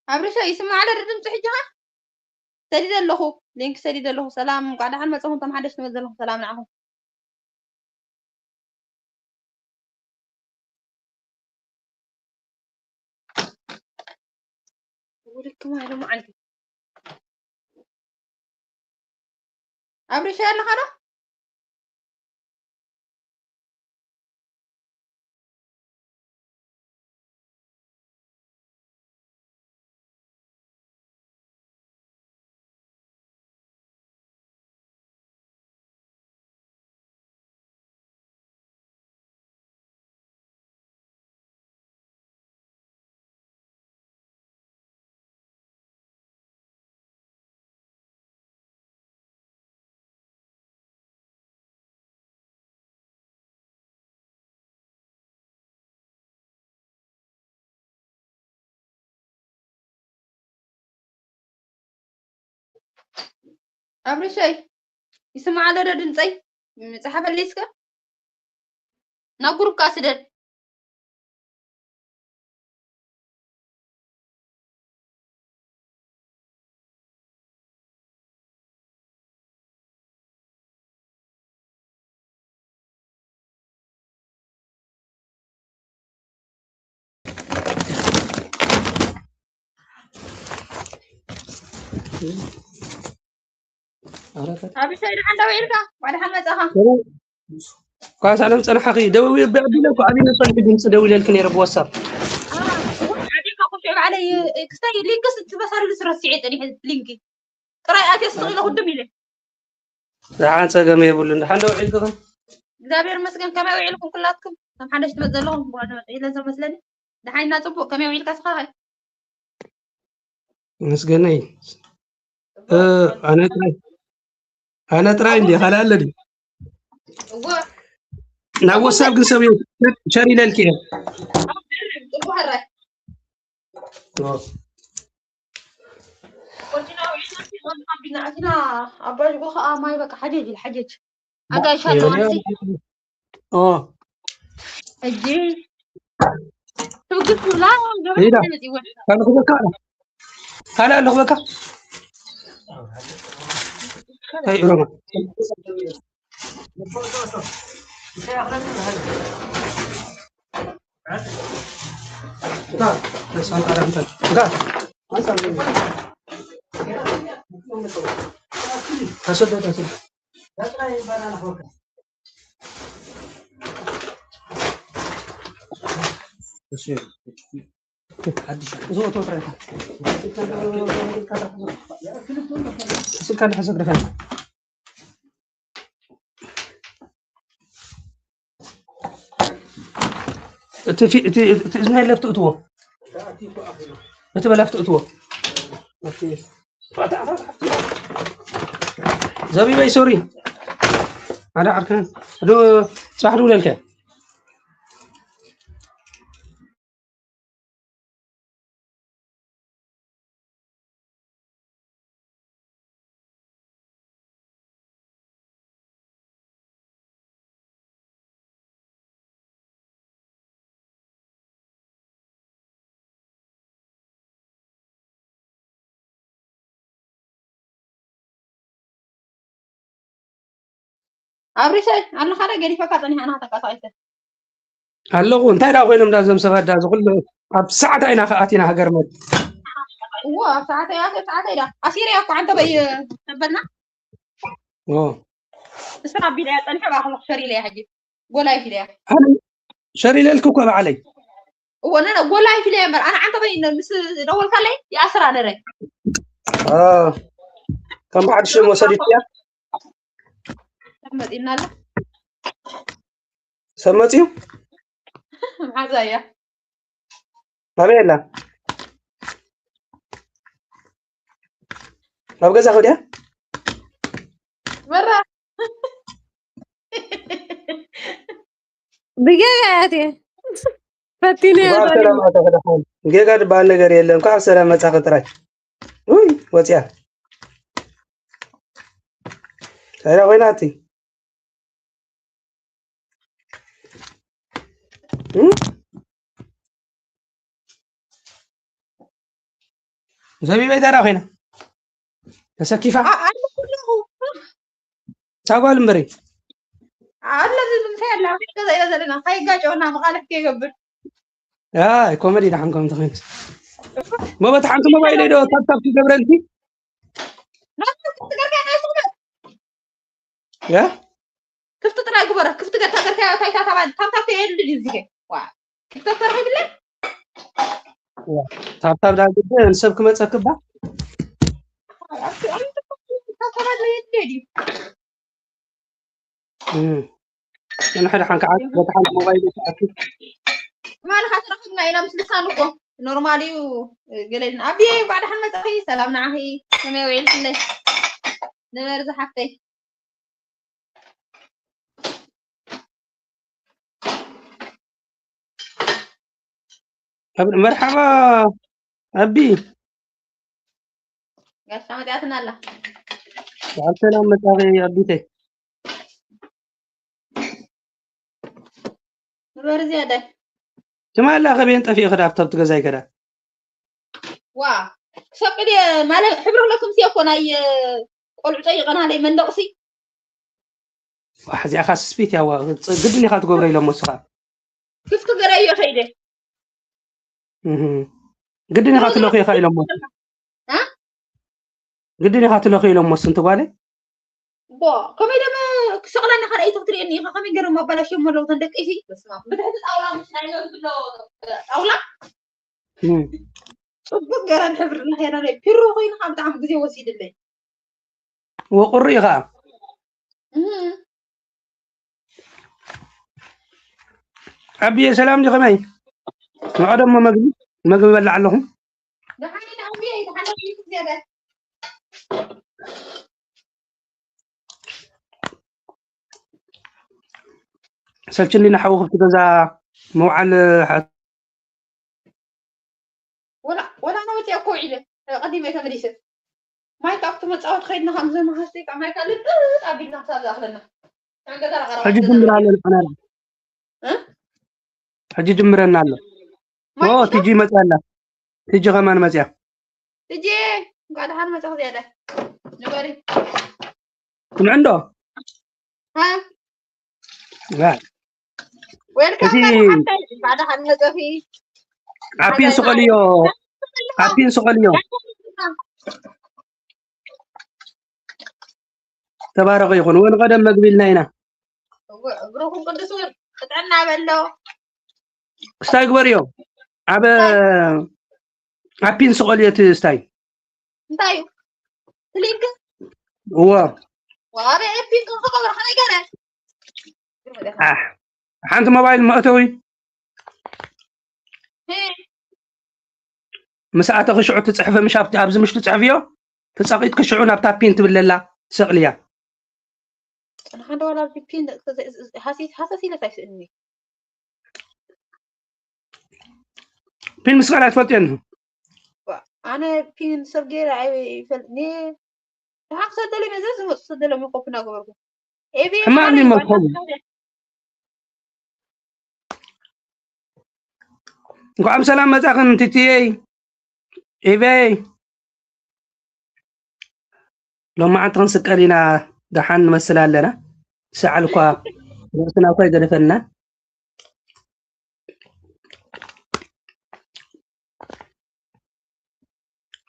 ኣብርሸ ይስማዕ ዶ ድምፂ ሕጂ ኸ? ሰዲደ ኣለኹ፣ ሊንክ ሰዲደ ኣለኹ። ሰላም፣ እንኳዕ ደሓን መጻኹም፣ እቶም ሓደሽቲ መት ዘለኹም ሰላም ንዓኹም። ውልክም ኣይደ መዓልቲ። ኣብርሸ ኣለኻ ዶ? ኣብርሸይ፣ ይስማዕ ኣሎ ዶ ድምፀይ? ም-፣ ጸሓፈለይ እስከ። ናብ ግሩፕ ከኣ ስደድ። ኣብርሸይ ደሓን ዶ ውዒልካ? እንኳዕ ደሓን መጻኻ። እንኳዕ ሰላም ጸናሕኺ። ደው ኣቢለ እኮ ኣብየ ጸኒሑ ድምፂ ደው ኢለልኪ ነይረ ብዋትሳፕ። ኣዴካ ኮሽ ባዕለይ ክስታይ ሊንክስ ትበሳሉ ስረሲዐ ጸኒሐ ሊንኪ ጥራይ ኣትየ ስቕ ኢለ ኩድም ኢለ። ደሓን ጸገም የብሉን። ደሓን ዶ ውዒልክኹም? እግዚኣብሔር ይመስገን። ከመይ ውዒልኩም ኩላትኩም? ከም ሓደሽ ትመጽእ ዘለኹም ብጓዶ መጽእ ኢለ ዘመስለኒ። ደሓን ኢና ጽቡቕ። ከመይ ውዒልካ ስኻ? መስገነይ። እ፣ ኣነ ጥራይ፣ ኣነ ጥራይ እንዴ? ካልእ ኣሎ ድዩ? እወ። ናብ ወሳብ ግን ሰብ ሸር ኢለልኪ እየ። ጽቡቕ ሕራይ። ኦ። ወዲና ውዒልና፣ ወዲና ኣቢልና ኣቲና፣ ኣባጅጎ ኸኣ ማይ በቃ ሓጀጅ ኢሉ ሓጀጅ። ኣጋይሽ ኣለዋ ኣንቲ። ኦ። ሕጂ ትውግስ ትብላ፣ ገበሬ ሄዳ። መጺእወን። ካልእ ክበካ ኣሎ። ካልእ ኣሎ ክበካ። ኣይ፣ ሮማ። ስልካ እንድሕር ሰግረካ። እቲ ፊ-፣ እቲ፣ እቲ እዝኒ የለ፣ ኣብቲ እትዎ። እቲ በላ፣ ኣብቲ እትዎ። ዘቢበይ፣ ሶሪ። ሓደ ዓርከን። ዶ-፣ ጽባሕ ድውለልከ? ኣብሪሸይ ኣለኻ ዶ? ገዲፈካ ጸኒሓ፣ ኣና ተንቀሳቒሰ። ኣለኹ። እንታይ ደኣ ኮይኖም ዳ እዞም ሰባት ዳ፣ እዚ ኩሉ ኣብ ሰዓት ኣይና ከኣቲና ሃገር መድ። እዎ፣ ኣብ ሰዓት እያ፣ ኣብ ሰዓት እያ። ኣሲረያ እኮ፣ ዓንተ በይ ተበልና። ኦ። እሱ ኣቢለያ ጸኒሐ፣ ብኣኹ ሸር ኢለያ ሕጂ። ጎላይፍ ኢለያ። ኣነ ሸር ኢለልክ እኮ ባዕለይ። እዎ፣ ነነ ጎላይፍ ኢለያ እምበር፣ ኣነ ዓንተ በይ ምስ ደወልካለይ፣ ይኣስራ ነረ። አ፣ ከም ብሓድሽ መውሰድ እያ። መጺእና ኣላ። ሰብ መጺኡ? መሓዛ እያ። ኣበይ ኣላ? ኣብ ገዛ ከድያ? በራ። ብጌጋ እያ እትየ። ፈቲነ እያ እንኳዕ ዛሬ። ሰላም ኣተኽልኻን። ጌጋ ዝበሃል ነገር የለን። እንኳዕ ሰላም መጻኺ ጥራይ። ውይ፣ ወጽያ። እንታይ ደኣ ኮይና እቲ? እም? ዘቢበይ ታራ ኮይና ተሰኪፋ ኣሉ ኩለኹ ሳጓል እምበሪ ኣለ ምሳይ ኣላ ገዛ ኢና ዘለና ካይጋጨውና መቃልሕ ከይገብር ኣይ ኮመዲ ደሓን ከም ተኸይንስ መበት ሓንቲ ሞባይል ዶ ታብታብ ክገብረልኪ ያ ክፍቲ ጥራይ ግበረ ክፍቲ ገታ ገታ ታይታ ታባ ታብታብ ከየድሊ ድዩ ዝገ ዋ ቲክቶክ ተረኺብለ ታብታብ ዳ ግደ ንሰብ ክመፀክባ ታብታብ የድሊ ድዩ ንሕድሓን ከዓ በቲ ሓንቲ ሞባይል ይትኣክል ትማሊ ካብ ተረኺብና ኢና ምስ ልሳን እኮ ኖርማል እዩ ገለ ኢልና ኣብየ እንኳዕ ደሓን መፃኺ ሰላም ንዓኺ ከመይ ውዒልክለይ ንበሪ ዝሓፍተይ መርሓባ ኣቢ ጋሻ መፅኣትና ኣላ በዓል ሰላም መፃኺ ኣቢተይ ንበሪ ዝያዳይ ትማላ ከበየን ጠፊኡ ክዳ ኣብቲ ኣብቲ ገዛይ ከዳ ዋ ክሰቅል እየ ማለት ሕብሪ ክለኩም ሲ እኮ ናይ ቆልዑ ጠይቀና ለይ መንደቅሲ እዚኣ ካ ስስፒት ያዋ ግድን ኢኻ ትገብሮ ኢሎም ወስኻ ክፍቲ ገረዮ ከይደ ግድን ኢኻ ትለኽዮ ኢኻ ኢሎም ግድን ኢኻ ትለኽዮ ኢሎም ወስ እንተጓለ ቦ ከመይ ደሞ ክሰቕለኒ ካልኣይ ትኽትሪእኒ ኢኻ ከመይ ገይሮም ኣባላሽዮም ኣለዉ ተን ደቂ ሲ ብትሕቲ ጣውላ ምስ ናይ ጣውላ ፅቡቅ ገረን ሕብሪ ለኸያና ፒሮ ኮይንካ ብጣዕሚ ግዜ ወሲድለይ ወቁሪ ኢኻ ዓብየ ሰላም ዲ ከመይ ንቐደሞ መግቢ መግቢ በላዕ ኣለኹ ሰልችኒ ንሓዊ ክብቲ ገዛ መውዓል ወላ ወላ ኣነ ወፂኣ እኮ ውዒለ ቀዲመ ተመሊሰ ማይ ካብቲ መፃወቲ ከይድና ከም ዘመሃዝተይ ካብ ማይ ካልእ ኣቢልና ክሳብ ዝኣኽለና ሕጂ ጅምር ኣሎ ንሕና ሕጂ ጅምረና ኣሎ ቲጂ መፅያ ኣላ ቲጂ ከማን መፅያ ቲጂ እንኳ ደሓን መፅኹ ዝያዳ ንበሪ ስምዕ እንዶ ወልካም ባዕዳ ካብ መፀኺ ኣፒን ስቐልዮ ኣፒን ስቐልዮ ተባረኸ ይኹን ወን ቀደም መግቢ ኢልና ኢና እግርኹም ቅዱስ እውን ክጥዕና በሎ እስታይ ግበርዮ ኣብ ኣፒን ስቐልዮ እቲ እስታይ እንታይ እዩ ሊንክ እዎ ዋበ ፒንክ ክገብር ከመይ ገረ ሓንቲ ሞባይል መእተዊ ምስ ኣተኺ ሽዑ ትፅሕፈ ምሽ ኣብቲ ኣብዚ ምሽ ትፅሕፍዮ ተፀቒጥኪ ሽዑ ናብታ ፒን ትብለላ ትሰቕልያ ሓደ ዋላ ኣብዚ ፒን ሃሰስ ኢለስ ኣይስእልኒ ፒን ምስቃል ኣይትፈልጥዮ እንዲኹ ኣነ ፒን ሰብ ገይረ ኣይፈልጥኒ ደሓን ክሰደሎም እየ ዘዝመፁ ሰደሎም ኮፕ እናገበርኩ ኤቤ ሕማቕ እንዲ መዝኸቡ እንኳዕ ብሰላም መፃኽን ቲቲየይ ኤበይ ሎማዓንቲ ክንስቀል ኢና ደሓን ንመስል ኣለና ሰዓል እኳ ርእስና እኳ ይገደፈና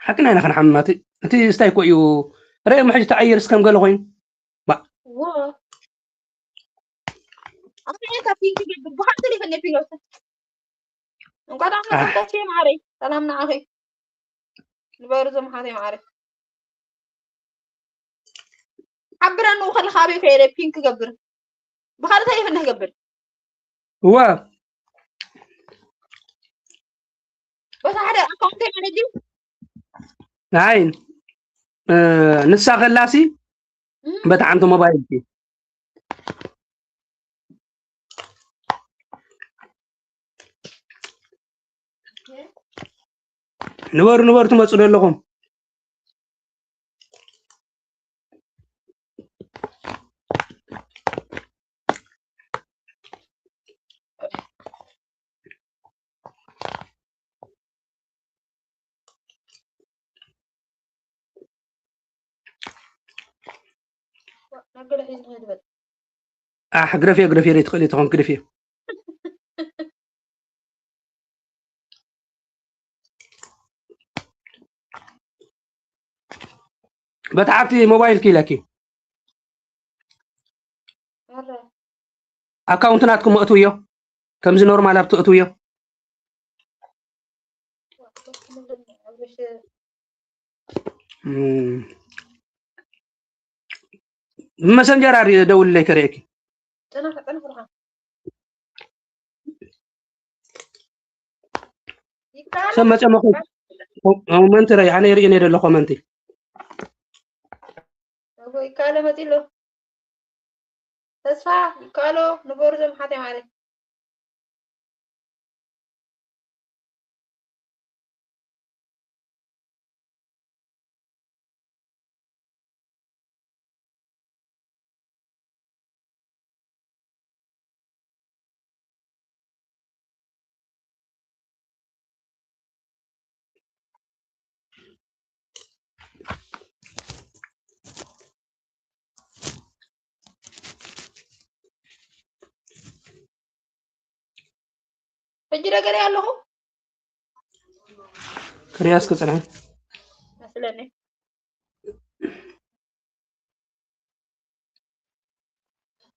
ሓቅና ኢና ክንሓምም እቲ ስታይ እኮ እዩ ርእዮም ሕጂ ተዓይር እስከም ገለ ኮይኑ ኣታ ፒንክ ብሓንቲ ሊፈነ ፒኖት እንኳን ኣመጣሽ ማዓረይ ሰላም ንዓኺ ንበሩ ዘምሓተይ ማዓረይ ሓብረኒ ከለካ ኣበይ ከይደ ፒንክ ገብር ብኻልእ እንታይ ይፍንህ ገብር እዋ በታ ሓደ ኣካውንተይ ማለት ድዩ ናይ ንሳ ከላሲ በታ ሓንቲ ሞባይል ንበሩ ንበሩ ትመፁ ዶ ኣለኹም ኣሕ፣ ግደፍዮ፣ ግደፍዮ፣ ዘይትኽእሊ ተኾንኪ ግደፍዮ። በታ ሓብቲ ሞባይል ክኢለኪ። ኣካውንት ናትኩም እትውዮ፣ ከምዚ ኖርማል ኣብቲ እትውዮ። እም፣ ብመሰንጀር ኣሪ ደውልለይ ከርእየኪ። ሰብ መጸ መኹ-፣ ኮመንት ረይ፣ ኣነ ይርእን እየ ደሎ ኮመንቲ። እጎ ይካለ መጺሎ። ተስፋ ይካሎ ንበሩ ዘምሓት ማለት። ሕጂ ደገለ ኣለኹ። ክሪያስ ክጽንሐ መስለኒ።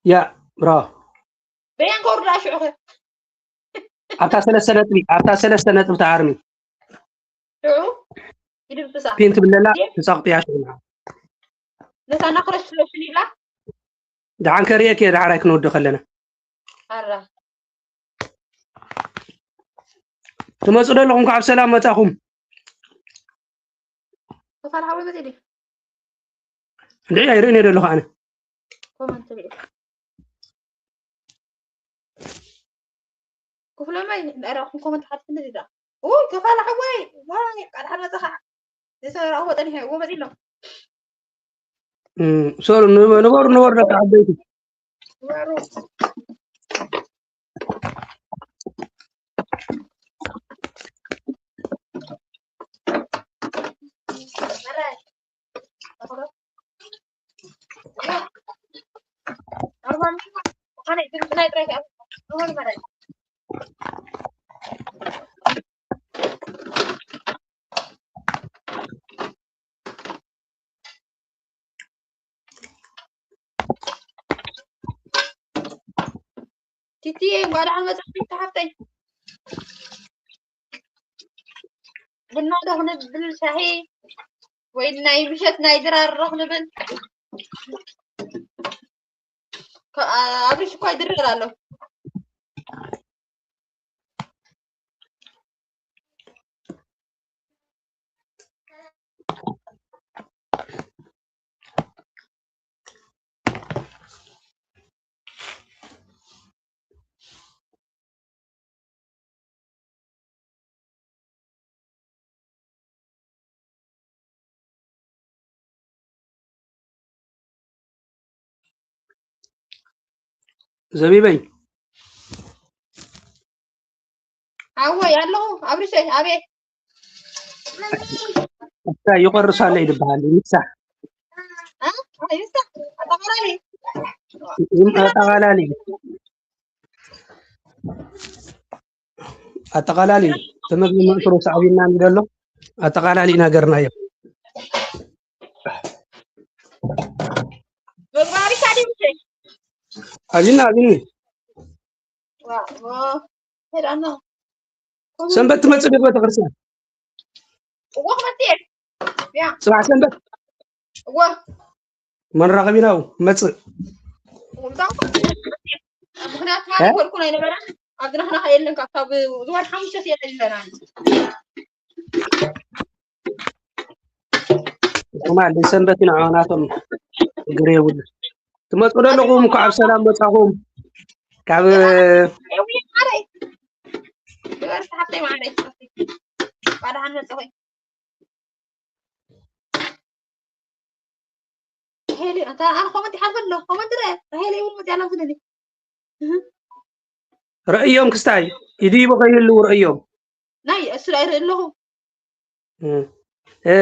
ያ ብሮ። በያን ከውርዳ ሽዑኸ? ኣብታ ሰለስተ ነጥቢ፣ ኣብታ ሰለስተ ነጥቢ ተኣርሚ። ሽዑ ይድብሳ። ፒን ትብለላ፣ ትጸቕጥያ ሽዑ። ነታ ናኽረሽ ፍለሽን ይብላ። ደሓን ከርእየኪ እየ፣ ደሓራይ ክንወዲ ከለና። ኣራ። ትመጹ ዶ ኣለኹም? ካብ ሰላም መጻኹም። ተፋል ሓወይ መጺእ ድዩ? እንድዒ ኣይርእን እየ ዘለኹ ኣነ። ኮመንት ሪኦ። ክፍለመይ፣ እንዳረኹም ኮመንት ሓትት እንደዚ ዳ። ኡይ፣ ከፋላ ሓወይ፣ ዋይ፣ ቃል ሓን መጻኻ። ዝሰራእዎ ጸኒሐ፣ እዎ መጺእ ኣሎ። እም፣ ሶሪ፣ ንበ-፣ ንበሩ፣ ንበሩ ደቂ ዓበይቲ። ንበሩ። ቲቲየ፣ እንኳዕ ደሓን መጻእኪ ሓፍተይ። ቡና ዶ ክንብል፣ ሻሂ ወይ ናይ ምሸት ናይ ድራር ዶ ክንብል? ከ-፣ ኣ-፣ ኣብሪሽ እኮ ይድረር ኣሎ። ዘቢበይ። ኣወይ ኣለኹ ኣብሪሸይ፣ ኣቤት። እሳ ይቆርሳለይ ድበሃል፣ ይምሳሕ። እ? ይምሳሕ። ኣጠቓላሊ። ይም-፣ ኣጠቓላሊ። ኣጠቓላሊ። እቲ ምግቢ ምእንትሩ ሳዕቢና እንዲ ዘሎ ኣጠቓላሊ ነገርናዮ። መግባሪካ ድዩ ምሸይ? ኣዚና፣ ኣዚኒ። ዋ፣ ዋ። ሄዳና። ሰንበት ትመጽእ ዶ ቤተክርስትያን? እወ፣ ክመጽእ እየ። ያ። ጽባሕ ሰንበት? እወ። መራኸቢና መጽእ። እወ፣ ብዛዕባ ምኽንያቱ እ? ማለት ወልኩ ናይ ነበረ፣ ኣብዚ ናኽናኻ የለን፣ ካብ ዝወር ሓሙሽተ የለን ኣለና። ትማሊ ሰንበት ኢና ናቶም እግሪ የብሉ። ትመጹ ዶ ኣለኹም? እንኳዕ ብሰላም መጻኹም። ካብ ኤዊ ማረይ። ይበርስ ሓፍተይ ማረይ። ባድሓን መጻኹም። ሄሊ፣ ኣንታ ኣነ ኮመንት ይሓልፍ ኣሎ። ኮመንት ርአ። ሄሊ እውን መጽያ ናብ ዝደሊ። እህ። ርእዮም ክስታይ፣ ኢዱ ይቦ ከይህልው ርእዮም። ናይ እሱ ላይ ርኢ ኣለኹ። እ፣ እ፣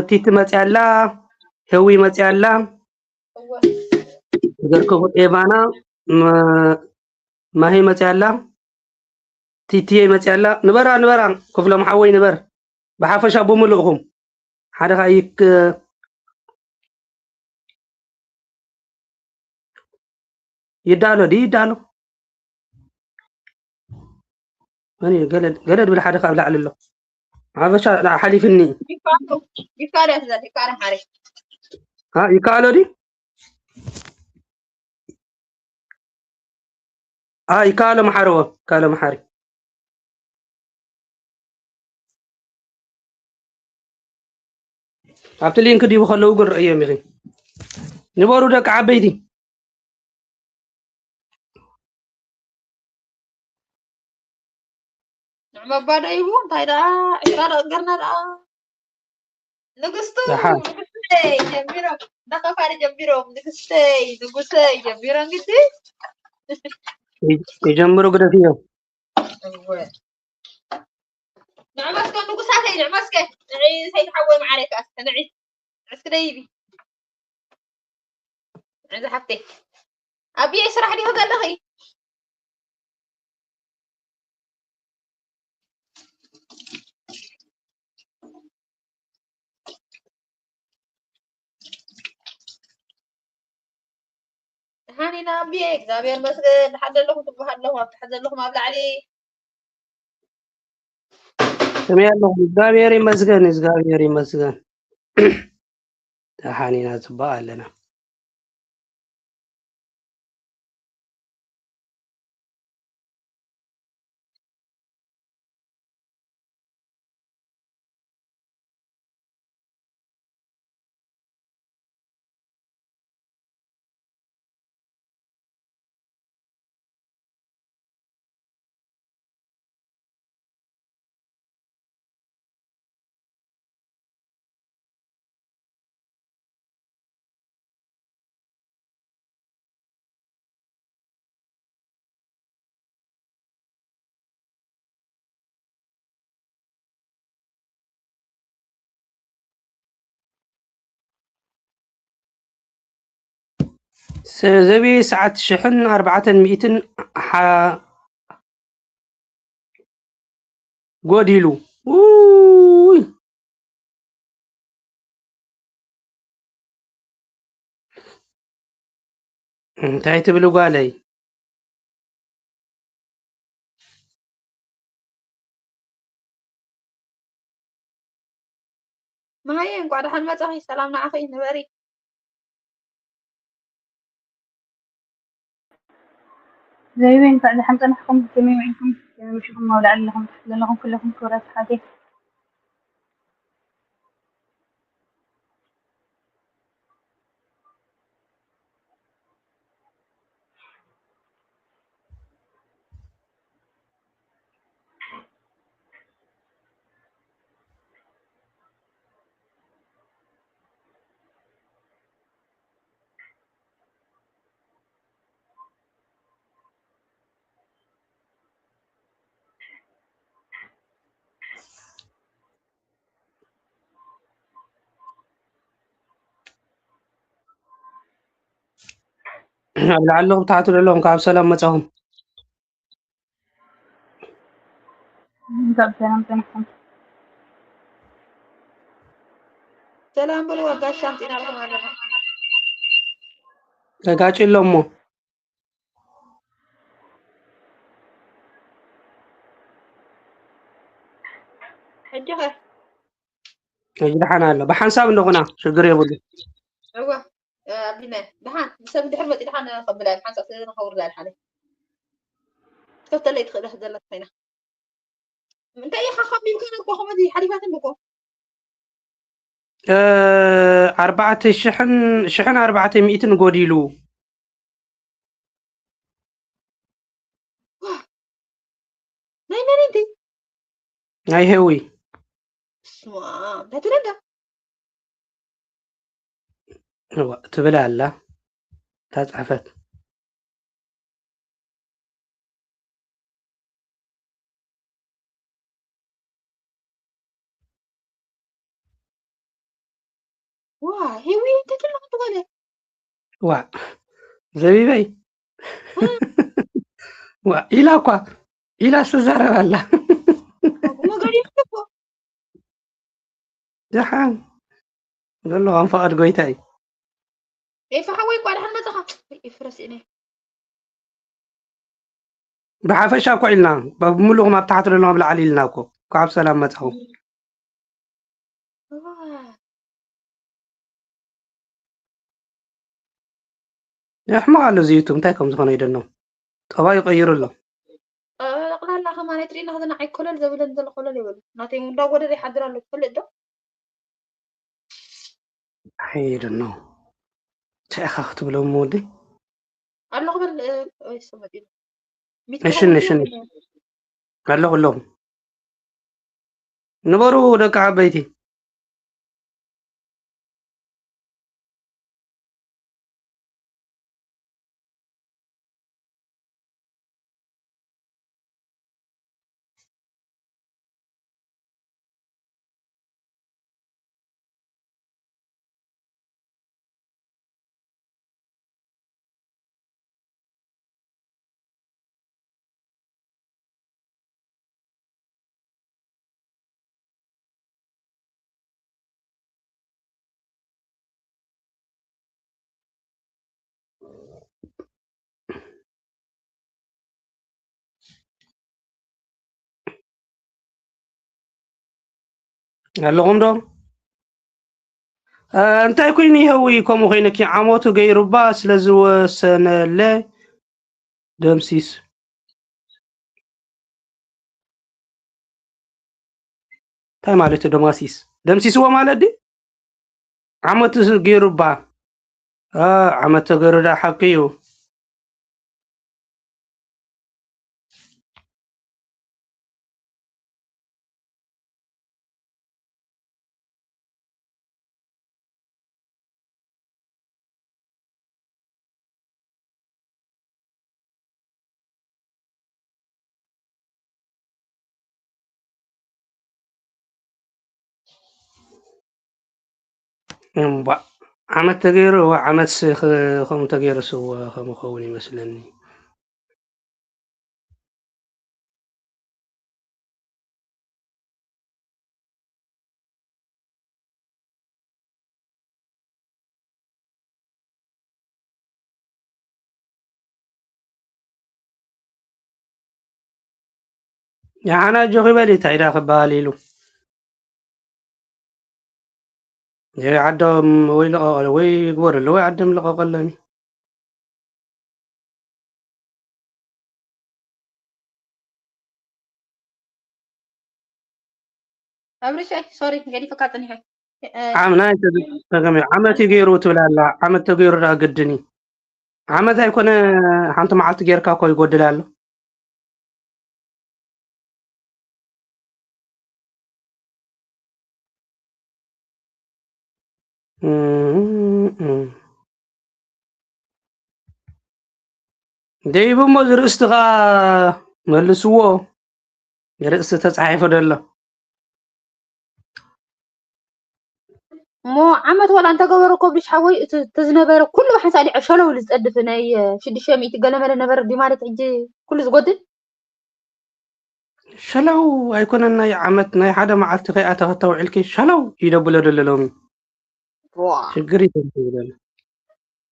ቲቲ መጽያ ኣላ፣ ህዊ መጽያ ኣላ። እወ። ገርክቡ ኤባና፣ መ-፣ ማሂ መጽያ ኣላ፣ ቲቲየ መጽያ ኣላ። ንበራ፣ ንበራ፣ ክፍሎም ሓወይ ንበር። ብሓፈሻ ብምልእኹም ሓደ ኸኣ ይክ-፣ ይዳሎ ድዩ ይዳሎ? መን እዩ? ገለ፣ ገለ ድብል ሓደ ካብ ላዕሊ ኣሎ። ሓበሻ ደኣ ሓሊፍኒ። ይካሎ፣ ይካሎ እያ ትዘል፣ ይካሎ ማሕረይ። ሃ፣ ይካሎ ድዩ? ሃ፣ ይካሎ መሓረዎ፣ ይካሎ መሓሪ። ኣብቲ ሊንክ ዲቡ ከለዉ ግን ርእዮም ኢኺ። ንበሩ ደቂ ዓበይቲ። ንዕመባ ዶ ይቡ? እንታይ ደኣ? ዕስራ ዶ እገርና ደኣ? ንግስቱ፣ ደሓን። ንግስተይ ጀሚሮም፣ እንዳ ከፋሊ ጀሚሮም፣ ንግስተይ፣ ንጉሰይ ጀሚሮም ግዲ። ይጀምሩ ግደፍዮም። እወ። ንዕመስከ ንጉሳተይ፣ ንዕመስከ። ንዒ ሰይድ ሓወይ መዓረይ ከኣ እስከ ንዒ። እስኪ ደይቢ። ንዒ ዝሓፍተይ። ኣብየይ ስራሕ ዲኹ ዘለኺ? ደሓን ኢና ኣቢየ፣ እግዚኣብሔር ይመስገን። ደሓን ዘለኹም ትበሃል ኣለኹም፣ ኣብ ታሕቲ ዘለኹም ኣብ ላዕሊ። ከመይ ኣለኹም? እግዚኣብሔር ይመስገን፣ እግዚኣብሔር ይመስገን። ደሓን ኢና፣ ጽቡቕ ኣለና። ሰ-፣ ዘቤ ሰዓት ሽሕን ኣርባዕተን ሚእትን ሓ-፣ ጎዲሉ። ውይ! እንታይ ትብሊ ጓለይ? መሃየ፣ እንቋዕ ደሓን መጻኺ፣ ሰላም ንዓኺ፣ ንበሪ። ዘይበይ፣ እንኳዕ ደሓን ጸናሕኩም። ከመይ ውዒልኩም? ከመይ ምሽኹም? ኣብ ላዕሊ ኣለኹም፣ ታሕቲ ዘለኹም ኩለኹም ክቡራት ኣሕዋተይ። ኣብ ላዕሊ ኣለኹም፣ ታሕቲ ዘለኹም ካብ ሰላም መጻኹም። እንኳዕ ብሰላም ጸናሕኩም። ሰላም በልዋ ጋሻ፣ ኣምጺእናልኩም ኣለና። ተጋጭ ኣሎ እሞ። ሕጂ ኸ? ሕጂ ደሓን ኣሎ። ብሓንሳብ እንደኾና ሽግር የብሉ። እወ፣ ኣቢነ፣ ደሓን፣ ንሰብ ድሕር መጺ ደሓን ከብላ፣ ብሓንሳብ ስለ ንኸውርዳ ደሓን። ትከፍተለይ ትኽእል ዘላ ኮይና። እንታይ ኢኻ ከቢብካ ነርኮ፣ ከመዚ ሓሊፋትን እኮ። እ፣ ኣርባዕተ ሽሕን፣ ሽሕን ኣርባዕተ ሚእትን ጎዲሉ። ዋ! ናይ መን እንዲ? ናይ ሄዊ። ስማ፣ እንታይ ትብለካ? እዋ፣ ትብል ኣላ። እታ ጻሕፈት። ዋ፣ ሄዊ፣ እንታይ ትብለካ ትኾነ? ዋ፣ ዘቢበይ። ዋ፣ ኢላ እኳ፣ ኢላ ትዛረብ ኣላ። እሞ ገዲፍኩ እኮ። ደሓን ዘሎ ከም ፍቓድ ጎይታ እዩ። ኤፋ ሓወይ፣ እንኳዕ ደሓን መጻኻ። ኤፍ ረሲእኒ። ብሓፈሻ እኮ ኢልና፣ ብምሉእኹም ኣብ ታሕቲ ዘለኹም ኣብ ላዕሊ ኢልና እኮ። እንኳዕ ብሰላም መጻኹም። እዋ። የሕመቕ ኣሎ እዚ ዩቱብ፣ እንታይ ከም ዝኾነ ይደኖ። ጠባይ ይቐይሩ ኣሎ። ጠቕላላ ከማን ኣይትርእይና፣ ከዚ ንዓይ ኮለል ዘብለን ዘሎ ኮለል ይበሉ። ናተይ እንዳጎደለ ይሓድር ኣሎ፣ ትፈልጥ ዶ? I don't know። እንታይ ኢኻ ክትብሎም ወዲ? ኣለኹ በል፣ እ፣ ወይ ሰው መጺኡ። ሚትሮ ነሽን፣ ነሽን። ኣለኹ፣ ኣለኹ። ንበሩ ደቂ ዓበይቲ። ኣለኹም ዶ? እ፣ እንታይ ኮይኑ ይኸውን ከምኡ ኮይነኪ? ዓመቱ ገይሩባ ስለ ዝወሰነለ ደምሲስ። እንታይ ማለት እዩ ደማሲስ? ደምሲስዎ ማለት ድዩ? ዓመት ገይሩባ። እ፣ ዓመት ተገይሩ ዳ ሓቂ እዩ። እምቧእ፣ ዓመት ተገይሩ፣ እወ፣ ዓመት ስ-፣ ኽ-፣ ከምኡ ተገይሩ ስወ ከም ይኸውን ይመስለኒ። ንዓና ኣጆኺ በሊ፣ እንታይ ኢዳ ክበሃል ኢሉ። ወይ ዓዶም ወይ ልቐቐ-፣ ወይ ይግበረሉ፣ ወይ ዓዶም ልቐቐሎም። ኣብርሸይ፣ ሶሪ፣ ገዲፈካ ጸኒሐ። እ፣ ዓም-፣ ናይ ተገ-፣ ተገሚ-፣ ዓመት እዩ ገይሩ ትብል ኣላ። ዓመት ተገይሩ ደኣ ግድን እዩ። ዓመት ኣይኮነ፣ ሓንቲ መዓልቲ ጌርካ እኮ ይጎድል ኣሎ። እም፣ እም። ደይቡ እሞ ዝርእስቲ ኸኣ መልስዎ። ርእሲ ተጻሒፉ ደሎ። እሞ ዓመት ወላ እንተገበረ ኮብልሽ ሓወይ፣ እቲ፣ እቲ ዝነበረ ኩሉ ብሓንሳእ ዲዐ ሸለው ኢሉ ዝጸድፍ ናይ፣ እ፣ ሽዱሽተ ሚእቲ ገለ መለ ነበረ ድዩ ማለት ሕጂ ኩሉ ዝጎድል? ሸለው ኣይኮነን፣ ናይ ዓመት ናይ ሓደ መዓልቲ ከይኣተኸ ተውዒልኪ ሸለው ይደብሎ ደሎ ሎሚ። ዋ። ሽግር እዩ ከምቲ ይብለኒ።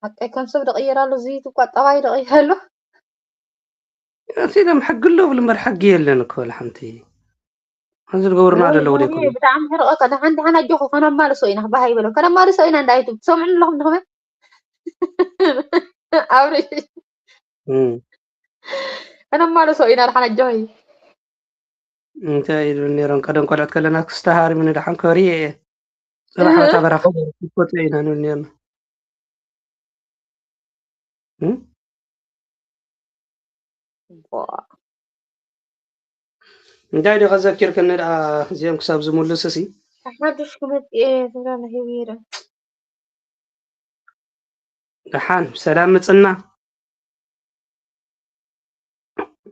ሓቀይ ከም ሰብ ደቕይራሉ፣ እዚ ዩቱብ እኳ ጠባይ ደቕይራሉ። እቲ ደም ሕጊ ኣሎ ብል እምበር ሕጊ የለን እኮ ወላ ሓንቲ። እዚ ዝገብሩና እ፣ ዘለዉ ሎሚ ደይኮኑ። ብጣዕሚ ሕርቐካ። ደሓን፣ ደሓን ኣጆኹ፣ ከነማልሶ ኢና፣ ባህ ይበሎ። ከነማልሶ ኢና፣ እንዳ ዩቱብ ትሰምዑኒ ኣለኹም ድኹም? ኣብሪ። እም። ከነማልሶ ኢና፣ ደሓን ኣጆኺ። እንታይ ይብል ነይሮም? ቀደም ቆልዑት ከለና ክስተ ሃሪሙኒ ደሓን ከሪየ እየ። ጽባሕ እህ። በታ በረኻ ክትወጽእ ኢና ንብል ነይርና። እም? ዋ። እንታይ ዶ ከዘኪርክኒ ደኣ እዚኦም ክሳብ ዝምልሱ ሲ? ሓድሽ ክመጽእ እየ ትብላ ነሂቡ ይረ። ደሓን ብሰላም ምጽና።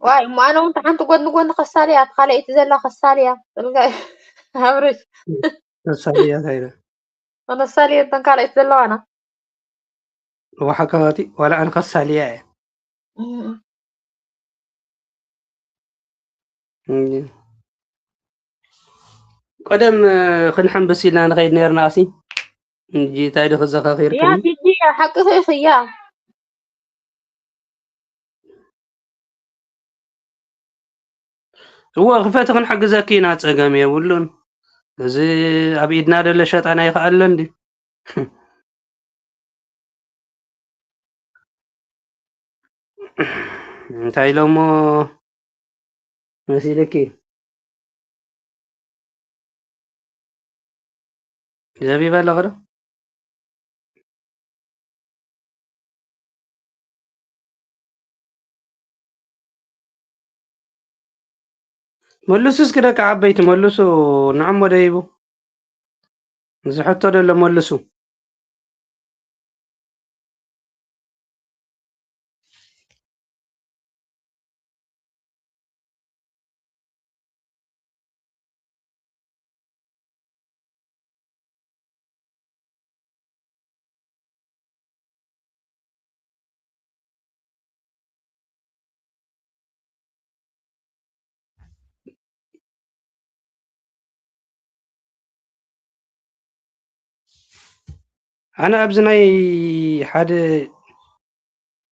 ዋይ፣ እሞ ኣነ እውን ሓንቲ ጎኒ ጎኒ ከሳልያ፣ እታ ካልኣይቲ ዘላ ከሳልያ። ጽልጋ ኣብርሽ። ከሳልያ እንታይ ኢለ? ከነሳልየ እተን ካልኣይቲ ዘለዋና። ወሓካቲ ዋላ ኣነ ከሳልያ እየ። እም። እንጂ ቀደም፣ እ፣ ክንሕምብስ ኢልና ንኸይድ ነርና ሲ። እንጂ እንታይ ዶ ክዘኻኺርክኒ? ያ፣ ቲጂ፣ ሓቅኺ ኢኺ፣ ያ። እወ፣ ክፈቲ ክንሕግዘኪ ኢና፣ ጸገም የብሉን። እዚ ኣብ ኢድና ደሎ ሸጣን ኣይከኣለን ድዩ? እንታይ ኢሎሞ መሲልኪ? ዘቢብ ኣለኺ ዶ? መልሱ እስኪ ደቂ ዓበይቲ፣ መልሱ። ንዕሞ ደይቡ። እዚ ሕቶ ደሎ መልሱ። ኣነ ኣብዚ ናይ ሓደ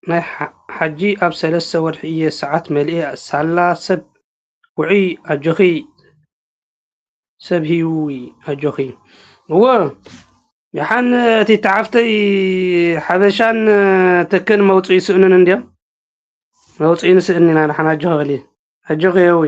ናይ ሓ-፣ ሓጂ ኣብ ሰለስተ ወርሒ እየ ሰዓት መሊኤ ሳላ ሰብ ውዑይ ኣጆኺ ሰብ ሂዊ ኣጆኺ። እወ፣ ደሓን እቲ ተዓፍተይ ሓበሻን ትክን መውፅኢ ስእንን እንድዮም። መውፅኢ ንስእን ኢና ደሓን ኣጆኺ በሊ። ኣጆኺ የዊ።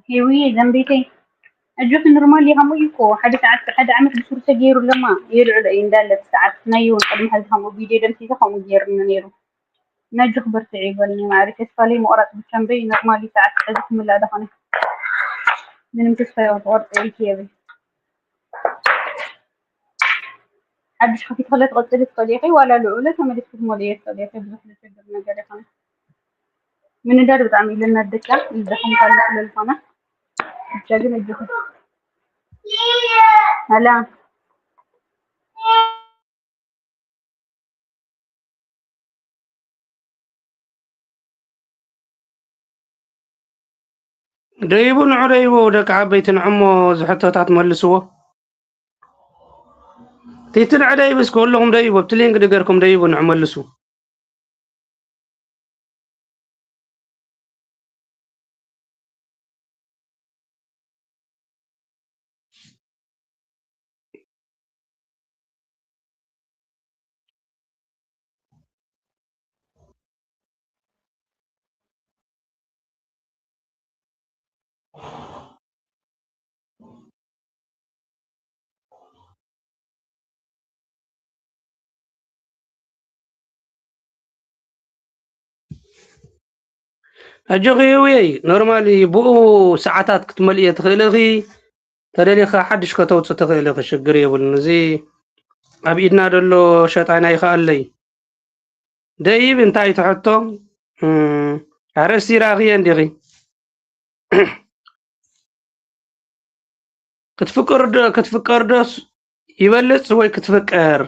ሄዊ ዘንቤተይ፣ ኣጆኺ፣ ኖርማል እዩ። ከምኡ እዩ እኮ። ሓደ ሰዓት፣ ሓደ ዓመት ብሱሩ ተገይሩ ለማ የልዕሎ እዩ እንዳለ እቲ ሰዓት። ናይ እውን ቅድሚ ሕዚ ከምኡ ቪድዮ ደምሲሰ ከምኡ ገይሩኒ ነይሩ። እና ኣጆኺ በርትዒ በልኒ ማዕሪ። ተስፋለይ ምቑራፅ ብቻ እምበይ ኖርማል እዩ። ሰዓት ሕዚ ክምላእ ዶ ኾነ? ምንም ተስፋ የብሉ፣ ትቆርፂ ኢልኪ የብል። ሓድሽ ከፊትክለ ትቐፅሊ ትኽእሊ ኢኺ፣ ዋላ ልዑለ ተመሊስኪ ትመልእዮ ትኽእሊ ኢኺ። ብዙሕ ዘሸግር ነገር ኣይኮነን። ምንዳድ ብጣዕሚ እዩ ለናድድ፣ ይደኽም ካለ ስለ ዝኾነ። ብቻ ግን ኣጆኺ። ኣላ። ደይቡ ንዑ ደይቡ ደቂ ዓበይቲ ንዑሞ ዝሕቶታት መልስዎ። ቲቲ ንዑ ደይቡ እስኪ ኩልኹም ደይቡ ኣብቲ ሊንክ ድገርኩም ደይቡ ንዑ መልሱ። ኣጆኺ ህውየይ፣ ኖርማሊ ብኡ ሰዓታት ክትመልእዮ ትኽእሊ ኢኺ። ተደሊኻ ሓድሽ ከተውፅእ ትኽእሊ ኢኺ፣ ሽግር የብሉን። እዚ ኣብ ኢድና ዘሎ ሸጣን ኣይከኣለይ። ደይብ እንታይ ትሕቶ? እም፣ ኣርእስቲ ራእኽዮ እንዲኺ? ክትፍቅር ዶ-፣ ክትፍቀር ዶስ ይበልጽ ወይ ክትፍቀር?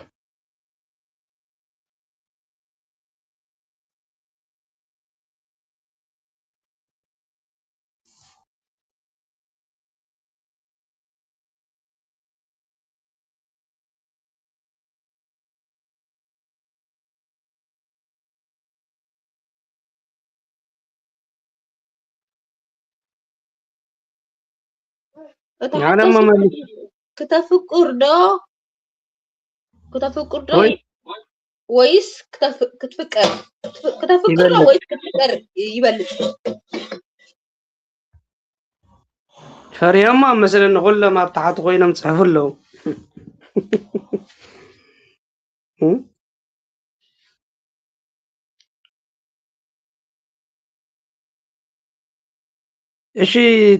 እታ ሕቶ ኣነ ሲ መመልስ ክተፍቅር ዶ? ክተፍቅር ዶ? ወይ ወይስ ክተፍ-፣ ክትፍቀር? ክትፍ-፣ ክተፍቅር ዶ ይበልጽ። ወይስ ክትፍቀር ይበልጽ? ፈሪሆማ መስለኒ፣ ኩሎም ኣብ ታሕቲ ኮይኖም ጽሕፉ ኣለዉ። እም? እሺ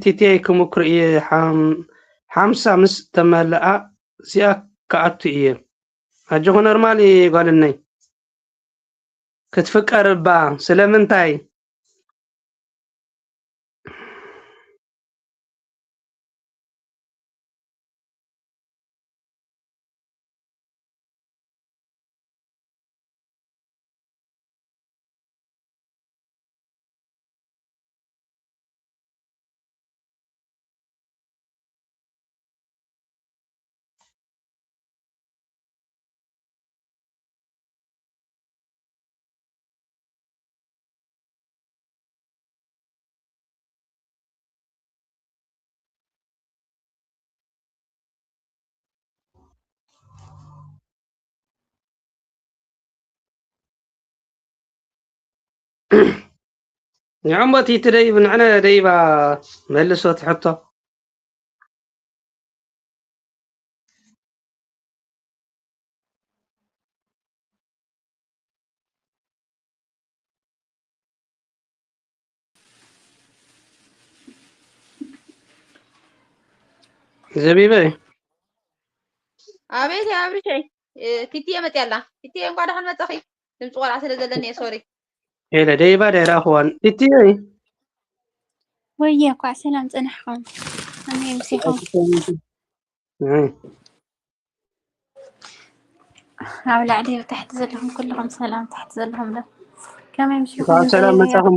ቲቲየይ ክምኩር እየ። ሓም- ሓምሳ ምስ ተመልኣ እዚኣ ክኣቱ እየ። ኣጆኹ ኖርማል እዩ ጓልነይ። ክትፍቀር እባ ስለምንታይ? ንዕሞ እቲ ደይብ ንዕነ ደይባ መልሶ ትሕቶ። ዘቢበ ኣቤት ኣብርሸይ። ቲቲ የመፅያ ኣላ። ቲቲ እንኳ ደሓን መፀኺ። ድምፂ ቆልዓ ስለ ዘለኒ እየ ሶሪ። ሄለ ደይባ ደይራ እኽዋን ቲቲ ወየ እኳ ሰላም ፀናሕኹም። ከመይ ምሲኹም? ኣብ ላዕሊ ኣብ ታሕቲ ዘለኹም ኩልኹም ሰላም፣ ታሕቲ ዘለኹም ዶ ከመይ ምሲኹም? እንኳዕ ሰላም መጻኹም።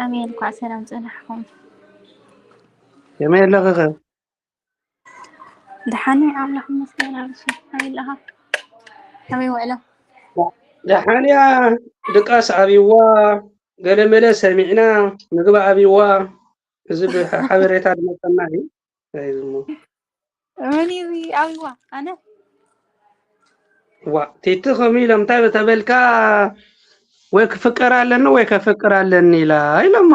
ኣሜን። እንኳዕ ሰላም ጸናሕኩም። ከመይ ኣለኺ? ደሓን እየ ኣምላኽ ይመስገን። ኣብሽ ከመይ ኣለኻ? ከመይ ውዕሎ? ደሓን እያ። ድቃስ ኣብይዋ ገለመለ ሰሚዕና ምግቢ ኣብይዋ እዚ ብሓበሬታ ዝመፀና እዩ። እንታይ እዩ ዝሞ? መን እዩ ኣብይዋ? ኣነ ዋ ቲቲ ከምኡ ኢሎም እንታይ ተበልካ? ወይ ክፍቀር ኣለኒ ወይ ከፍቅር ኣለኒ ኢላ ኢሎማ።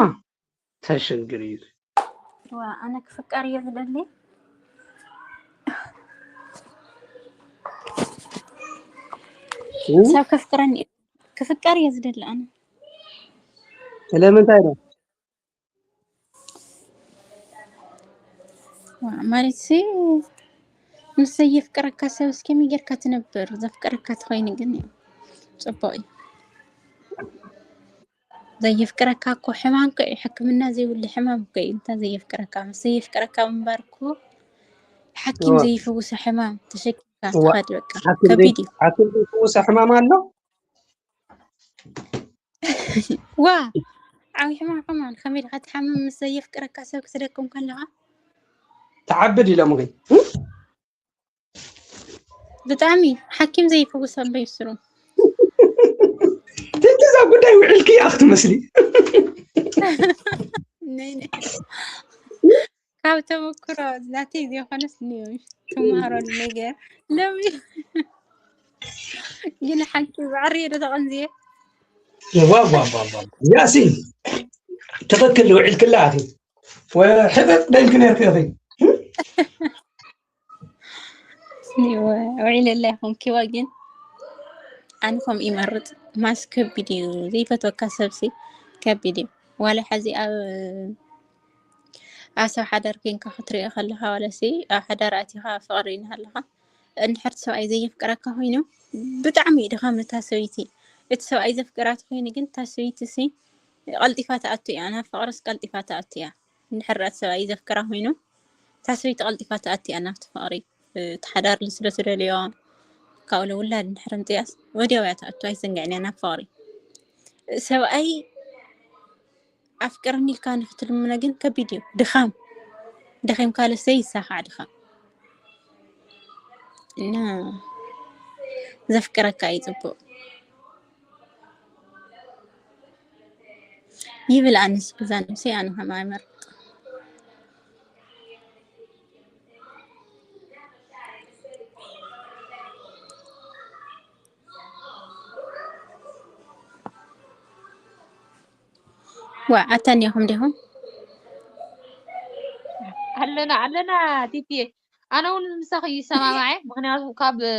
ተሽግር እዩ። ዋ ኣነ ክፍቀር እየ ዝደሊ። ሰብ ከፍቅረኒ እዩ። ክፍቀር እየ ዝደሊ ኣነ። ስለምንታይ ነው? ዋ ማለት ሲ ምስ ዘየፍቅረካ ሰብስ ከመይ ጌርካ ትነብር? ዘፍቅረካ ተኾይኑ ግን እዩ ጽቡቕ እዩ። ዘየፍቅረካ እኮ ሕማም እኮ እዩ፣ ሕክምና ዘይብሉ ሕማም እኮ እዩ። እንታ ዘየፍቅረካ ምስ ዘየፍቅረካ ምንባር እኮ ሓኪም እዋ። ዘይፍውሶ ሕማም ተሸኪምካ እዋ። ትኸድ በቃ ሓኪም ዘይ- ከቢድ እዩ። ሓኪም ዘይፍውሶ ሕማም ኣሎ? ዋ ዓብዪ ሕማም ከማን ከመይ ኢልካ ትሓምም ምስ ዘየፍቅረካ ሰብ ክትደክም ከለኻ ተዓብድ ኢሎም ግን ብጣዕሚ ሓኪም ዘይፍውስ ኣሎ ይብስሩ። ትንትዛ ጉዳይ ውዕልኪ እያ ክትመስሊ። ነይ ነይ። ካብ ተመክሮ ናተይ ዘይኮነስ ንዮ ትመሃረሉ ነገር ሎሚ ግን ሓቂ ብዕሪ ዶ ተቐንዝየ ዋው ዋው ዋው ዋው። ያሲ ትኽክል ውዕልክላ ኣቲ ሕበጥ ደልክ ነርክ ኢኺ። ውዒለላ ይኹን ኪዋ ግን ኣነ ከምኡ ይመርፅ። ማስ ከቢድ እዩ ዘይፈትወካ ሰብሲ ከቢድ እዩ። ዋላ ሕዚ ኣብ ኣብ ሰብ ሓዳር ኮንካ ክትሪኦ ከለኻ ዋላ ሲ ኣብ ሓዳር ኣቲኻ ፍቕሪ እናሃለኻ እንድሕር እቲ ሰብኣይ ዘየፍቅረካ ኮይኑ ብጣዕሚ እዩ ድኻም ነታ ሰበይቲ። እቲ ሰብኣይ ዘፍቅራ ተኮይኑ ግን እታ ሰበይቲ ሲ ቀልጢፋ ትኣቱ እያ፣ ናብ ፍቕርስ ቀልጢፋ ትኣቱ እያ። እንድሕር እቲ ሰብኣይ ዘፍቅራ ኮይኑ እታ ሰበይቲ ቀልጢፋ ትኣቱ እያ ናብቲ ፍቕሪ። እቲ ሓዳር ስለ ትደልዮ ካብኡ ውላድ እንድሕር ኣምፅኣስ ወዲያው እያ ትኣቱ፣ ኣይትዘንግዕን እያ ናብ ፍቕሪ። ሰብኣይ ኣፍቅርኒ ኢልካ ንክትልምኖ ግን ከቢድ እዩ። ድኻም ደኺምካ ለሰ ይሳኻዕ ድኻም እና ዘፍቅረካ እዩ ፅቡቅ ይብል። ኣንስ ብዛ ነብሰይ ኣነ ከም ኣይመርጥ ዋ ኣታ እኒኹም ዲኹም ኣለና ኣለና ቲቲየ ኣነ እውን ምሳኺ ይሰማማዐ ምክንያቱ ካብ እ፣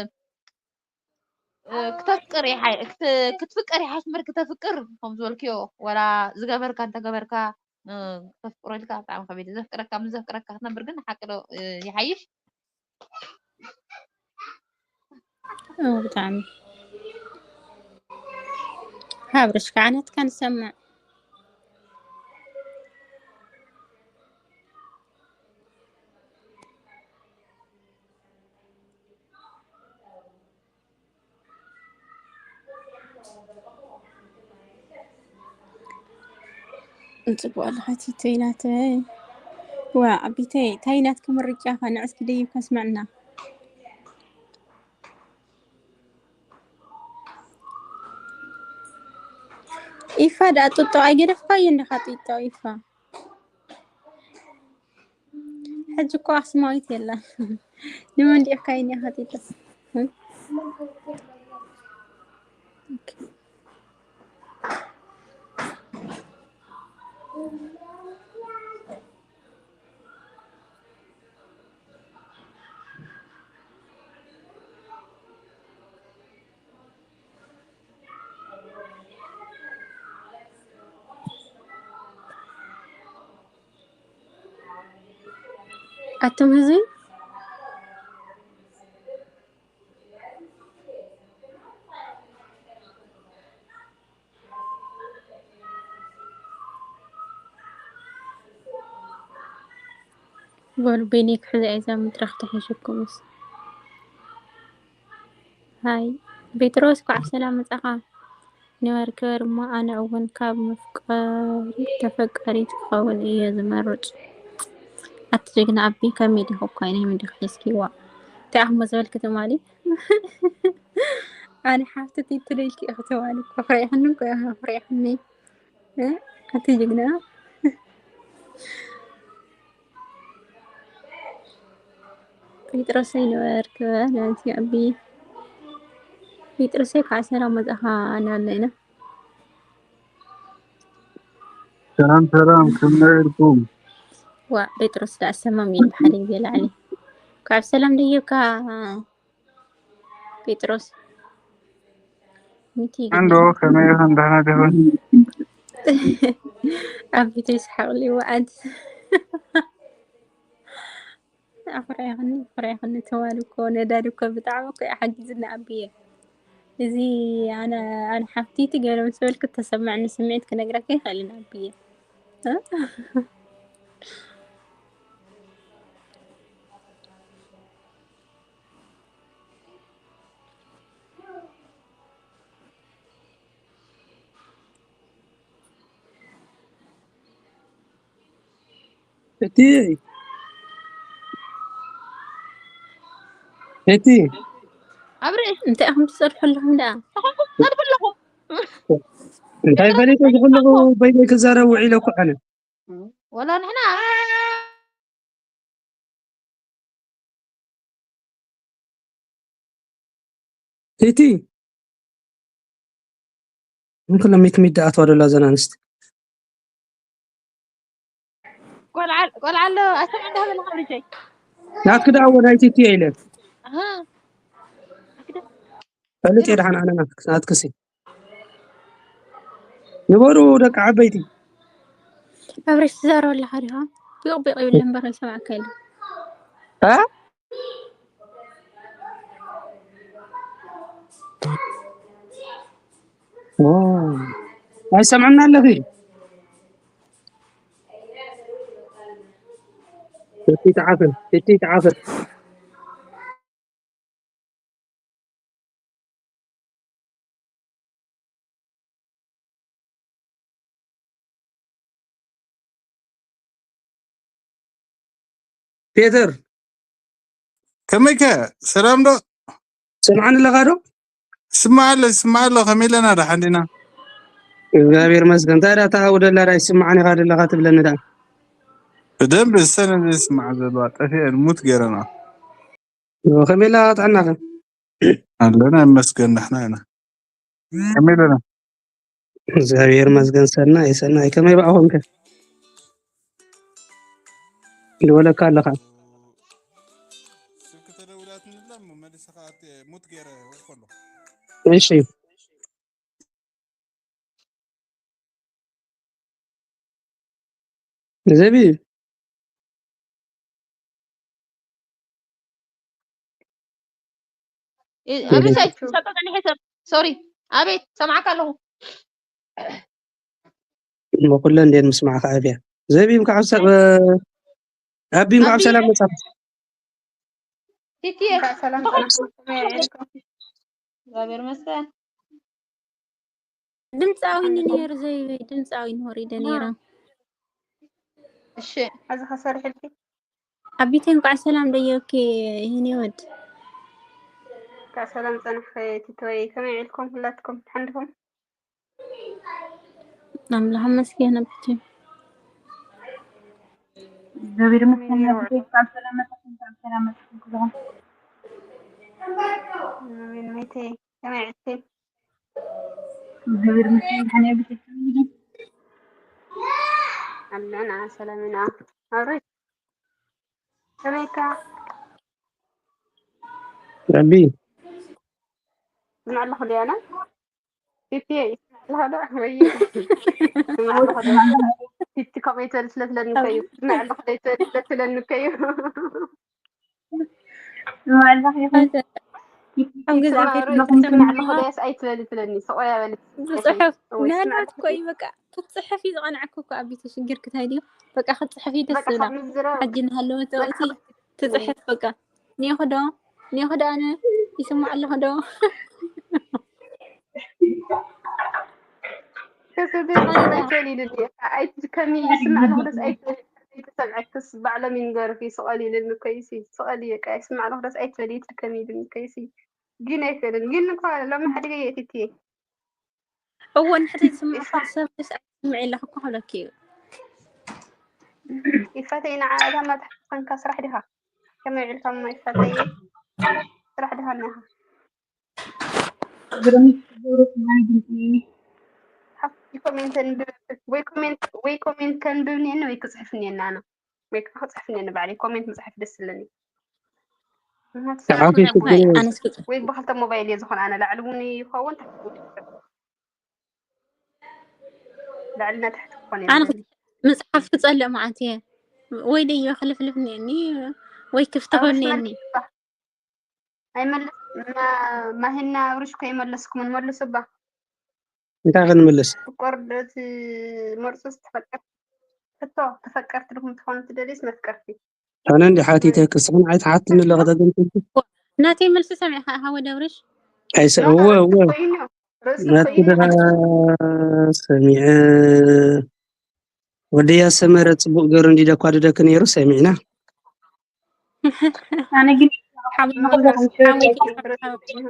ክተፍቅር ይሓ- ክት- ክትፍቀር ይሓሽ ምበር ክተፍቅር ከም ዝበልክዮ ወላ ዝገበርካ እንተገበርካ እ፣ ክተፍቅሮ ኢልካ ብጣዕሚ ከቢድ እዩ። ዘፍቅረካ ምስ ዘፍቅረካ ክትነብር ግን ሓቂ ዶ፣ እ፣ ይሓይሽ? እ፣ ብጣዕሚ ሓብርሽ ከዓ ናትካ ንሰምዕ። እንጽቡቕ ኣለኻ ቲቶይ ናተይ። ዋ ኣቢተይ ታይ ናትኪ ምርጫ ኸ ንዕስኪ ደይብ ከስመዕና። ኢፋ ደኣ ጡጦ ኣይገደፍካዮ እንዲኻ ጡጦ ኢፋ። ሕጂ እኮ ኣኽሱማዊት የላን። ንመን ዲኻ ኢኻ ጢጥስ? ኣቱም ህዝቢ በሉ ቤኒ ክሕዛ እዛ መድረኽ ተሒዙኩምስ። ሃይ ጴጥሮስ፣ ኳዕ ሰላም መጻኻ። ኒበር ክበር እሞ ኣነ እውን ካብ መፍቀሪ ተፈቃሪት ክኸውን እየ ዝመርጽ። ኣቲ ጅግና ኣቢ ከመይ ዲኺ እኮ ናይ ምንድኺ ሒዝኪዋ። እንታይ ኣኽሞ ዝበልኪ ትማሊ? ኣነ ሓፍቲ ቲቲ ኢልኪ ኢኺ ትማሊ እኮ ኣኹሪዕኽኒ እኮ ኢኺ ኣኹሪዕኽኒ። እ? ኣቲ ጅግና ጴጥሮሰይ ኒበር ክበር ናይቲ ኣቢ ጴጥሮሰይ ከዓ ሰላም መጻኻ ኣናለና። ሰላም ሰላም፣ ከመይ ኢልኩም? ዋ ጴጥሮስ ደኣ ሰማም ኢሉ ብሓደ ግዜ ላዕሊ። ካብ ሰላም ደይብካ ጴጥሮስ። ሚቲ እንዶ ከመይ ኢኹም? ደህና ዲኹም? ኣቢተይ ስሓቕሊ ወዓል። ኣኹሪዕኽኒ ኣኹሪዕኽኒ ትማሊ እኮ ነዳዲ እኮ ብጣዕሚ እኮ እዩ ሓጊዙኒ ኣቢየ። እዚ ኣነ ኣነ ሓፍቲቲ ገለ ምስ በልኩ ተሰማዕኒ ስምዒት ክነግረካ ይኽእልን ኣቢየ። እ? እቲ እቲ ኣብሪ እንታይ ኢኹም ትጸድሑ ኣለኹም ደኣ? ጸድፉ ኣለኹም። እንታይ ፈሊጠ ዝኽለኹ በይነይ ክዛረብ ውዒለ እኮ ኣነ። ወላ ንሕና እቲ እንክሎ ሚት ሚዳ ኣትዋ ደላ ዘን ኣንስቲ ቆልዓ ኣሎ ኣሰብ እንዳበለ ካብ ልጀይ ናትክ ደኣ ወ ናይቲ እቲ ኢለ ኣሃ ፈልጥ የድሓን ኣነ ናትክ ናትክሲ ንበሩ ደቂ ዓበይቲ። ኣብሬሽ ትዛረብ ኣለኻ ዲኻ? ቢቕ ቢቕ ይብል እምበር ይሰማዕካ የለን። እ? ኦ፣ ኣይሰምዕና ኣለኺ። እቲ ተዓፈን፣ እቲ ተዓፈን። ፔተር ከመይከ ሰላም ዶ? ስምዓኒ ኣለኻ ዶ? ስማዕ ኣሎ ስማዕ ኣሎ። ከመይ ኣለና? ደሓን ዲና? እግዚኣብሔር መስገን። እንታይ ዳ ተሃው ደላ ዳ ይስምዓኒ ኢኻ ደለኻ ትብለኒ ዳ? ብደንብ እሰን ስማዕ ዘለዋ ጠፊአ ሙት ገይረና። ከመይ ኢላ ጥዕናኸ? ኣለና ይመስገን ንሕና ኢና። ከመይ ኣለና? እግዚኣብሔር ይመስገን ሰናይ ሰናይ። ከመይ ብኣኹምከ? ይወለካ ኣለኻ። ስልኪ ተደውላትኒ ብላ እሞ መሊሰ ከዓ ሙት ገይረ ወድኮ ኣለኹ። እሺ። ዘቢ እ- ኣበይ ሳይት ሰጠ ቀኒሐ ሰብ ሶሪ ኣቤት ሰማዕካ ኣለኹ። እሞ ኩለን እንዴን ምስማዕካ ኣብያ ዘቢ እንኳዕ ሰብ ኣቢ እንኳዕ ኣቢ ሰላም መጻ ቲቲየ እንኳዕ ሰላም ብኸም- ጸናሕኩም። ከመይ ውዒልኩም? እግዚኣብሔር ይመስገን። ድምፃዊ ንነይሩ ዘይበይ ድምፃዊ ንወሪደ ነይራ። እሺ ሕዚ ከሰርሕልኪ ኣቢተ እንኳዕ ሰላም ደየብኪ ይህን ወድ እንኳዕ ሰላም ጸናሕኪ ቲቶይ። ከመይ ውዒልኩም? ሁላትኩም ትሓንድኹም? ኣምላኽ መስገን ኣቢተ እግዚኣብሔር ይመስገን። ኣቢተ እንኳዕ ሰላም መጣችሁ፣ እንኳዕ ሰላም መጣችሁ ኩልኹም። ኣሜን። መይተይ ከመይ ውዒልኪ? እግዚኣብሔር ይመስገን። ደሓን እየ ኣቢተ። ኣለና ሰላም ኢና። ኣሮይ ከመይካ? ኣቢ ምን ኣለኹ ዲያና ፊፊ ይስማዕ ኣለኹ ዶ ወይ ይስማዕ ኣለኹ ዶ? ፊፊ ከምኡ ይትበል ስለ ትለኒ እኮ እዩ። ይስማዕ ኣለኹ ዶ ይትበል ስለ ትለኒ እኮ እዩ። ይስማዕ ኣለኹ ይኹን። ኣብ ገዛ ይስማዕ ቤት ዶ መኽንትም ይስማዕ ኣለኹ ዶ ያስ ኣይትበል ትለኒ። ስቆያ በል። ብፅሑፍ ወይ ይስማዕ ናላት ኣለኹ ኮይ በቃ ክትፅሕፍ እዩ ዝቐንዐኩ እኮ ኣቢተ ሽግር ክታይ ድዩ በቃ ክትፅሕፍ እዩ ደስ በቃ ዝብላ ካብ ምዝራብ ሕጂ እናሃለወት በቃ ወፂ ትፅሕፍ በቃ ኒኹ ዶ ኒኹ ዶ ኣነ ይስማዕ ኣለኹ ዶ ከስብር ኣይትበል ኢሉኒ። ኣይ ከሚ ይስማዕ ኣለኹ ደስ ኣይትበል። ኣይተሰምዐክስ ባዕሎም ይንገሩኪ። ስቐል ኢሉኒ እኮ እዩ ሲ። ስቐል እዩ በቃ ይስማዕ ኣለኹ ደስ ኣይትበል ይትከም ኢሉኒ እኮ እዩ ሲ። ግን ኣይክእልን። ግን እኮ ሎሚ ሓደገ የእቲቲ እወ ንሕደ ዝስምዐካ ሰብ ደስ ኣይትስምዕ የለኽ እኮ ክብለኪ እዩ ይፈተይ ንዓ እዛ መታሕቲ ኮንካ ስራሕ ዲኻ? ከመይ ውዒልካ እሞ ይፈተይ? ስራሕ ዲኻ እኒኻ? ግርም ዝገብሩ ናይ ድምፂ ሓፍቲ ኮሜንት ኣንብብ ወይ ኮሜንት ወይ ኮሜንት ከንብብ እኒአኒ ወይ ክፅሕፍ እኒአኒ ኣነ ወይ ከዓ ክፅሕፍ እኒአኒ ባዕለይ ኮሜንት ምፅሓፍ ደስ ዝብለኒ ምክንያቱ ተዓፊ ስራሕ ሽግር ዋይ የብሉን። ኣነስ ክፅ- ወይ ብክልተ ሞባይል እየ ዝኾነ ኣነ ላዕሊ እውን ይኸውን ታሕቲ እውን ይኸውን። ላዕልና ታሕቲ ክኾን ኣነ የብሉን ክፅ- ምፅሓፍ ክፀልእ መዓት እየ ወይ ደዮ ክልፍልፍ እኒአኒ ወይ ክፍትሖ ኣብርሽ እኒአኒ መልስባ ኣይመልስ ማሂና ኣብርሽ እኮ ይመለስኩምን መልስባ እንታይ ክንምልስ ፍቅር ዶ ትመርጹስ ተፈቀርቲ? ሕቶ፣ ተፈቀርቲ ዲኹም ትኾኑ ትደልዩስ መፍቀርቲ? ኣነ እንዲ ሓቲተ ክስሕን ኣይትሓትኒ ኣለኹ ተገምጥልኩ ናተይ መልሲ ሰሚዕካ ኢኻ ወዲ ኣብርሽ ኣይሰ ኖ፣ እወ ርእሲ እወ ኮይኑ፣ ርእሲ ናቲ ኮይኑ ደኣ ሰሚዐ ወደያ ሰመረ ጽቡቅ ገሩ እንዲደኳ ድደክ ነይሩ ሰሚዕና ኣነ ግን ሓሙይ መቕዘን ርእሲ ሽወደን ኮይኑ፣ ርእሲ ኮይኑ።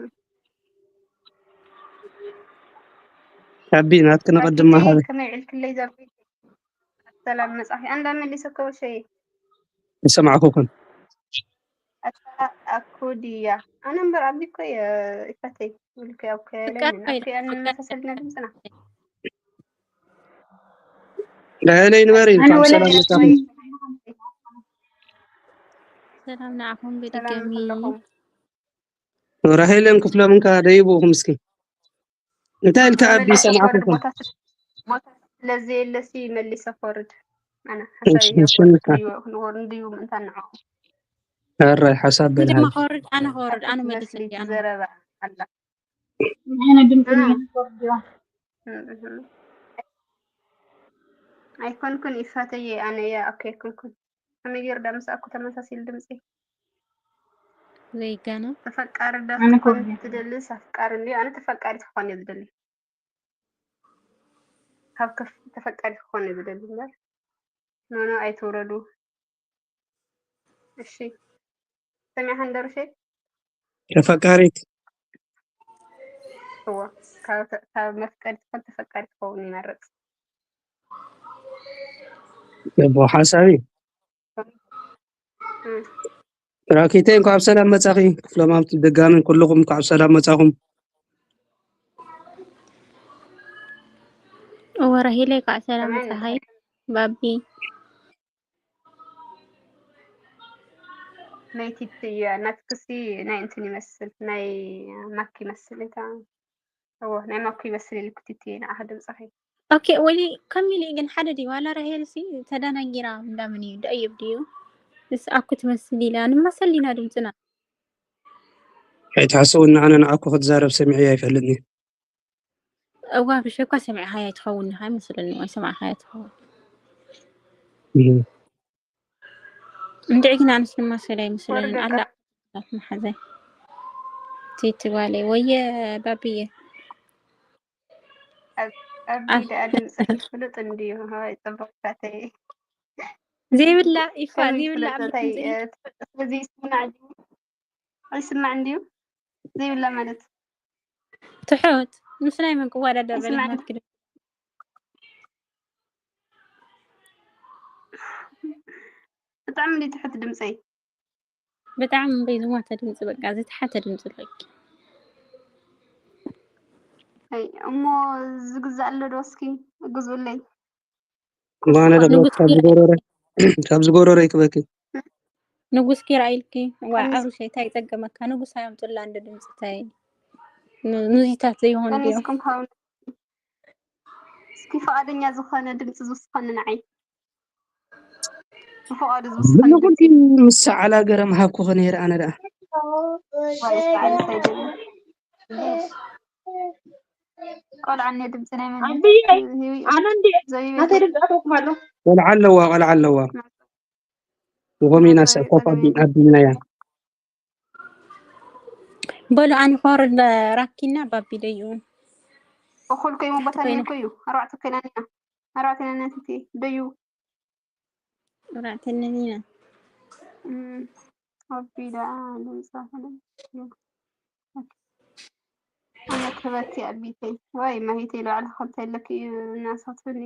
ኣቢ ናትክ ንቐድም ኣቢተይ መሃበ ከመይ ዕልክለይ ዛቢ ሰላም መጻኺ ኣንዳ መሊሰ ከወሸይ ይሰማዕኩ ኩን ኣታ ኣኩድያ ኣነ እምበር ኣቢ እኮ እየ ይፈተይ ምልክ ኣብ ከለይ ፍቃድ ምን ኮይነ ኣኩ ያን ፍቃድ መሳሰልና ድምፅና ለህለይ ንበሪ ኣነ እንኳብ ወላ ሰላም መጻኹም ሰላም ንዓኹም ሰላም ብድጋሚ ከለኹም ራሄልን ክፍሎምን ከ ደይብኡኹም እስኪ እንታይ ኢልካ ኣቢ መሊሰ ሰማዕኩ ኮርድ ኩን ቦታ ስ- ቦታ ስለዘየለሲ መሊሰ ኮርድ ኣነ እሺ ሓሳብ እሺ ንካ ክንወርድ እንድዩ ምእንታ ንዑ ኣቢ በል ድማ ሓቢ ከወርድ ኣነ ከወርድ ኣነ ሓንቲ መልስ መስሊ ኣነ ትዘረባ ኣላ ኣነ ድምፂ እ። መሊስ ወርድዋ እም። ኣይኮንኩን ይፋተየ ኣነ እያ ኣኮ ኣይኮንኩን ከመይ ገይሩ ዳ ምስ ኣኩ ተመሳሲሉ ድምፂ ዘይጋነ ተፈቃሪ ዳ ኣነ ክትኮን ኮርድ ትደልስ ኣፍቃሪ እንድዩ ኣነ ተፈቃሪ ትኾን እየ ዝደሊ ካብ ከፍ ተፈቃሪ ክኾን እየ ዝደሊ እምበር ኖኖ ኣይትውረዱ እሺ ሰሚዕካ እንደርሸ ተፈቃሪት እዎ ካብ መፍቀሪ ትኾን ተፈቃሪ ትኸውን ይመርፅ የቦ ሓሳቢ ራኪተይ እንኳዕ ብሰላም መጻኺ ክፍሎም ኣብቲ ደጋምን ኩልኹም እንኳዕ ብሰላም መጻኹም እወ ራሂለይ እንኳዕ ሰላም መጻኺ ባቢ ናይ ቲቲ እያ ናትክሲ ናይ እንትን ይመስል ናይ ማክ ይመስል እታ እዎ ናይ ማክ ይመስል ኢልኩ ቲቲ ንዓኺ ድምፅኺ ኦኬ፣ ወይኒ ከሚሊ ግን ሓደ ድዩ ዋላ ራሄል ሲ ተደናጊራ እንዳምን እዩ ደእይብ ድዩ? እስ ኣኩ ትመስል ኢላ ንመሰል ኢና ድምፅና። ኣይትሓስቡ፣ ንዓነ ንዓኩ ክትዛረብ ሰሚዐ ኣይፈልጥኒ። እዋ ብሸኳ ሰሚዕኻያ ትኸውን ኢኻ ይመስለኒ፣ ወይ ሰማዕኻያ ትኸውን። እም። እንድዒ ግን ኣነስ ድማ ሰለ ኣይመስለንን። ኣላ መሓዘይ ቲቲ ጓለይ ወየ ባብየ ኣቢ ደኣ ድምፅኺ ፍሉጥ እንድዩ። ሃይ ፅቡቅ ፋተይ ዘይብላ ይፋ ከመይ ዘይብላ ፍለጥ እንታይ እዚ ይስምና እንድዩ? ኣይስማዕ እንድዩ? ዘይብላ ማለት ትሑት ምስ ናይ መን ክወዳደር ይስማዕ በለናት ክደ ብጣዕሚ እንድዩ ትሑት ድምፀይ። ብጣዕሚ እምበይ ዝሞተ ድምፂ በቃ ዝተሓተ ድምፂ ኣለኪ። ኣይ እሞ ዝግዛእ ኣሎ ዶ እስኪ ግዙለይ። ማነ ደሞ ንጉስ ካብ ኪራ ዝጎረረ ካብ ዝጎረረ ይክበኪ። ንጉስ ኪራ ኢልኪ ዋ ቀንስ ኣሩሸይ እንታይ ይጸገመካ ንጉስ ኣያምጡላ እንደ ድምፂ እንታይ ኑ- ኑዚታት ዘይሆን ድዮም ቀኒስኩም ካብ እስኪ ፈቃደኛ ዝኾነ ድምፂ ዝውስኸኒ ንዓይ ብፍቃዱ ዝውስኸኒ ድምፂ ንኩልኪ ምስ ሰዓላ ገረም ሃብኩኸ ነይረ ኣነ ደኣ። ዋይ ሰዓሊ ሰይደኒ ቆልዓ እኔ ድምፂ ናይ መን እዩ? ኣቢየይ ህዊ ኣነ እንዲ ዘቢቤ ናተይ ድምፂ ኣተውኩም ኣሎ። ቆልዓ ኣለዋ ቆልዓ ኣለዋ። ንኮሚና ሰብ ኮፍ ኣቢ- ኣቢልናያ። በሉ ኣንኾር ራኪና ባቢለዩ እኩል ከይሙ ቦታ ኮይና እኮ እዩ ኣርባዕተ ኮይና ኢና ኣርባዕተ ኢና ናትቲ ደዩ ራዕተነን ኢና ኣቢ ደኣ ድምፃ ኣነ ክበቲ ኣቢተይ ወይ ማሂተይ ልባዕሊ ከምታ የለክ እዩ እናሳትኒ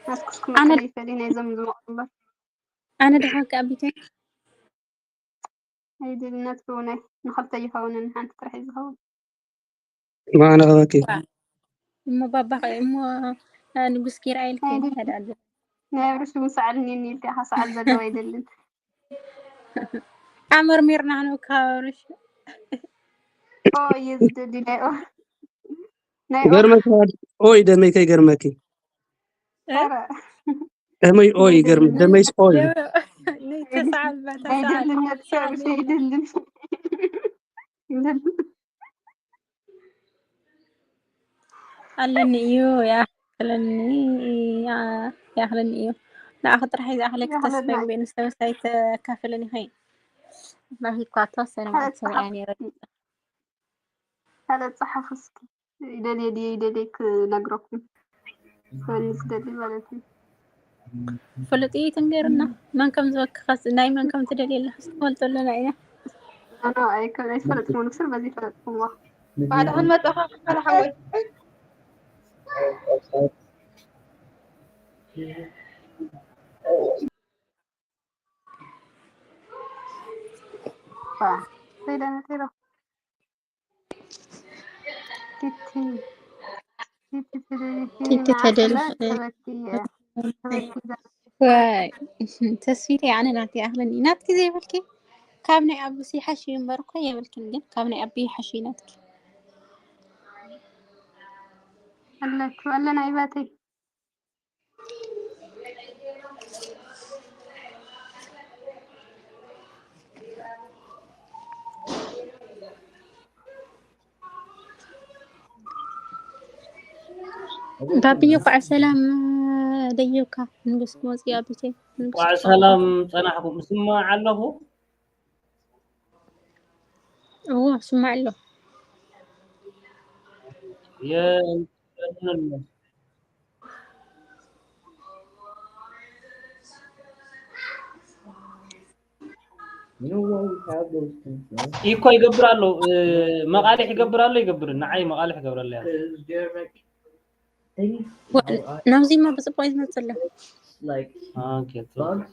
ናስኩስኩም ኣነ መከለ ይፈሊ ናይዞም ዝመቕበር ኣነ ደሓንካ ኣቢተይ ኣይድልነት ብእውነይ ንኸልተ ይኸውንን ሓንቲ ጥራሕ እዩ ዝኸውን ማነ ከበኪ እሞ ባባኸ እሞ ንጉስ ኪራ ኢልኪ ኣይድል ተዳሉ ናይ ኣብርሽ እውን ሰዓል እኒኒ ኢልካ ኢኻ ሰዓል ዘለዎ ኣይደልን ኣመርሚርና ነው ካብርሽ ኦ እየ ዝደሊ ናይ ኦ ናይ ኦ ገርመኪ ኦይ ደመይ ከይገርመኪ ኧረ ደመይ ኦይ ገርም ኣይደልን ደመይስ ኦይ ንተሰዓል ኣይደልን ነብሰ ኣብርሽ ኣይደልን ኣለኒ እዩ ያክለኒ ያክለኒ እዩ ንኣኸ ጥራሕ ዝኣኽለኪ ተስፋ ይኽለና ግቤ ንስተበሳይ ተካፍለኒ ኸይ ናሂኳ ተወሰነ መዓልቲ ሰብኣያ ነይረ ካለ ጸሓፍ እስኪ ይደልየ ድየ ይደልየ ክነግረኩም ክበኒ ዝደሊ ማለት እዩ ፍሉጥ እዩ ትንገርና መን ከም ዝበክኸስ ናይ መን ከም ትደልየ ኣለኽስ ትፈልጡ ኣለና ኢና ኣነ ኣይከ- ኣይፈለጥኩሞ ንክስር በዚ ይፈለጥኩሞ ባዕልኽን መጠኻ ክፈላ ሓወይ ባ ሰይዳነት ሄሎ ቲቲ ቲቲ ትደልኪ ቲቲ ንዓኸላ ተደልኺ ክበኪ እየ ክበኪ ዘ- ዋይ ተስፊተይ ኣነ ናተይ ይኣኽለኒ ናትኪ ዘይብልኪ ካብ ናይ ኣቡሲ ሓሽዩ እምበር እኮ የብልክን ግን ካብ ናይ ኣቢ ሓሽዩ ናትኪ ኣለኩ ኣለና ይባተይ ባብየ ኳዕ ሰላም ደየብካ ንጉስ ክመፅእ ኣቢተይ ንጉስ ኳዕ ሰላም ጸናሕኩም። እስማዕ ኣለኹ። እዎ ስማዕ ኣሎ የንቀንነ You know why we have those things, no? ኢኮ ይገብር ኣሎ እ፣ መቃልሕ ይገብር ኣሎ ይገብር ንዓይ መቃልሕ ይገብረለያ Things ወ- how I ናብዚማ ብፅቡቅ እዩ ዝመፅእ ኣሎ like ኦኬ፣ bugs.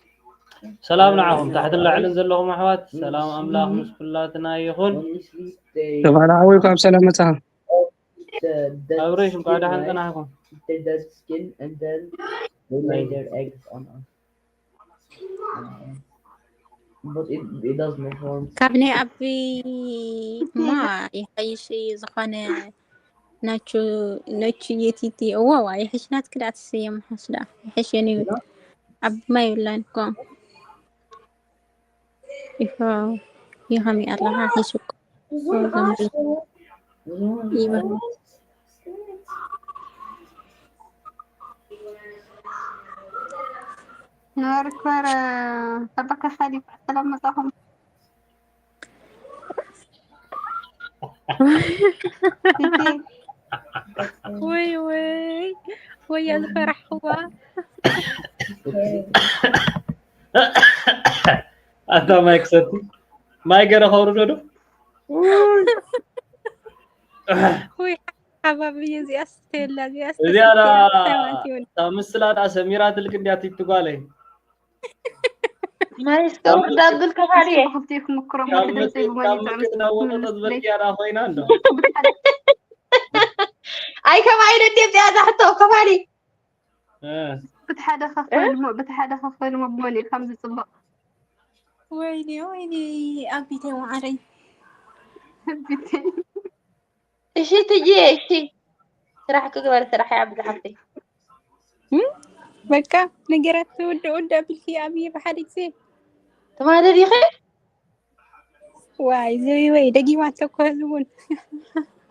ሰላም ንዓኹም ታሕትን ላዕልን ዘለኹም ኣሕዋት ሰላም ኣምላኽ ምስ ኩላትና ይኹን። When we sleep, they ተባላ ሓወይ ካብ ሰላም መጻኻ the dead ኣብሬሽ እንኳ skin, ደሓን right? ጸናሕኩም። The dead skin, and then they lay their eggs on us. Um, but it, it does not harm. ካብ ናይ ኣቢ እማ ይሓይሽ እዩ ዝኾነ ናቹ፣ ናቹ የቲቲ። እዋ፣ ዋ፣ ይሕሽ ናትኪ ደኣ ትስየም፣ ሓሽ ደኣ። ይሕሽ የኔ ውድ። ኣብ ማይ ይብላን እኮ። ይኸ-፣ ይኸም ኣለኻ፣ ይሕሽ እኮ። ይበል። ነበር እኮ ረ-፣ ተበከ ኸሊፍ ሰላም መጻኹም። ወይ ወይ ወይ፣ ያ ዝፈራሕኽዋ። ኣታ ማይ ክሰቲ፣ ማይ ገረ ከውርዶ ዶ? ወይ ሓባብ እየ እዚኣ ስተየላ እዚኣ እዚኣ ዳ-፣ ስተየላ እንታይ ማለት ይሆን? እታ ምስላ ዳ ሰሚራ ትልክ እንዲያ ትጓለይ። ማይ እስከ ውርድ ኣብል ከፋሊ እየ። ክልቲኡ ክምክሮ ካብ ማለት ምክ-፣ ደይ ካብ ማለት ምክት ናብ ወጠጠ ዝበልክያ ዳ ኮይና እንዶ። ኣይ ከም ኣይነ እንዴ እዚኣ ዛሕቶ ከፋሊ። እ፣ ብቲ ሓደ ከፈልሞ ብቲ ሓደ ከፈልሞ ብመን እዩ ከም ዝፅበቕ ወይኔ ወይኔ፣ ኣቢተይ ወዓረይ። እሺ ትጂ እሺ። ስራሕ ክግበር ስራሕ እያ ብዙሓተይ። እም? በቃ ነገራት ትውድእ ውድእ ኣቢልኪ ኣብየ ብሓደ ግዜ። ትማሊ ዲኺ? ዋይ ዝብኢ ወይ ደጊማቶ እኮ ህዝቡን።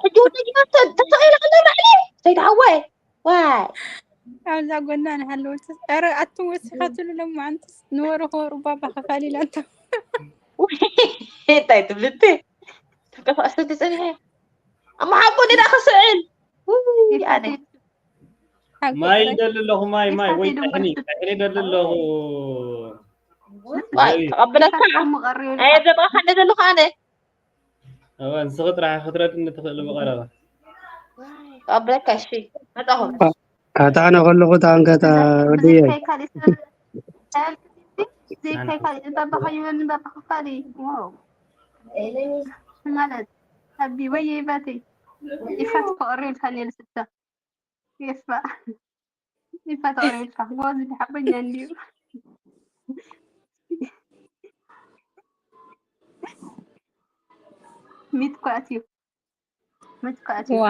ሕጂ እውን ደጊማ ተ-፣ ተሰቒላ ከላ ባዕሊ። ሰይድ ሓወይ። ዋይ። ኣብዛ ጎና ንሃለወት። ኧረ ኣቱም ወሲኻትሉ ሎማዓንትስ ንወርሆ ሩባባ ከፋሊላቶ። እንታይ ትብልቲ? ተንቀሳቐስቲ ጸኒሐ። ኣማ ሓቦ ኔዳ ክስዕል። ውይ ኣነ። ማይ ይደሊ ኣለኹ፣ ማይ፣ ማይ፣ ወይ ጥሕኒ፣ ጥሕኒ ይደሊ ኣለኹ። ዋይ ተቐብለካ። ኣየ ዘባኻ እንደ ዘለኹ ኣነ። እወ፣ ንስኺ ጥራሕ ክትረድኒ ትኽእሊ ብቐረባ። ተቐብለካ እሺ። መጣኹ። ኣታ ኣነ ከለኹ እታ ኣንከታ ወድየ ዘይካይ ካልእ ሰብ ዘይካይ ካልእ ባባ ከይበልኒ ባባ ክፋሊ። ዋው። ማለት ኣቢ ወይ ይባቲ ይፋት ፍቕሪ ኢልካ ነይሩ ስታ። ይፋ። ይፋ ተቕሪ ኢልካ። ጎዚ ድሓበኛ እንዲዩ። ሚት ኳት እዩ። ሚት ኳት እዩ። ዋ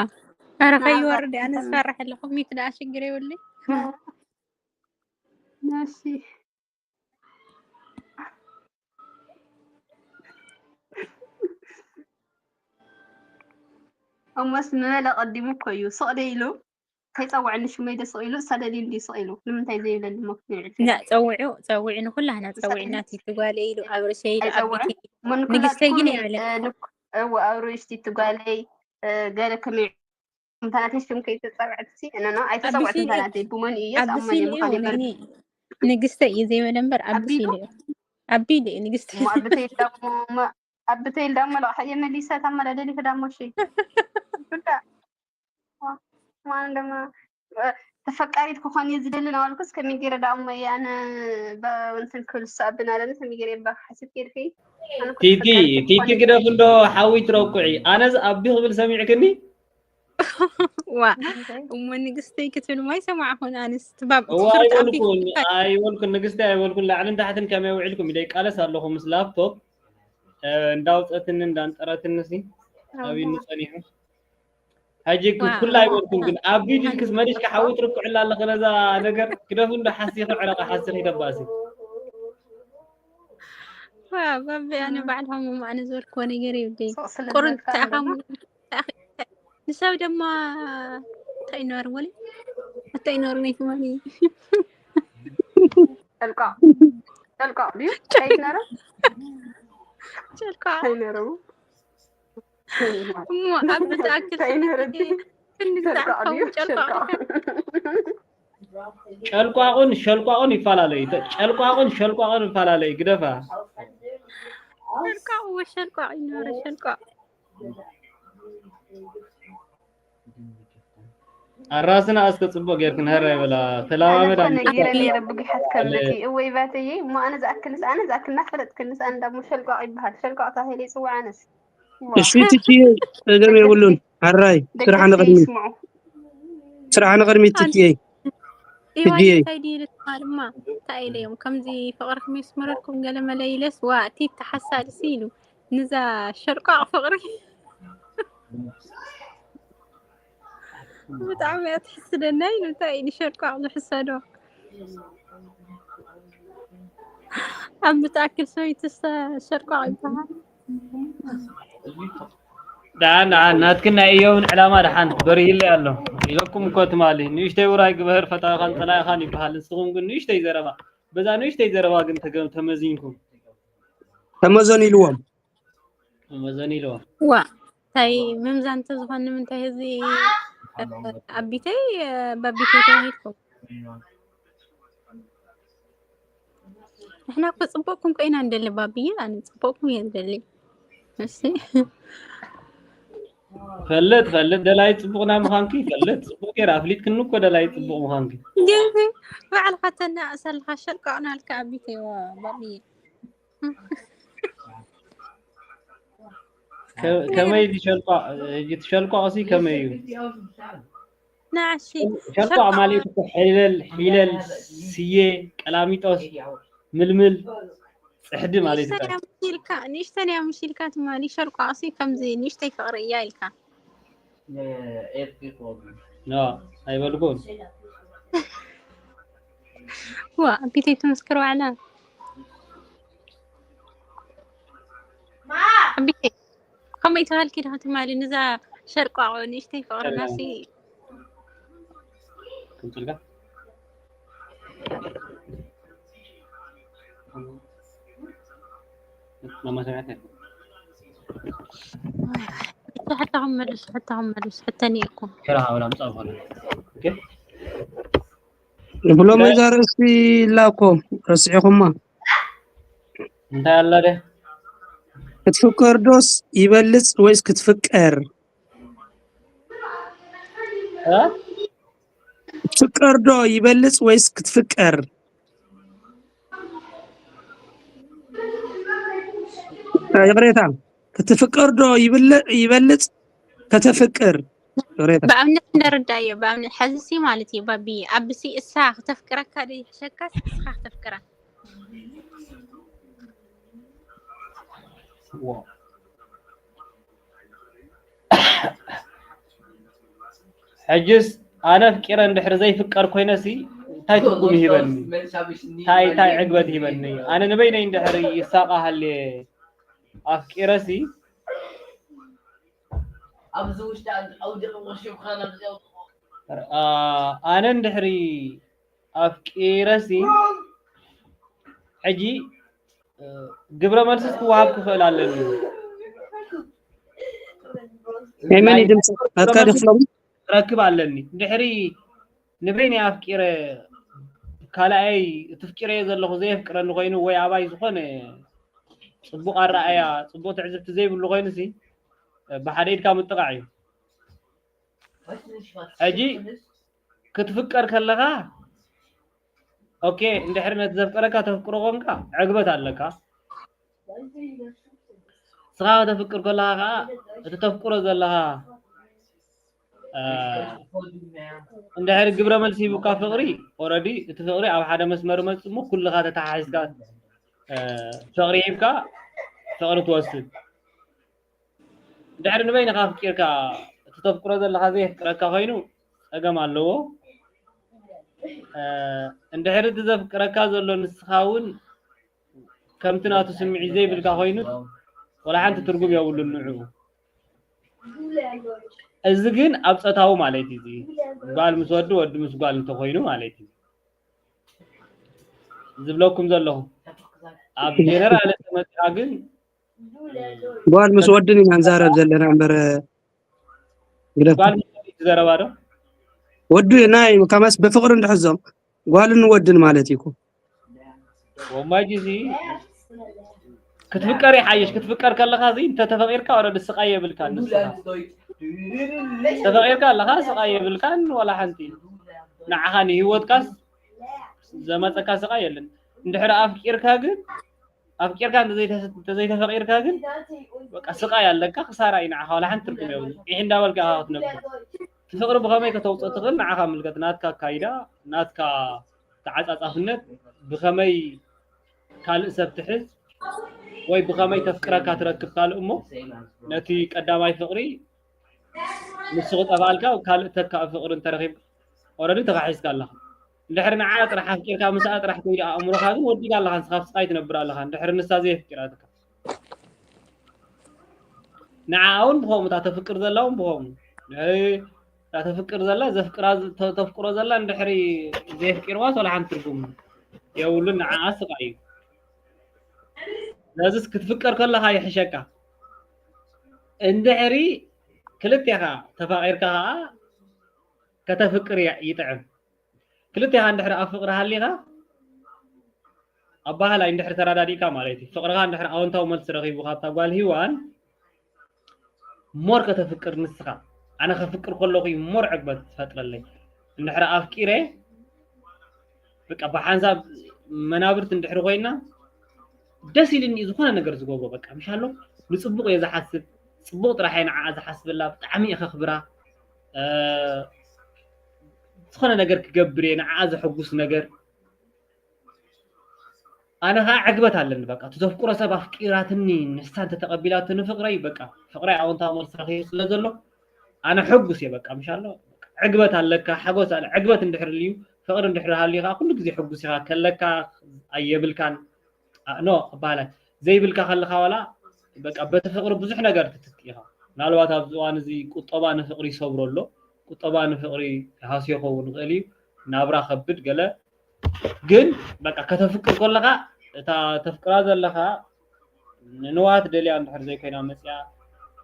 ኧረ ከይወርድ ኣነ ዝፈርሕ ኣለኹ። ሚት ደኣ ሽግር የብለይ። ነሲ እሞስ ምበለ ቀዲሙ እኮ እዩ ስቕ ደ ኢሉ ከይፀውዐኒ ሽመይ ደ ስቕ ኢሉ እሳ ደልዩ እንዲ ስቕ ኢሉ ንምንታይ ዘይብለኒ እሞ ክትብል ና ጸውዑ ጸውዑ ንኩላህና ጸውዑ ናቲ ትጓለ ኢሉ ኣብ ርሸይ ኢሉ ኣብ ኣይፀውዕን ቤት ምን ንግስተይ ግን ኩላትኩም የብለ እው ኣብ ርእሽቲ ትጓለይ ገለ ከመይ እንታናተይ ሽም ከይተፀውዐትሲ እነና ኣቢሲ ኣይተፀውዐትን ኢለ እንታናተይ ብመን እየ ኣቢሲ ፃመን ኢለ የምኻን የበር ወይኒ ንግስተይ እዩ ዘይበለ እምበር ኣቢሲ ኣቢሉ ኢለ ኣቢሉ እዩ ንግስተይ እሞ ኣቢ ተይልዳ እሞ እሞ ኣቢ ተይልዳ እሞ ለቕሓ እየ መሊሰ ታመዳደሊ ክዳሞ ሺ ብዳ ማን ደማ ተፈቃሪት ክኾን እየ ዝደሊ ናበልኩስ ከመይ ገይረ ዳሞ እየ ኣነ እንትን ክልሱ ኣብን ኣለኒ ከመይ ገይረ እባ ሓሲብ ከይድኪ ኣነ እኮ ቲቲ ተፈቃሪት ቲቲ ክኾን ግደፍ እንዶ ሓዊ ትረቁዒ። ኣነስ ኣቢ ክብል ሰሚዕክኒ ዋ እሞ ንግስተይ ክትብል ማይ ሰማዕኹን ኣንስ ትባብ እዋ ትፍርድ ኣቢ ኣይበልኩን ኣይበልኩን ንግስቲ ኣይበልኩን። ላዕልን ታሕትን ከመይ ውዒልኩም ኢለ ይቃለስ ኣለኹ ምስ ላፕቶፕ እ፣ እንዳውፀትኒ እንዳንጠረትኒ ሲ ኣቢኒ ጸኒሑ። ሕጂ ዋው። ኩላ ኣይበልኩም ግን ኣቢ ድልክስ መሊሽካ ሓዊ ትርኩዕላ ኣለኸ ነዛ ነገር ግደፉ እንዶ ሓሲኺ ዕረቐ ሓሲኺ ደባሲ ዋ ባቢ ኣነ ባዕልኻ መማእነ ዝበልክዎ ነገር የብለይ ሱቕ ስለ ቁሩን ዝበልካ ተኣኻሙ ንሰብ ድማ እንታይ ይነሩ ወለ እንታይ ይነሩ ናይ ትማሊ ጨልቋቕ ጨልቋቕ ድዩ ከይት ነረ ጨልቋ ከይነረቡ እሞ ኣብ ዝኣክል ከይነረዲ ክንዲ ሸልቋቕ ድዩ ዝኣኸው ጨልቋ ሸልቋቕ ጨልቋቑን ሸልቋቑን ይፈላለዩ። ተ-፣ ጨልቋቑን ሸልቋቑን ይፈላለዩ። ግደፋ። ሸልቋ ወሸልቋ ይኖረ ሸልቋ ኣራስና እስከ ጽቡቕ ጌርክን ሀራ ይበላ። ተላማመድ ኣነ ኣምጣ። ነጊረ ነይረ ብጊሓት ከምልኪ እወይ ባተይ እሞ ኣነ ዝኣክልስ ኣነ ዝኣክል እናፈለጥክንስ ኣነ ዳሞ ሸልቋቕ ይበሃል ሸልቋቕ ተባሂለ ይፅዋዕ ኣነስ እሺ ትችዬ ጸገም የብሉን። ሐራይ ስራሕ ንቕድሚት ስራሕ ንቕድሚት ትችዬ። ኢዋይ ትችዬ ከይዲ ኢልካ ድማ እንታይ ኢለ እዮም ከምዚ ፍቕርኩም የስምረልኩም ገለ መለ ኢለስ ዋ እቲ ተሓሳድሲ ኢሉ ንዛ ሸርቋቕ ፍቕሪ ብጣዕሚ እያ ትሕስደና ኢሉ እንታይ እዩ ንሸርቋቕ ዝሕሰዶ? ኣብ ምትኣክል ሰበይቲ ሸርቋቕ ይበሃል። ደሓን ደሓን ናትክን ናይ እዮብን ዕላማ ደሓን በሪህለይ ኣሎ ኢለኩም እኮ ትማሊ። ንእሽተይ ውራይ ግበህር ፈታዊኻን ጸላኢኻን ይበሃል። ንስኹም ግን ንእሽተይ ዘረባ በዛ ንእሽተይ ዘረባ ግን ተገ- ተመዚንኩም ተመዘኑ ኢልዎም። መዘን ኢልዎም። ዋ እንታይ ምምዛን እንተዝኾን ንምንታይ እዚ ኣቢተይ ባቢተይ ተባሂልኩም? ንሕና እኮ ፅቡቅኩም ኮይና እንደሊ ባብዬ ኣነ ፅቡቅኩም እየ ዝደሊ። እሺ ፈልጥ ፈልጥ ደላይ ፅቡቅና ምዃንኪ ፈልጥ ፅቡቅ ገይራ ኣፍሊጥክኒ እኮ ደላይ ፅቡቅ ምዃንኪ። ግን ባዕልካ ተናእሰልካ ሸልቃቅናልካ ኣቢተይ ዋ ባብዬ። ከመይ ዝሸልቋ ዝሸልቋ ሲ ከመይ እዩ? ንዓሺ ሸልቋ ማለት እኮ ሒለል ሒለል ስየ ቀላሚጦስ ምልምል ፅሕዲ ማለት እዩ። ንእሽተን እያ ምሽ ኢልካ ንእሽተን እያ ምሽ ኢልካ ትማሊ ሸልቋ ሲ ከምዚ ንእሽተይ ፍቅሪ እያ ኢልካ። ኖ ኣይበልኩን። ዋ ኣቢተይ ትምስክር ዋዕላ ኣቢተይ ከመይ ተባልኪ ዲኻ ትማሊ ንዛ ሸርቋቆ ንእሽተይ ፍቅርና ሲ ከምፅልካ ማማሰቢያት ሕታኹም መልሱ ሕታኹም መልሱ ሕተኒ እኮ ሄራ ሃበላ ምፃ ዝኾነ ብሎም እዛ ርእሲ ላኮ ረስዒኹማ እንታይ ኣላ ደ ክትፍቀር ዶስ ይበልፅ ወይስ ክትፍቀር እ? ክትፍቀር ዶ ይበልፅ ወይስ ክትፍቀር ይቅሬታ ክትፍቀር ዶ ይብል- ይበልፅ ከተፍቅር ይቅሬታ ብኣብነት እንደረዳዮ ብኣብነት ሐዚ ሲ ማለት እዩ ባቢ ኣብሲ እሳ ክተፍቅረካ ዶ ይሕሸካስ እስኻ ክተፍቅራ ሕጅስ ኣነ ኣፍቂረ እንድሕር ዘይፍቀር ኮይነሲ እንታይ ትርጉም ይህበኒ? እንታይ እንታይ ዕግበት ይህበኒ? ኣነ ንበይነይ እንድሕር ይሳቃ ሃልየ ኣፍቂረሲ ኣብዚ ውሽጢ ኣውዲቕዎ ሽምኻ ናብዚ ኣውጥዎ አ- ኣነ እንድሕሪ ኣፍቂረሲ ሕጂ እ፣ ግብረ መልስስ ክወሃብ ክኽእል ኣለኒ። ናይ መን እዩ ድምፂ ኣካዲ ክፍሎም ክረክብ ኣለኒ ድሕሪ ንበይነይ ኣፍቂረ ካልኣይ እቲ ፍቂረዮ ዘለኹ ዘየፍቅረኒ ኮይኑ ወይ ኣባይ ዝኾነ ፅቡቅ ኣረኣያ ፅቡቅ ትዕዝብቲ ዘይብሉ ኮይኑ ሲ ብሓደ ኢድካ ምጥቃዕ እዩ። ሕጂ ክትፍቀር ከለኻ ኦኬ እንድሕር ነቲ ዘፍቀረካ ተፍቅሮ ኮንካ ዕግበት ኣለካ። ስኻ ከተፍቅር ከለኻ ከዓ እቲ ተፍቅሮ ዘለኻ እ፣ እንድሕር ግብረ መልሲ ሂቡካ ፍቅሪ ኦረዲ እቲ ፍቅሪ ኣብ ሓደ መስመር መፅሞ ኩልኻ ተተሓሒዝካ እ፣ ፍቅሪ ሂብካ ፍቅሪ ትወስድ። እንድሕር ንበይንኻ ኣፍቂርካ እቲ ተፍቅሮ ዘለኻ ዘየፍቅረካ ኮይኑ ፀገም ኣለዎ። እ፣ እንድሕር እቲ ዘፍቅረካ ዘሎ ንስኻ እውን ከምቲ ናቱ ስምዒት ዘይብልካ ኮይኑ ወላ ሓንቲ ትርጉም የብሉን ንዕኡ። እዚ ግን ኣብ ፆታዊ ማለት እዩ። እዚ ጓል ምስ ወዲ ወዲ ምስ ጓል እንተኮይኑ ማለት እዩ ዝብለኩም ዘለኹ። ኣብ ጀነራል ተመፂኻ ግን ጓል ምስ ወድን ኢና ንዛረብ ዘለና እምበር ግደፍ። ጓል ምስ ወዲ ትዘረባ ዶ? ወዲ ናይ ከማስ ብፍቅሪ እንድሕዞም ጓልን ወድን ማለት እዩ እኮ። ወማጅ እዚ ክትፍቀር ይሓይሽ። ክትፍቀር ከለኻ እዚ እንተተፈቂርካ ኦረዲ ስቃይ የብልካ ንስኻ ተፈቂርካ ኣለኻ ስቃይ የብልካን ወላ ሓንቲ ንዓኻ ንሂወትካስ ዘመፀካ ስቃይ የለን። እንድሕር ኣፍቂርካ ግን ኣፍቂርካ እንተዘይተፈቂርካ ግን በቃ ስቃይ ኣለካ ክሳራ እዩ ንዓኻ ወላ ሓንቲ ትርጉም የብሉ። ይሕ እንዳበልካ ኢኻ ክትነብር። እቲ ፍቅሪ ብኸመይ ከተውፅኦ ትኽእል ንዓኻ ምልከት ናትካ ኣካይዳ ናትካ ተዓፃፃፍነት ብኸመይ ካልእ ሰብ ትሕዝ ወይ ብኸመይ ተፍቅረካ ትረክብ ካልእ እሞ ነቲ ቀዳማይ ፍቅሪ ንሱ ክጠፍኣልካ ካልእ ተካእ ፍቕሪ እንተረኺብ ኦረዲ ተኻሒስካ ኣለኻ። እንድሕሪ ንዓ ጥራሕ ኣፍቂርካ ምስኣ ጥራሕ ከይዱ ኣእምሮኻ ግን ወዲጋ ኣለኻ፣ ንስኻ ኣብ ስቓይ ትነብር ኣለኻ። እንድሕሪ ንሳ ዘየፍቂራትካ ንዓ እውን ብኸምኡ እታ ተፍቅር ዘላ እውን ብኸምኡ ንሕሪ እታ ተፍቅር ዘላ ዘፍቅራ ተፍቅሮ ዘላ እንድሕሪ ዘየፍቂርዋ ወላ ሓንቲ ትርጉም የብሉን። ንዓ ስቓይ እዩ። ስለዚስ ክትፍቀር ከለኻ ይሕሸካ። እንድሕሪ ክልቴኻ ተፋቒርካ ኸዓ ከተፍቅር ይጥዕም። ክልቴኻ እንድሕሪ ኣብ ፍቕሪ ሃሊኻ ኣባህላይ እንድሕሪ ተረዳዲእካ ማለት እዩ። ፍቕርኻ እንድሕሪ ኣወንታዊ መልሲ ረኺቡ ካብታ ጓል ሂዋን ሞር ከተፍቅር ንስኻ ኣነ ከፍቅር ከለኹ ሞር ዕግበት ትፈጥረለይ። እንድሕሪ ኣፍቂረ በቃ ብሓንሳብ መናብርቲ እንድሕሪ ኮይና ደስ ኢልኒ እዩ ዝኾነ ነገር ዝገብሮ በቃ ምሻሎ ንፅቡቕ እየ ዝሓስብ። ፅቡቕ ጥራሕ እየ ንዓኣ ዝሓስበላ ብጣዕሚ እየ ከኽብራ። ዝኾነ ነገር ክገብር እየ ንዓኣ ዘሐጉስ ነገር ኣነ ከዓ ዕግበት ኣለኒ በቃ እቲ ዘፍቅሮ ሰብ ኣፍቂራትኒ ንሳ እንተተቐቢላትኒ ፍቕረይ በቃ ፍቕረይ ኣወንታዊ መልሲ ረኺቡ ስለ ዘሎ ኣነ ሕጉስ እየ በቃ ምሻሎ። ዕግበት ኣለካ ሓጎስ ኣለ ዕግበት እንድሕር ልዩ ፍቕሪ እንድሕር ሃልዩ ከዓ ኩሉ ግዜ ሕጉስ ኢኻ ከለካ ኣየብልካን ኖ ኣባህላይ ዘይብልካ ከለካ ዋላ በቃ በቲ ፍቕሪ ብዙሕ ነገር ትትክ ኢኻ። ምናልባት ኣብዚ እዋን እዚ ቁጠባ ንፍቕሪ ይሰብሮ ኣሎ። ቁጠባ ንፍቕሪ ሃስዮ ክኸውን ይኽእል እዩ። ናብራ ከብድ ገለ ግን በቃ ከተፍቅር ከለኻ እታ ተፍቅራ ዘለኻ ንንዋት ደልያ እንድሕር ዘይኮይና መፅያ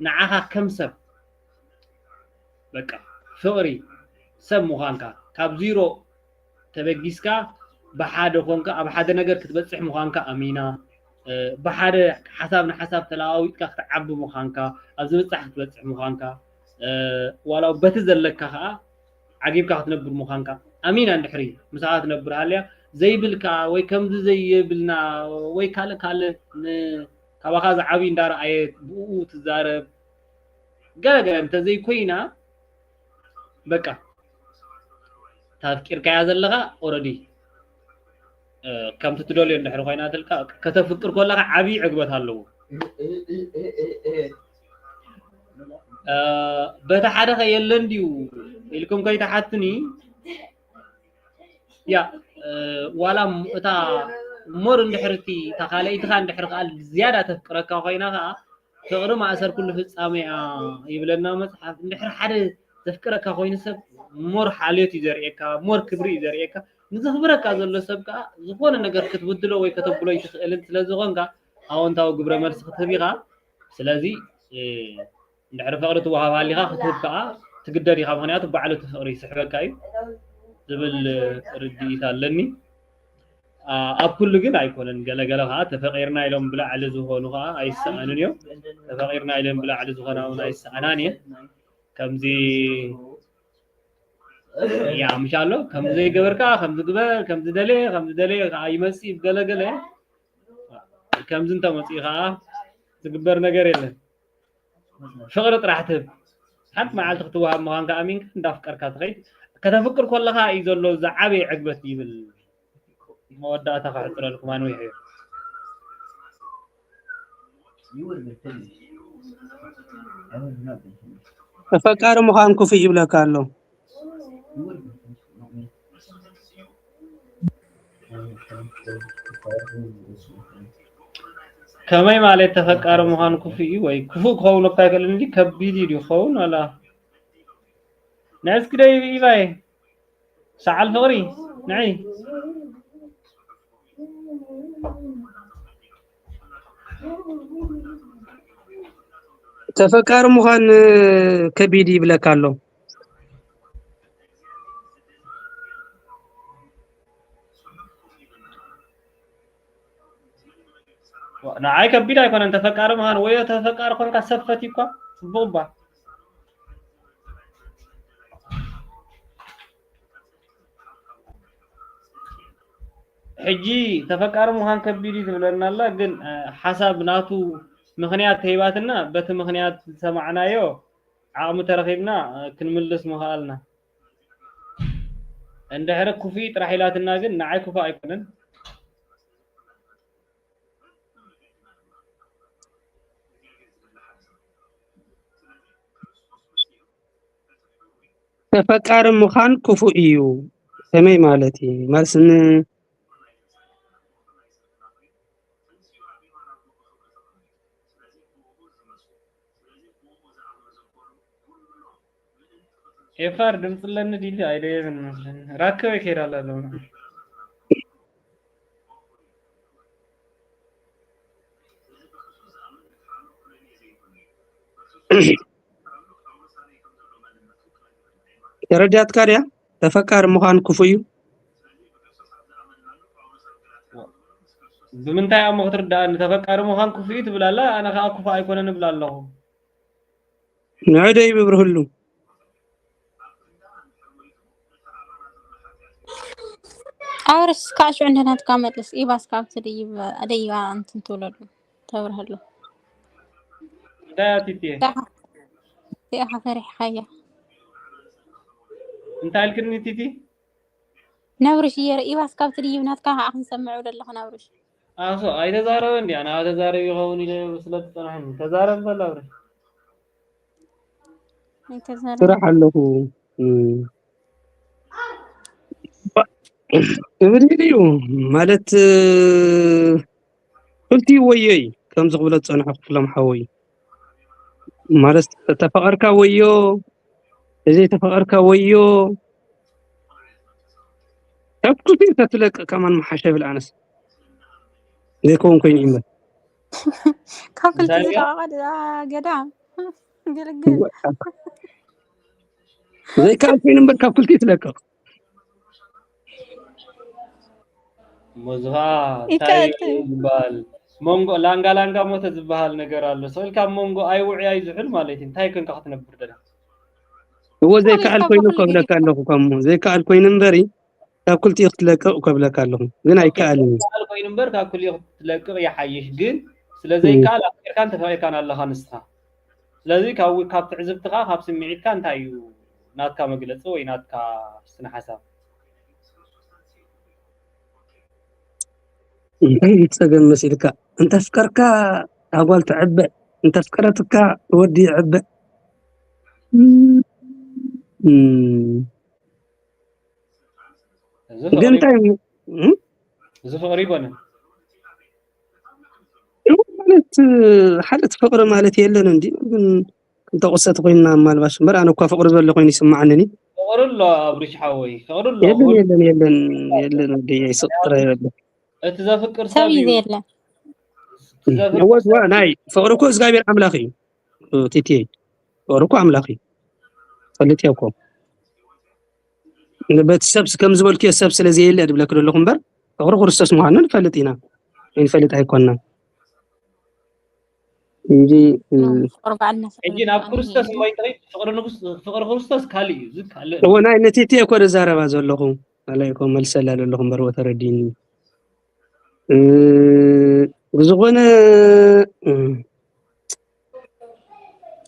ንዓኻ ከም ሰብ በቃ ፍቕሪ ሰብ ምዃንካ ካብ ዚሮ ተበጊስካ ብሓደ ኮንካ ኣብ ሓደ ነገር ክትበፅሕ ምዃንካ ኣሚና ብሓደ ሓሳብ ንሓሳብ ተለዋዊጥካ ክትዓቢ ምዃንካ ኣብ ዝብፃሕ ክትበፅሕ ምዃንካ ዋላ በቲ ዘለካ ከዓ ዓጊብካ ክትነብር ምዃንካ ኣሚና እንድሕሪ ምሳኻ ትነብር ሃልያ ዘይብልካ ወይ ከምዚ ዘይብልና ወይ ካልእ ካልእ ካባኻ ዝዓብይ እንዳረኣየት ብኡ ትዛረብ ገለ ገለ እንተዘይኮይና በቃ ታፍቂርካያ ዘለኻ ኦረዲ ከምቲ ትደልዮ እንድሕሪ ኮይናትልካ ከተፍቅር ከለካ ዓብዪ ዕግበት ኣለዎ። በታ ሓደ ከ የለን ድዩ ኢልኩም ከይትሓትኒ ያ ዋላ እታ ሞር እንድሕርቲ እታ ካልኣይትኻ እንድሕሪ ከኣ ዝያዳ ተፍቅረካ ኮይና ከኣ ፍቕሪ ማእሰር ኩሉ ፍጻሜ እያ ይብለና መጽሓፍ። እንድሕሪ ሓደ ዘፍቅረካ ኮይኑ ሰብ ሞር ሓልዮት እዩ ዘርእየካ፣ ሞር ክብሪ እዩ ዘርእየካ። ንዘኽብረካ ዘሎ ሰብ ከኣ ዝኾነ ነገር ክትብድሎ ወይ ከተብሎ ኣይትኽእልን ስለ ዝኾንካ ኣወንታዊ ግብረ መልሲ ክትህብ ኢኻ። ስለዚ እንድሕሪ ፍቕሪ ትወሃብ ሃሊኻ ክትህብ ከኣ ትግደድ ኢኻ። ምኽንያቱ ባዕሉ እቲ ፍቕሪ ይስሕበካ እዩ ዝብል ርድኢት ኣለኒ። ኣብ ኩሉ ግን ኣይኮነን። ገለገለ ከዓ ተፈቂርና ኢሎም ብላዕሊ ዝኾኑ ከዓ ኣይሰኣኑን እዮም። ተፈቂርና ኢሎም ብላዕሊ ዝኾና እውን ኣይሰኣናን እየን። ከምዚ ያ ምሽ ኣሎ ከምዚ ዘይገበርካ ከምዚ ግበር ከምዚ ደለ ከምዚ ደለ ከዓ ይመፅእ ይገለገለ ከምዚ እንተመፅኡ ከዓ ዝግበር ነገር የለን። ፍቕሪ ጥራሕ ትህብ ሓንቲ መዓልቲ ክትወሃብ ምዃንካ ኣሚንካ እንዳፍቀርካ ትኸይድ። ከተፍቅር ከለኻ እዩ ዘሎ ዝዓበየ ዕግበት ይብል። መወዳእታ ከሕፅረልኩም ኣንዊሕ እዩ። ተፈቃሪ ምዃን ክፉእ ይብለካ ኣሎ። ከመይ ማለት ተፈቃሪ ምዃን ክፉእ እዩ ወይ ክፉእ ክኸውን እኳ ኣይክእልን እንጂ ከቢድ እዩ ድዩ ክኸውን ዋላ ንዕስኪ ዶ ኢባይ ሰዓል ፍቕሪ ንዒ ተፈቃሪ ምዃን ከቢድ ይብለካ ኣሎ። ንዓይ ከቢድ ኣይኮነን ተፈቃሪ ምዃን ወዮ ተፈቃሪ ኮንካ ሰብ ፈትዩ እኳ ፅቡቕ እባ ሕጂ ተፈቃሪ ምዃን ከቢድ እዩ ትብለና ኣላ ግን ሓሳብ ናቱ ምኽንያት ተሂባትና በቲ ምኽንያት ዝሰማዕናዮ ዓቕሚ ተረኺብና ክንምልስ ምኽኣልና እንድሕሪ ክፉይ ጥራሕ ኢላትና ግን ንዓይ ክፉእ ኣይኮነን። ተፈቃሪ ምዃን ክፉእ እዩ። ከመይ ማለት እዩ? መልስኒ ኤፋር ድምፂ ኣለኒ ዲሊ ኣይደየብን መስለኒ ራከበ ይከይድ ኣላ ኣለና ተረዳትካ ድያ? ተፈቃሪ ምዃን ክፉእ እዩ። ብምንታይ እሞ ክትርዳእኒ? ተፈቃሪ ምዃን ክፉእ እዩ ትብል ኣላ፣ ኣነ ከዓ ክፉእ ኣይኮነን እብል ኣለኹ። ንዑ ደይ ብብርህሉ። ኣውርስ ካብ ሽዑ እንደናትካ መልስ። ኢባስ ካብ ትድይብ ደይባ እንትን ትብለሉ ተብርሃሉ። እንታይ ኣቲትየ? እዚኣኻ ፈሪሕኻያ። እንታይ ኢልክኒ ቲቲ? ነብርሽ እየ ኢባስ ካብ ትድይብ ናትካ ከዓ ክንሰምዑ ደለኹ ነብርሽ። ኣሶ ኣይተዛረበ እንዲ ኣነ ተዛረብ ይኸውን ኢለ ስለ ትፀናሕኒ ተዛረብ በል ኣብርሽ። ኣይተዛረበ። ስራሕ ኣለኹ እም። እብድል እዩ ማለት ክልቲ ወዮ እዩ ከምዚ ክብሎ ዝፀንሑ ክፍሎም ሓወይ ማለት ተፈቐርካ ወዮ ዘይተፈቐርካ ወዮ ካብ ክልቲኡ ተትለቅቕ ከማን ምሓሸ ብል ኣነስ ዘይከውን ኮይኑ እዩ እምበር ካብ ክልቲ እንታይ ዝለቀቐ ድኣ ገዳም ግልግል ዘይከኣል ኮይኑ እምበር ካብ ክልቲኡ ትለቅቕ ሞዝኻ ይከኣል እንታይ ዝበሃል መንጎ ላንጋ ላንጋ ሞተ ዝበሃል ነገር ኣሎ። ስቕ ኢልካ ኣብ መንጎ ኣይውዕይ ኣይዝሑል ማለት እዩ። እንታይ ኮንካ ክትነብር ደለኻ? እዎ ዘይከኣል ኮይኑ ከብለካ ኣለኹ ከሞ ዘይከኣል ኮይኑ እምበሪ ካብ ክልቲኡ ክትለቅቕ ከብለካ ኣለኹ ግን ኣይከኣልን እዩ ከኣል ኮይኑ እምበር ካብ ክልቲኡ ክትለቅቕ ይሓይሽ። ግን ስለ ዘይከኣል ኣፍቂርካን ተፈቒርካን ኣለኻ ንስኻ። ስለዚ ካብ ካብ ትዕዝብትኻ ካብ ስምዒትካ እንታይ እዩ ናትካ መግለፂ ወይ ናትካ ስነ ሓሳብ? እንታይ እዩ ጸገም መሲልካ እንተፍቀርካ ኣጓል ትዕበ እንተፍቀረትካ ወዲ ይዕበ እዚ ግን ፍቕሪ እንታይ እዩ? እም? እዚ ፍቕሪ ይኮነ ይኸው ማለት ሓደ ፍቅሪ ማለት የለን እንዲ ግን እንተ ቁሰት ኮይና ማልባሽ እምበር ኣነ እኳ ፍቅሪ ዘሎ ኮይኑ ይስማዓኒ ፍቅሪ ኣሎ ኣብሪሽ ሓወይ ፍቅሪ ኣሎ የለን የለን የለን የለን ወደይ ስቅረ የለን እቲ ዘፍቅር ሰብ ሰብ እዩ እዩ ዘየለ እቲ ዘፍቅር እወ እወ ናይ ፍቅሪ እኮ እግዚኣብሔር ኣምላኽ እዩ ቲቲ ፍቅሪ እኮ ኣምላኽ እዩ ፈልጥ እኮ በቲ ሰብ ከም ዝበልክዮ ሰብ ስለ ዘየለ ድብለክ ዘለኹ እምበር ፍቅሪ ክርስቶስ ምዃኑ ንፈልጥ ኢና ይንፈልጥ ኣይኮንና እንጂ ፍቅሪ በዓልና ሕጂ ናብ ክርስቶስ እሞ ይትኸይድ ፍቅሪ ንጉስ ፍቅሪ ክርስቶስ ካልእ እዩ እዚ ካልእ እወ ናይ ነቲቲ እኮ ዘረባ ዘለኹ ኣላይ እኮ መልሰላ ዘለኹ እምበር ወተረዲኒ ብዝኾነ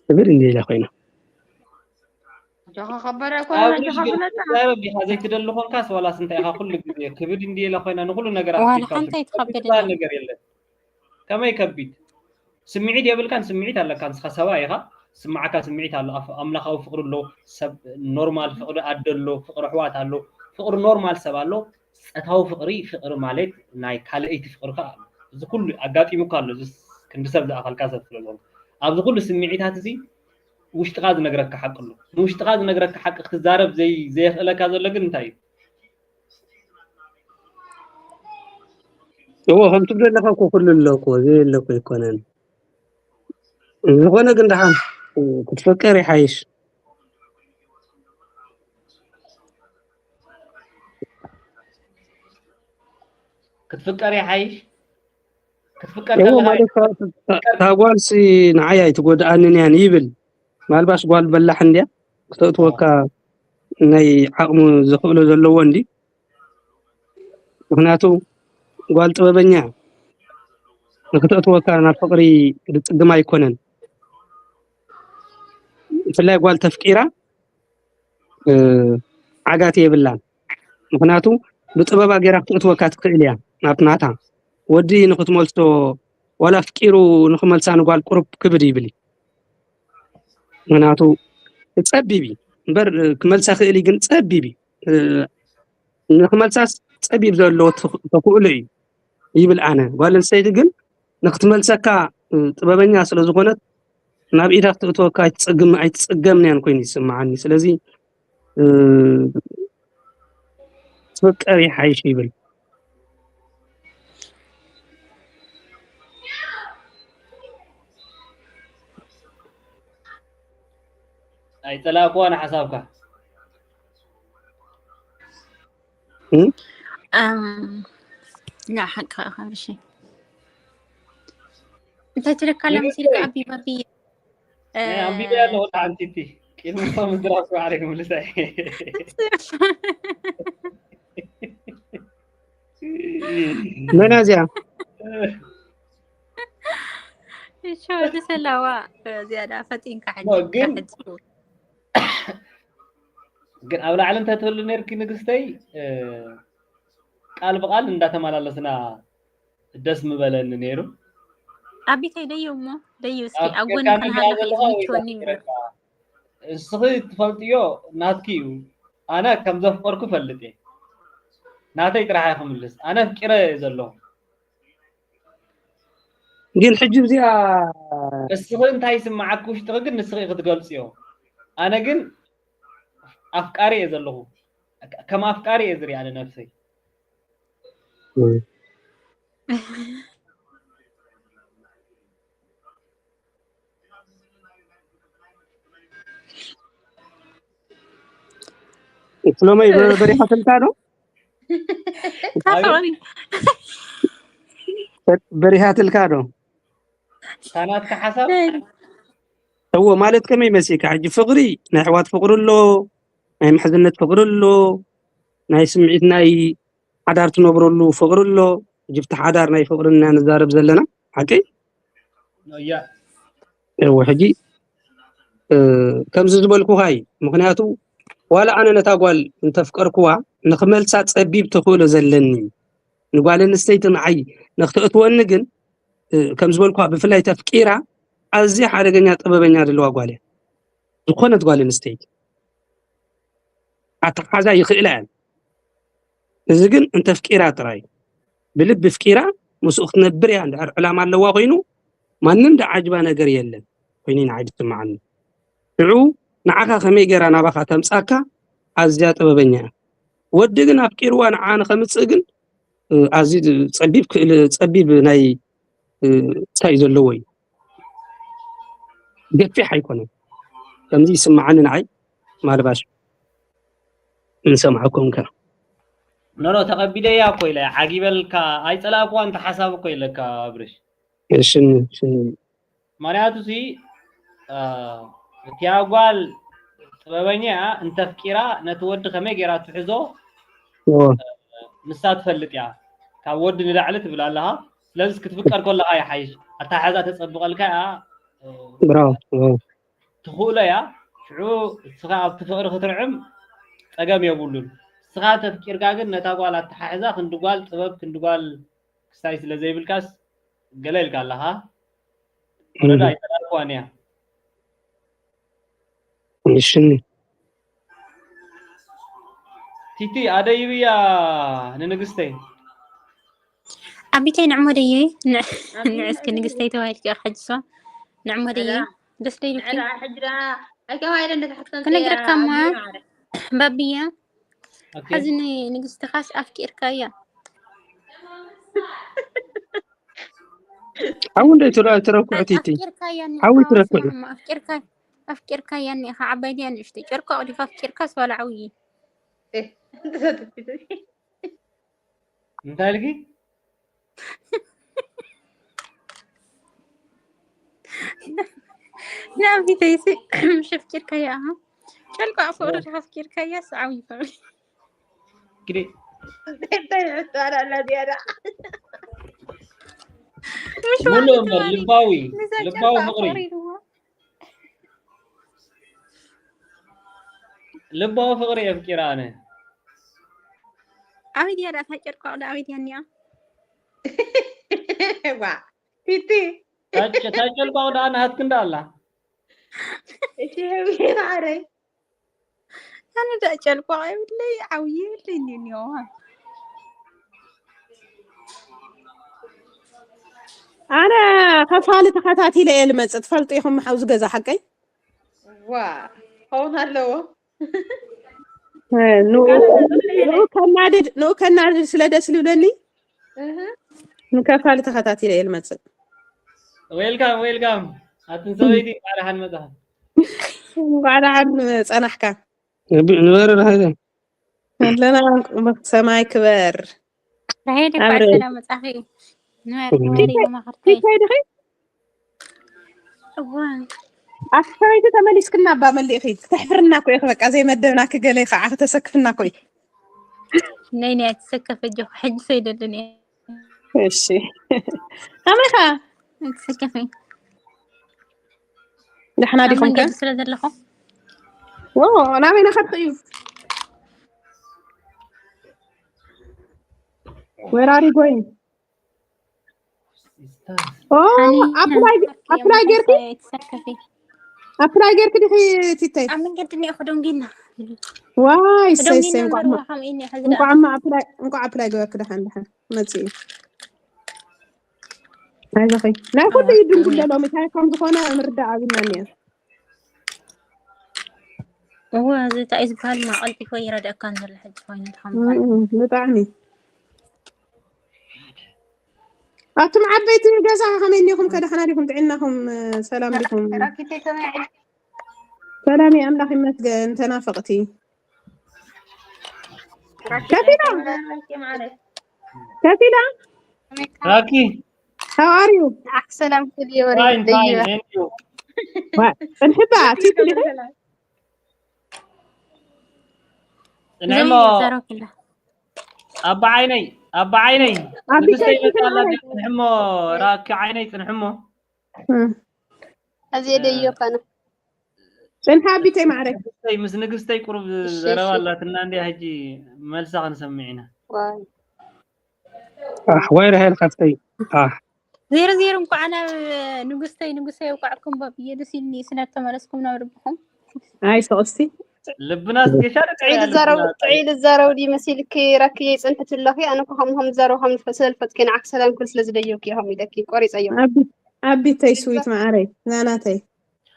ክብር እንዲ ኢላ ኮይና ጆኻ ከበደ ኣይኮነን ኣጆኻ ፍለጣ ዛረብ ዲኻ ዘይትደሊ ኮንካስ ዋላስ እንታይ ኢኻ ኩሉ ግዜ ክብድ እንዲ ኢላ ኮይና ንኩሉ ነገራት ዋላ ሒዝካ ሓንቲ ትመጽእ ኣይትኸብድን ዝበሃል እያ። ነገር የለን ከመይ ከቢድ ስምዒት የብልካን ስምዒት ኣለካ ንስኻ ሰብኣይ ኢኻ ስምዓካ ስምዒት ኣሎ ኣፍ- ኣምላኻዊ ፍቅሪ ኣሎ ሰብ ኖርማል ፍቅሪ ኣደ ኣሎ ፍቅሪ ኣሕዋት ኣሎ ፍቅሪ ኖርማል ሰብ ኣሎ ጸታዊ ፍቅሪ ፍቅሪ ማለት ናይ ካልኣይቲ ፍቅሪ ከኣ ኣሎ እዚ ኩሉ ኣጋጢሙካ ኣሎ እዚ ክንዲ ሰብ ዝኣኸልካ ሰብ ስለ ዝኾንካ ኣብዚ ኩሉ ስምዒታት እዚ ውሽጥኻ ዝነግረካ ሓቂ ኣሎ ንውሽጥኻ ዝነግረካ ሓቂ ክትዛረብ ዘይ- ዘየኽእለካ ዘሎ ግን እንታይ እዩ እዎ ከም ትብሎ ኣለካ እኮ ኩሉ ኣሎ እኮ ዘየለ እኮ ኣይኮነን ዝኾነ ግን ደሓን ክትፍቅር ይሓይሽ ክትፍቀር ይሓይሽ ክትፍቀር እዎ ከለኻ ማለት እታ ጓልሲ ንዓይ ኣይትጎድኣንን እያን ይብል ማልባሽ ጓል በላሕ እንድያ ክተእትወካ ናይ ዓቕሙ ዘኽእሎ ዘለዎ እንዲ ምክንያቱ ጓል ጥበበኛ ንክተእትወካ ናብ ፍቅሪ ዝፅግም ኣይኮነን ብፍላይ ጓል ተፍቂራ ዓጋት የብላን ምክንያቱ ብጥበባ ገይራ ክትእትወካ ትክእል እያ ናብ ናታ ወዲ ንክትመልሶ ዋላ ኣፍቂሩ ንክመልሳ ንጓል ቁሩብ ክብድ ይብል እዩ ምክንያቱ ጸቢብ እዩ እምበር ክመልሳ ክእል እዩ፣ ግን ጸቢብ እዩ። ንክመልሳስ ጸቢብ ዘለዎ ተኽእሎ እዩ ይብል ኣነ። ጓል ኣንስተይቲ ግን ንክትመልሰካ ጥበበኛ ስለ ዝኾነት ናብ ኢዳ ክትእትወካ ኣይትጸግም ኣይትጸገምን እያን ኮይኑ ይስምዓኒ። ስለዚ ትፍቀር ይሓይሽ ይብል። ኣይጸላእኩዋ ንሓሳብካ። ላ ሓቅኻ ብሽ እንታይ ትልካ ለምሲልካ ኣቢ ባቢ ኣንቢበ ያለሁ ወደ ሓንቲ እቲ ቅድሚ ምድራሱ ባዕለይ ክምልሳ መን እያ እዚኣ? እሺ ወዲ ሰላዋ እዚኣ ዳ ፈጢንካ ሕጂ ግን ግን ኣብ ላዕሊ እንተትህሉ ነርኪ ንግስተይ ቃል ብቃል እንዳተመላለስና ደስ ምበለኒ ነይሩ። ኣቢተይ ደዩ እሞ ደዩ እስኪ ኣብ ጎኒ ክንሃለኹ ይምችወኒ ይብለካ። እስኺ ትፈልጥዮ ናትኪ እዩ። ኣነ ከም ዘፍቀርኩ ፈልጥ እየ። ናተይ ጥራሕ እየ ክምልስ። ኣነ ኣፍቂረ እየ ዘለኹ። ግን ሕጂ እዚኣ እስኺ እንታይ ይስምዓኪ ውሽጥኺ ግን ንስኺ ክትገልጽዮ። ኣነ ግን ኣፍቃሪ እየ ዘለኹ። ከም ኣፍቃሪ እየ ዝሪኣ ንነብሰይ። ፍሎመይ በሪኻትልካ ዶ? በሪኻትልካ ዶ? ሳናትካ ሓሳብ እዎ ማለት ከመይ መሲልካ ሕጂ ፍቅሪ ናይ ኣሕዋት ፍቅሪ ኣሎ፣ ናይ ምሕዝነት ፍቅሪ ኣሎ፣ ናይ ስምዒት ናይ ሓዳር ትነብረሉ ፍቅሪ ኣሎ። ሕጂ ብቲ ሓዳር ናይ ፍቅሪ ኢና ንዛረብ ዘለና ሓቂ እያ እዎ ሕጂ ከምዚ ዝበልኩኻ እዩ። ምክንያቱ ዋላ ኣነ ነታ ጓል እንተፍቀርክዋ ንክመልሳ ጸቢብ ተኽእሎ ዘለኒ ንጓል ኣንስተይቲ ንዓይ ንክተእትወኒ ግን ከም ዝበልኩዋ ብፍላይ ተፍቂራ ኣዝያ ሓደገኛ ጥበበኛ ዘለዋ ጓል እያ። ዝኾነት ጓል ኣንስተይቲ ኣተሓዛ ይኽእላ እያን። እዚ ግን እንተፍቂራ ጥራይ ብልቢ ፍቂራ ምስኡ ክትነብር እያ እንድሕር ዕላማ ኣለዋ ኮይኑ ማንም ደዓጅባ ነገር የለን ኮይኑ ንዓይ ዝስምዓኒ። ሽዑ ንዓኻ ከመይ ገይራ ናባኻ ተምጻካ ኣዝያ ጥበበኛ እያ። ወዲ ግን ኣፍቂርዋ ንዓ ንኸምጽእ ግን ኣዝዩ ጸቢብ ክእል ጸቢብ ናይ እንታይ እዩ ዘለዎ እዩ ገፊሕ ኣይኮነን ከምዚ ይስምዓኒ ንዓይ ማልባሽ ንሰምዓኩም ከ ኖኖ ተቐቢለያ እኮ ኢለ ዓጊበልካ ኣይጸላእኩዋ እንተ ሓሳብ እኮ ኢለካ ብርሽ ሽኒ ሽኒ ምክንያቱ ሲ እቲያ ጓል ጥበበኛ እያ እንተፍቂራ ነቲ ወዲ ከመይ ገይራ ትሕዞ ንሳ ትፈልጥ እያ ካብ ወዲ ንላዕሊ ትብል ኣለኻ ስለዚ ክትፍቀር ከለኻ ይሓይሽ ኣታሓዛ ተፀብቐልካ እያ ብራው ትኽእሎ እያ ሽዑ እስኻ ኣብቲ ፍቅሪ ክትርዕም ፀገም የብሉን እስኻ ተፍቂርካ ግን ነታ ጓል ኣተሓሕዛ ክንዲ ጓል ጥበብ ክንዲ ጓል ክስታይ ስለ ዘይብልካስ ገለ ኢልካ ኣለኻ ወረዳ ኣይተላልኳን እያ እሽኒ ቲቲ ኣደይብያ ንንግስተይ ኣቢተይ ንዕሞ ደየ ንዕስኪ ንግስተይ ተባሂልኪ ሕጅሶ ንዕሞ ደየ ደስ ደይልኪ ሕጅራ ኣይከማይለ እንደተሓሰን ክነግረካማ ባብያ ሕዚ ንግስትኻስ ኣፍቂርካያ ሓው እንደ ትረኩዕ ቲቲ ሓው ትረኩዕ ኣፍቂርካያ እኒኢኻ ዓባይ ድያ ንእሽተይ ጨርቆ ኣቕዲኻ ኣፍቂርካስ ዋላ ዓብዪ እንታይ ኢልኪ ናብዚተይሲ ምሽ ኣፍቂርካያ ጨርቆ ኣፍቅሪ ኣፍቂርካያ ስዓው ይፈሪ ግዲ እንታይ ሕቶ ኣላ ዝያዳ ሙሉ እምበር ልባዊ ልባዊ ፍቅሪ ልባዊ ፍቅሪ የፍቂራ ኣነ ኣበይ ድያ ዳእታ ጨርቋ ወደ ኣበይ ድያ እኒኣ ዋ ቲቲ ታጨልቋ ወደ ኣነ ሃትክ እንዳ ኣላ እሺ ማዕረይ ኣነ ደኣ ጨልቋቕ የብለይ፣ ዓብዪ የብለይ፣ እንዲኒዮ። ኣነ ከፋሊ ተኸታቲለ እየ ልመጽእ፣ ትፈልጡ ኢኹም፣ ሓውዚ ገዛ ሓቀይ። ዋ፣ ክኸውን ኣለዎ። እ፣ ንኡ፣ ንኡ ከናድድ፣ ንኡ ከናድድ ስለ ደስ ልብለኒ፣ እህ። ንከፋሊ ተኸታቲለ እየ ልመጽእ። ዌልካም፣ ዌልካም። ኣትን ሰበይቲ፣ እንኳዕ ደሓን መጻኻ። እንኳዕ ደሓን ጸናሕካ። ንበሪ ራሄለ። ኣለና፣ ሰማይ ክበር። ራሄል፣ እንኳዕ ኣብረ። ሰላም መጻኺ። ንበሪ፣ እም። ንበሪ፣ መማኽርተይ። ቲታይ ዲኺ? እዋ። ኣቲ ሰበይቲ ተመሊስክና እባ መሊእኺ። ክተሕፍርና እኮ ኢኺ፣ በቃ ዘይመደብናኪ ገለ ከዓ ክተሰክፍና እኮ ኢኺ። ነይ፣ ነይ፣ ኣይትሰከፍ፣ ኣጆኺ፣ ሕጂ ሰይደልን እየ። እሺ። ከመይ ኸ? ኣይትሰከፊ። ደሕና ኣብ ዲኹም ከ? መንገዲ ስለ ዘለኹ። ዎ፣ ናበይ ነኸድኩ እዩ? Where are you going? ኦ፣ ሓኒ፣ ኣፕላይ፣ ሓኒ፣ ኣፕላይ ጌርኪ? ኣይትሰከፊ። ኣፕላይ ጌርኪ ዲኺ ቲተይ? ኣብ መንገዲ እኒኦ ክደንጊና። ዋይ፣ ሰይ፣ ሰይ፣ ክደንጊና እንኳዕ እምበር ማ-፣ ዋኻም ኢኒ ሕዚ ደኣ። እንኳዕ ማ ኣፕላይ፣ እንኳዕ ኣፕላይ ገበርኪ ደሓን፣ ደሓን መጽኡ። ኣይዞኺ። ናይ ኩሉ እዩ ድንጉሎ ሎሚ፣ እንታይ ከም ዝኾነ ምርዳእ ኣብና እኒኦ። እወ፣ እዚ እንታይ እዩ ዝበሃል? ማ ቀልጢፎ ይረድአካ እንዘሎ ሕጂ ኮይኑ ተኸምኳን። እም፣ ብጣዕሚ። ኣቱም ዓበይቲ ገዛ ከመይ እኒኹም? ከደሕና ዲኹም? ጥዕናኹም፣ ሰላም ዲኹም? ራኪተይ ከመይ ዓይኒ? ሰላም፣ ኣምላኽ ይመስገን። ተናፈቕቲ። ራኪተይ ከፊላ? ከመይ ዓይኒ ማለት? ከፊላ? ራኪ። How are you? ኣሕ፣ ሰላም ክልየ ወሬ Fine, ደይበ። Fine, and you? ዋ፣ ጽንሕባ፣ ቲቲ ዲኺ? ጽንሕሞ። ዘረው ክላ። ኣባ ዓይነይ፣ ኣባ ዓይነይ። ኣቢ ንግስተይ ከይዲ መጣ ኣላ፣ ከይዲ። ጽንሕሞ፣ ራኪ ዓይነይ፣ ጽንሕሞ። እም። ኣዝየ ደዮ እ፣ ከነ። ጽንሓ ኣቢተይ ማዕረ። ንግስተይ፣ ምስ ንግስተይ ቁሩብ እሺ፣ ዘረባ እሺ። ኣላትና እንድያ፣ ሕጂ መልሳ ክንሰምዕ ኢና። ዋይ። ኣሕ፣ ዋይ ራሄል ሓፍተይ። ኣሕ። ዜሮ ዜሮ፣ እንኳዕ ናብ ንጉስተይ፣ ንጉሰይ የብቃዕኩም። ባብየ፣ ደስ ኢልኒ ስለ ተመለስኩም ናብ ልብኹም። ኣይ፣ ስቕ እስቲ። ልብናስ ጌሻ ደቂ ጥዑይ እያ፣ ልዛረቡ፣ ልብና ጥዑይ ልዛረቡ ድዩ መሲልኪ? ራክየ፣ ይጽንሕቲ ኣለኺ። ኣነ እኮ ከምኡ ከም ዝዛረቡ ከም ዝፈ-፣ ስለ ዝፈልጥኪ ንዓክ ሰላም ክብል ስለ ዝደየብኪ እዮም ኢለኪ። ቆሪጸ እዮም። ኣቢ-፣ ኣቢተይ ስዊት ማዓረይ፣ ናናተይ።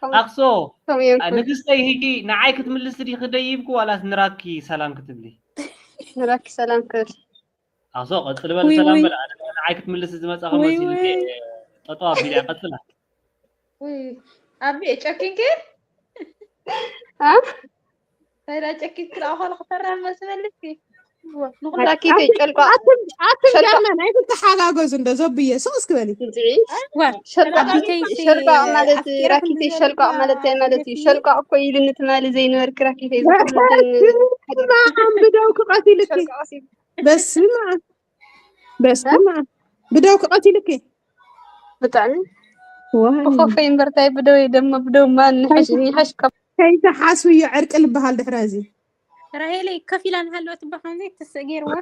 ኣኽሶ፣ ከምኡ እዮም አ፣ ክብል። ንግስተይ፣ ሂጂ ንዓይ ክትምልስ ዲኺ ደይብኩ ዋላስ ንራኪ ሰላም ክትብሊ? ንራኪ ሰላም ክብል። ኣኽሶ፣ ቀጽሊ በል፣ ውይ፣ ሰላም ውይ። በል። ኣነ ንዓይ ክትምልስ ዝመጻ ውይ፣ ከመሲልኪ ውይ። ጠጠው ኣቢለ እያ፣ ቀጽላ። ውይ፣ ኣቢ፣ ጨኪንኪ? አ? ታዲያ ጨኪንኪ ደኣ ከሎ ክተራመስ መልስኪ? ንኹላ ራኪተይ፣ ኣቲ-፣ ጨልቋ-፣ ኣቲ-፣ ኣቲ ሸልቋ-፣ ጃርመን ኣይትተሓጋገዙ እንዶ ዘብዬ፣ ስቕ እስኪ በሊ። እንድዒ። ዋ፣ ሸልቋ-፣ ኣቢተይ ሲ-፣ ሸልቋ ማለት፣ ኣፍቂረክን ራኪተይ፣ ብዘለካ ሸልቋ ማለት እንታይ ማለት እዩ? ሸልቋ እኮ ኢሉኒ ትማሊ ዘይነበርኪ ራኪተይ፣ ዝኹሉ ግን በስመ ኣብ፣ ብደው ክቐትልኪ። ሸልቋ ቀሲብ። በስመ ኣብ። በስመ ኣብ። ብደው ክቐትልኪ። ብጣዕሚ። ዋይ። ብኸፈይ እምበር ታይ ብደው ደሞ ብደው ማን ንሕሽ፣ ከይተ-፣ ንሕሽ ካብ ከይተሓስብዮ ዕርቂ ልበሃል ድሕሪ እዚ። ራሄለይ ከፊላ ንሃለወት እባ ከምዚ ትስእ ገይርዋ።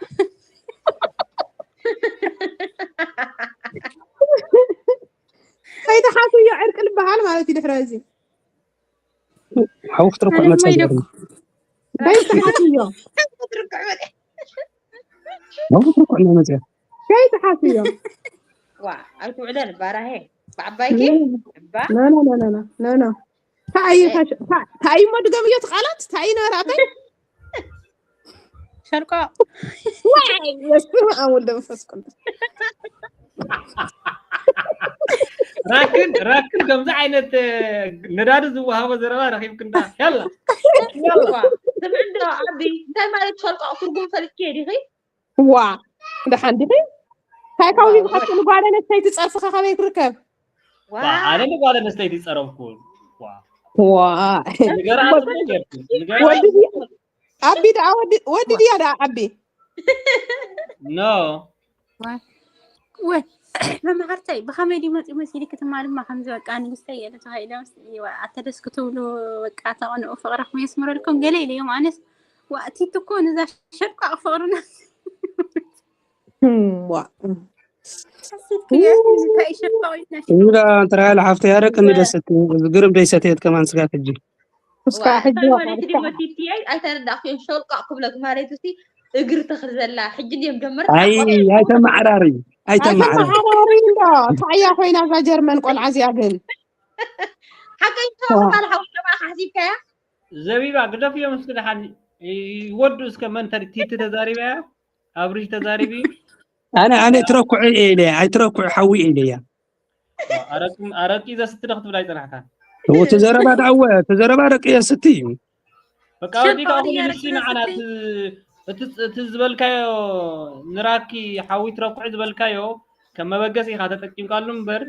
ከይተሓስብዮ ዕርቂ ልበሃል ማለት እዩ ድሕሪ እዚ። ሓው ክትርኩዕ ኣነ መጻ ማይ ገይሩ። ደኩ። ከይተሓስብዮ። ክትርኩዕ መ-፣ ሓው ክትርኩዕ መጻ። ከይተሓስብዮ። ዋ፣ ኣይትውዕለን እባ ራሄል። ብዓባይኪ? ኖ፣ እባ? ኖ፣ ኖ፣ ኖ፣ ኖ፣ ኖ፣ ኖ። እንታይ እዩ እ። ታሽ-፣ ታ-፣ እንታይ እሞ ድገምዮ እቲ ቃላት? እንታይ እዩ ነበረ ኣበይ? ሸልቆ። ዋይ፣ በስመ ኣብ ወወልድ ወመንፈስ ቅዱስ። ራክን፣ ራክን ከምዚ ዓይነት፣ እ፣ ነዳዲ ዝወሃቦ ዘረባ ረኺብክን ዳ? ያላ። ያላ። ዋ፣ ስምዒ እንዶ ዓቢ፣ እንታይ ማለት ሸልቆ ትርጉም ፈልጥኪ ዲኺ? ዋ፣ ደሓን ዲኺ? እንታይ ካብዚ ዋ፣ ዝኸፍል ጓል ኣንስተይቲ ጸርፊ ከ ከመይ ክርከብ? ዋ። ዋ፣ ኣነ ንጓል ኣንስተይቲ ጸረፍኩ። ዋ። ዋ። ንገራ ጽቡቅ ጌርኩ። ንገራ ወዲ ድያ? ኣቢ ደኣ ወዲ፣ ወዲ ድያ ደኣ ኣቢ? ኖ። ዋ። ወይ፣ መማህርተይ፣ ብኸመይ ድዩ መጺኡ መሲልኪ ትማሊ ድማ ከምዚ በቃ ንግስተይ እየ ተባሂለ መሲልኒ። ዋ፣ ኣተ ደስ ክትብሉ በቃ ተቐንኡ ፍቕርኹም የስምረልኩም ገለ ኢለዮም። ኣነስ ዋ፣ ቲቲ እኮ ነዛ ሸልቋቕ ፍቕርና። ህም፣ ዋ። ሓሲብክዮ፣ እንታይ ሸልቋቕ ኢልና ሽኮር። እንዳ እንተ ራሄል ሓፍተይ፣ ኣረቅኒ ደስ እትብል፣ ግርም ደይሰተየት ከማን ስጋት ሕጂ። እስካ ሕጂ ማለት ድሞ ቲቲኣይ ኣይተረዳእኩ። ሾልቃ ክብለክ ማለት ሲ እግሪ ተኽል ዘላ ሕጂ ድዮም ጀመር። ኣይ ኣይተመዓራሪ ኣይተመዓራሪ ኣይተመሓራሪ እንዶ ታያ ኮይና እዛ ጀርመን ቆልዓ እዚኣ ግን ሓቀይ ተባል ሓው ለማ ሓሲብካያ ዘቢባ ግደፍዮም እስኪ ደሓን ይወዱ እስከ መን ተሪቲቲ ተዛሪበያ ኣብሪሽ ተዛሪቢ ኣነ ኣነ ትረኩዕ ኢለ ኣይትረኩዕ ሓዊ ኢለያ ኣረቂ ዘስቲ ዶ ክትብል ኣይፀናሕካ ተዘረባ ዳዕወ ተዘረባ ደቂ የስቲ እዩ በቃ ወዲካ ኩሉ ንሲ ንዓና እቲ ዝበልካዮ ንራኪ ሓዊ ትረኩዕ ዝበልካዮ ከም መበገሲ ኢካ ተጠቂምካሉ እምበር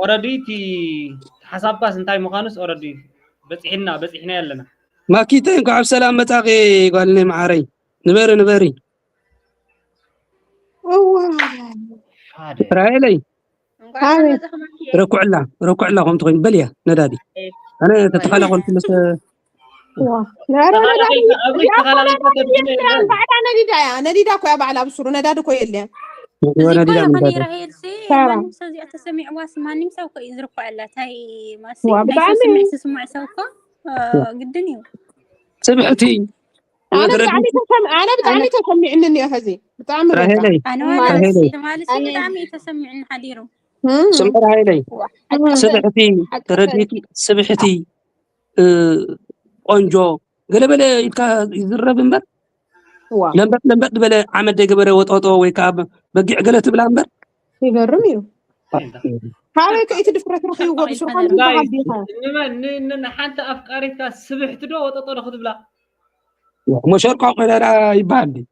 ኦረዲ እቲ ሓሳብካስ እንታይ ምዃኑስ ኦረዲ በፂሕና በፂሕና ኣለና ማኪተ እንኳዕ ብሰላም መፃቂ ጓልነይ መዓረይ ንበሪ ንበሪ እስራኤለይ ረኩዕላ ረኩዕላ ከምቲ ኮይኑ በልያ ነዳዲ ኣነ ተተኸላኸልኩ ምስ ባዕላ ነዲዳ እያ ነዲዳ እኮ እያ ባዕላ ብስሩ ነዳዲ እኮ የለያ ነዲዳ ማንም ሰብ እዚኣ ተሰሚዕዋስ ማንም ሰብ እኮ እዩ ዝርኩዐላ ታይ ማሲ ናይ ሰብ ስምዒት ዝስምዕ ሰብ እኮ ግድን እዩ ጽብሕቲ ኣነ ብጣዕሚ ተሰሚዕኒ እኒኦ ሕዚ ብጣዕሚ ራሄለይ ኣነ ራሄለይ ማለት ብጣዕሚ እዩ ተሰሚዕኒ ሓዲሩ ስምዒ ራሄለይ ስብሕቲ ተረዲቲ ስብሕቲ ቆንጆ ገለበለ ኢልካ ይዝረብ እምበር ለምበጥ ለምበጥ ዝበለ ዓመት ዘይገበረ ወጦጦ ወይ ከዓ በጊዕ ገለ ትብላ እምበር ይገርም እዩ ካበይ ከ እቲ ድፍረት ረኺብዎ ብስርሖም ዝበሃል ዲኻ ንሓንቲ ኣፍቃሪትካ ስብሕቲ ዶ ወጠጦ ዶ ክትብላ መሸርቋ ቆዳዳ ይበሃል ድዩ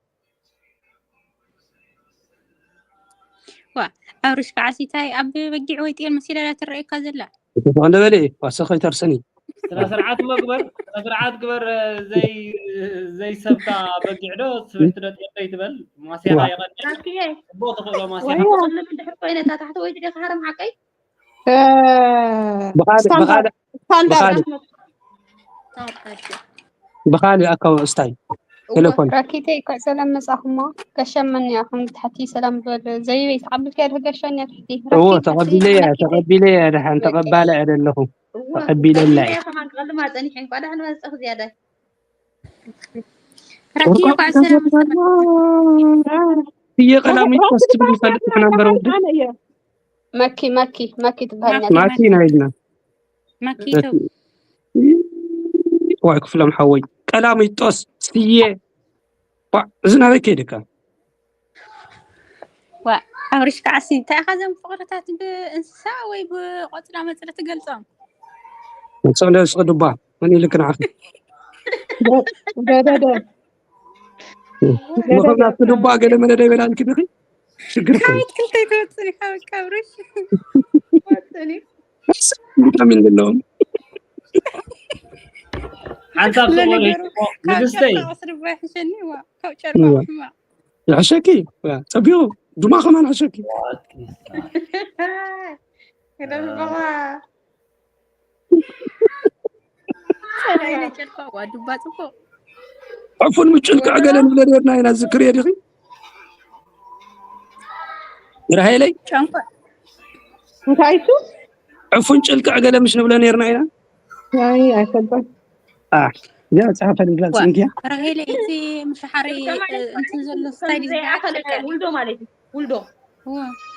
ዋ ኣብርሽ ከዓ ሲታይ ኣብ በጊዕ ወይ ጤል መሲላ ዳ ትረአየካ ዘላ ተፈንደ በለ ዋሰ ከይተርሰኒ ስነ ስርዓት መግበር ስነ ስርዓት ግበር ዘይ ዘይሰብካ በጊዕ ዶ ስብሕቲ ዶ ጤል ዶ ይትበል ማስያኻ ይቐድል ታክየ ቦ ተኽእሎ ማስያ ወይ ወቅልም ድሕር ኮይነ እታ ታሕቲ ወይ ድደ ክሃረም ሓቀይ ብኻልእ ብኻልእ ስታንዳርድ ብኻልእ ኣካውንት ስታይ ቴሌፎን ራኪተይ እንኳዕ ሰላም መጻኹሞ። ገሸመን እያ ከም ትሕቲ ሰላም በል ዘይበይ ተቐብልካያ ዶ ገሸን እያ ትሕቲ እዎ ተቐቢለ እያ ተቐቢለ እያ ደሓን ተቐባለ እያ ዘለኹ ተቐቢለላ እያ ከማን ክቐልማ ጸኒሐ እንኳ ደሕን መጸኽ ዝያዳ ራኪ እንኳዕ ሰላም እየ ቀላሚት ፖስት ብዝፈልጥ ዝነበረ ወዲ መኪ መኪ መኪ ትበሃል ማኪ ናይልና ማኪቶ ዋይ ክፍሎም ሓወይ ቀላሚጦስ ስየ ባ እዚ ናበይ ከይድካ ዋ ኣብርሽ ከዓሲ እንታይ ኢኻ ዘም ፍቕርታት ብእንስሳ ወይ ብቆፅላ መፅሊ ትገልፆም ንስቕ ዶ ስቕ ዱባ መን ኢልክ ንዓኺ ገደደ ምኽንያት ዱባ ገለ መለ ዶ ይበላልኪ ዲኺ ሽግር እኮ እዩ። ሓመድ ክልተ ይትወፅን ኢኻ በቃ ኣብርሽ ቪታሚን ዘለዎም ሓንሳብ ለነገሩ ዝኾነ ካብ ንግስተይ ጨርቃ ስርባ ይሕሸኒ ዋ ካብ ጨርቃ እዋ። ሕማቕ ይሕሸኪ ጸቢቑ ድማ ከማን ሕሸኪ ክደፍበኻ ሰናይ ነጨርቃ ዋ ዱባ ፅቡቕ ዕፉን ምጭልቅዕ ገለ ንብለ ነርና ኢና ዝክርዮ ዲኺ ራሄለይ ጨንቆ እንታይ እሱ ዕፉን ጭልቅዕ ገለ ምሽ ንብለ ነርና ኢና ናይ ኣይፈልጦን እዚኣ መፅሓፍ ፈልግላ ፅንኪያ ራሄለ እቲ ምሻሓሪ እንትን ዘሎ ስታይል ውልዶ ማለት እዩ ውልዶ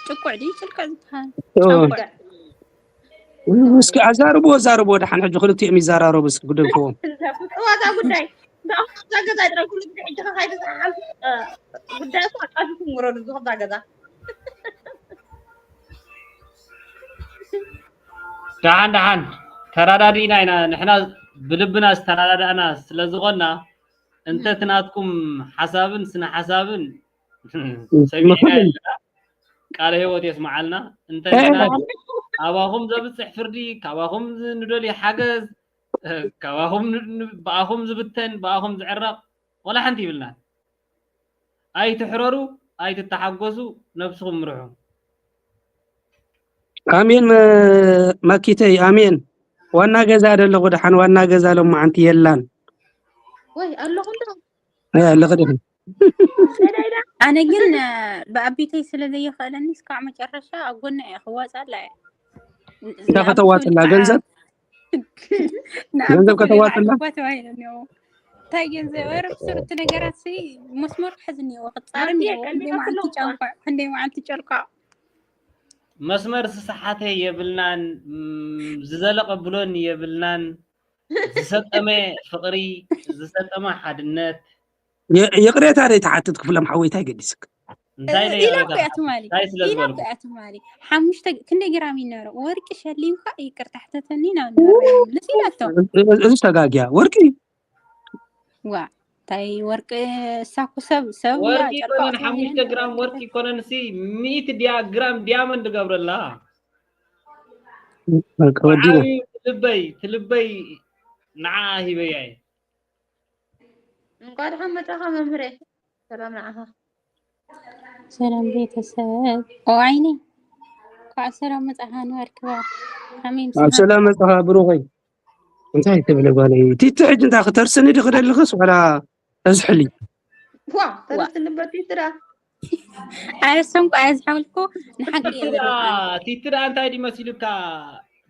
ጭቁዕ ድዩ ጭልቅዕ ዝበሃል እስኪ ኣዛርብዎ ኣዛርብዎ ደሓን ሕጂ ክልቲኦም ይዘራረቡ እስኪ ግደፍዎም ዋዛ ጉዳይ እዛ ገዛ ጥራይ ኩሉ ግዜ ሕጂ ከካይደ ዝሓሓል ጉዳይ እኮ ኣቃፊኩም ውረዱ ዝኸዛ ገዛ ደሓን ደሓን ተራዳዲእና ኢና ንሕና ብልብና ዝተራዳዳእና ስለ ዝኾንና እንተ ትናትኩም ሓሳብን ስነ ሓሳብን ሰሚዕና ኣለና ቃለ ህይወት የስመዓልና እንተ ንሕና ካባኹም ዘብፅሕ ፍርዲ ካባኹም ንደልዮ ሓገዝ ካባኹም ብኣኹም ዝብተን ብኣኹም ዝዕረቕ ወላ ሓንቲ ይብልናን ኣይትሕረሩ ኣይትተሓጎሱ ነብስኹም ምርሑ ኣሜን መኪተይ ኣሜን ዋና ገዛ ደለኹ ደሓን ዋና ገዛ ሎማዓንቲ የላን ወይ ኣለኹ እንዶ ኣለኸ ደ ኣነ ግን ብኣቢተይ ስለ ዘይኽእለኒ እስካዕ መጨረሻ ኣብ ጎና እየ ክዋፅኣላ እየ እንታይ ከተዋፅላ ገንዘብ ንኣቦ ገንዘብ ገበያ ከተዋፅላ? ኣልባ ተባሂሉ እኒኦ። እንታይ ገንዘብ? ኧረ ብስሩ እቲ ነገራት ሲ መስመር ክሕዝ እኒኦ። ክፃረ ኣንተ እኒኦ። ክንደይ ቀሊላ መዓልቲ ከለኹ ጨንኳ፣ ክንደይ መዓልቲ ጨልኳ። መስመር ዝሰሓተ የብልናን፣ ም፣ ዝዘለቐ ብሎን የብልናን። ዝሰጠመ ፍቕሪ፣ ዝሰጠመ ሓድነት። የ- ይቕሬታ ደይ ትሓትት ክፍሎም ሓወይ እንታይ ገዲስክ? እንታይ ኢላ እኮ እያ ትማሊ። እንታይ ስለ ኢላ ዝበልኩ? እኮ እያ ትማሊ። ሓሙሽተ ክንደይ ግራም ይነበረ? ወርቂ ሸሊምካ ይቅርታ ሕተተኒ ናብ ነበረ። ልስ ኢላቶ። እዚ ተጋጊያ ወርቂ። ዋ፣ እንታይ ወርቂ? እሳ እኮ ሰብ፣ ሰብ እያ ወርቂ ጨርቃ ይኮነን፣ ኣውፂኣ ሓሙሽተ ነይራ። ግራም ወርቂ ይኮነን፣ ሲ ሚእቲ ዲያ-፣ ግራም ዲያመንድ ገብረላ። በቃ ወዲና። ብዓብዩ ትልበይ፣ ትልበይ ንዓ ሂበያ እየ። እንኳዕ ደሓን መጻኻ መምህረይ። ሰላም ንዓኻ። ሰላም ቤተሰብ። ኦ ዓይኒ። እንኳዕ ሰላም መጻኻ ንዋር ክባር። ከመይ ኣብ ምሳኻ? ሰላም መጻኻ ብሩኸይ። እንታይ ትብሊ ጓለይ? ቲቲ ሕጂ እንታይ ክተርስኒ ዲኺ ደለኽስ ዋላ ተዝሕሊ? ዋ፣ ዋ። ተረስኒ በቲትራ። ኣረ ሰንቆ ኣየ ዝሓውልኩ ንሓቂ እየ ቲትራ፣ ዝብለካ። ቲትራ እንታይ ድዩ መሲሉካ?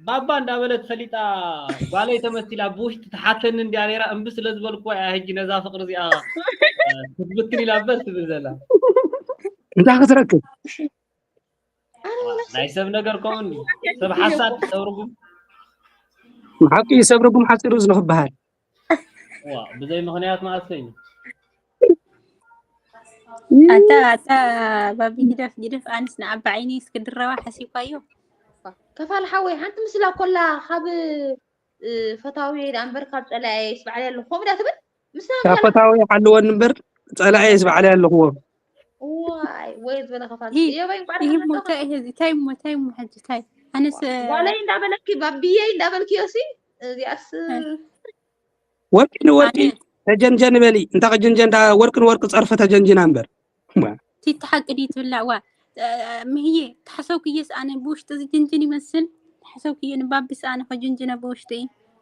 ባባ እንዳበለት ፈሊጣ ጓለይ ተመሲላ ብውሽጢ ትሓተኒ እንድያ ነይራ። እምቢ ስለ ዝበልኩዋ እያ ሕጂ ነዛ ፍቕሪ እዚኣ፣ እ፣ ክትብትን ኢላ እምበር ትብል ዘላ። እንታይ ክትረክብ? ኣነ ወላ ናይ ሰብ ነገር ከምኡ እንድዩ። ሰብ ሓሳድ፣ ሰብ ርጉም። ብሓቂ ሰብ ርጉም ሓጺሩ እዩ ንኽበሃል። ዋ፣ ብዘይ ምኽንያት መኣስ ኮይኑ? ኣታ፣ ኣታ ባቢ ግደፍ፣ ግደፍ፣ ኣንስ ንዓባ ዓይኒ እስክድረባ ሓሲብካዮ? ከፋል ሓወይ፣ ሓንቲ ምስላ ኮላ ካብ፣ እ፣ ፈታዊ ደኣ እምበር ካብ ጸላኤ ይስባዕለይ ኣለኹ። ከምኡ ድያ ትብል? ምስላ ካብ ኮላ ፈታዊ ሓልወኒ እምበር ጸላኤ ይስባዕለይ ኣለኹዎ። ዋይ፣ ወይ ዝበለ ከፋል። ሂ፣ እዮበይ፣ እንቋዕ ይህ ደሓን ሞ መጣኻ። ታይ፣ ሂ፣ ታይ ሞ፣ ታይ ሞ፣ ሕጂ ታይ? ኣነስ፣ እ፣ ጓለይ እንዳበለኪ፣ ባቢየይ እንዳበልክዮ ሲ፣ እዚኣስ፣ እ። ወርቂ ንወርቂ ኣነ ተጀንጀን በሊ። እንታ ከጀንጀን ዳ ወርቂ ንወርቂ ጸርፊ ተጀንጅና እምበር። ዋ። ቲቲ ሓቂ ድዩ ትብላ? ዋ፣ እ፣ ምህዬ፣ ተሓሰብክየስ ኣነ ብውሽጢ ዝጅንጅን ይመስል። ተሓሰብክየ ንባቢስ ኣነ ከጅንጅነ ብውሽጢ።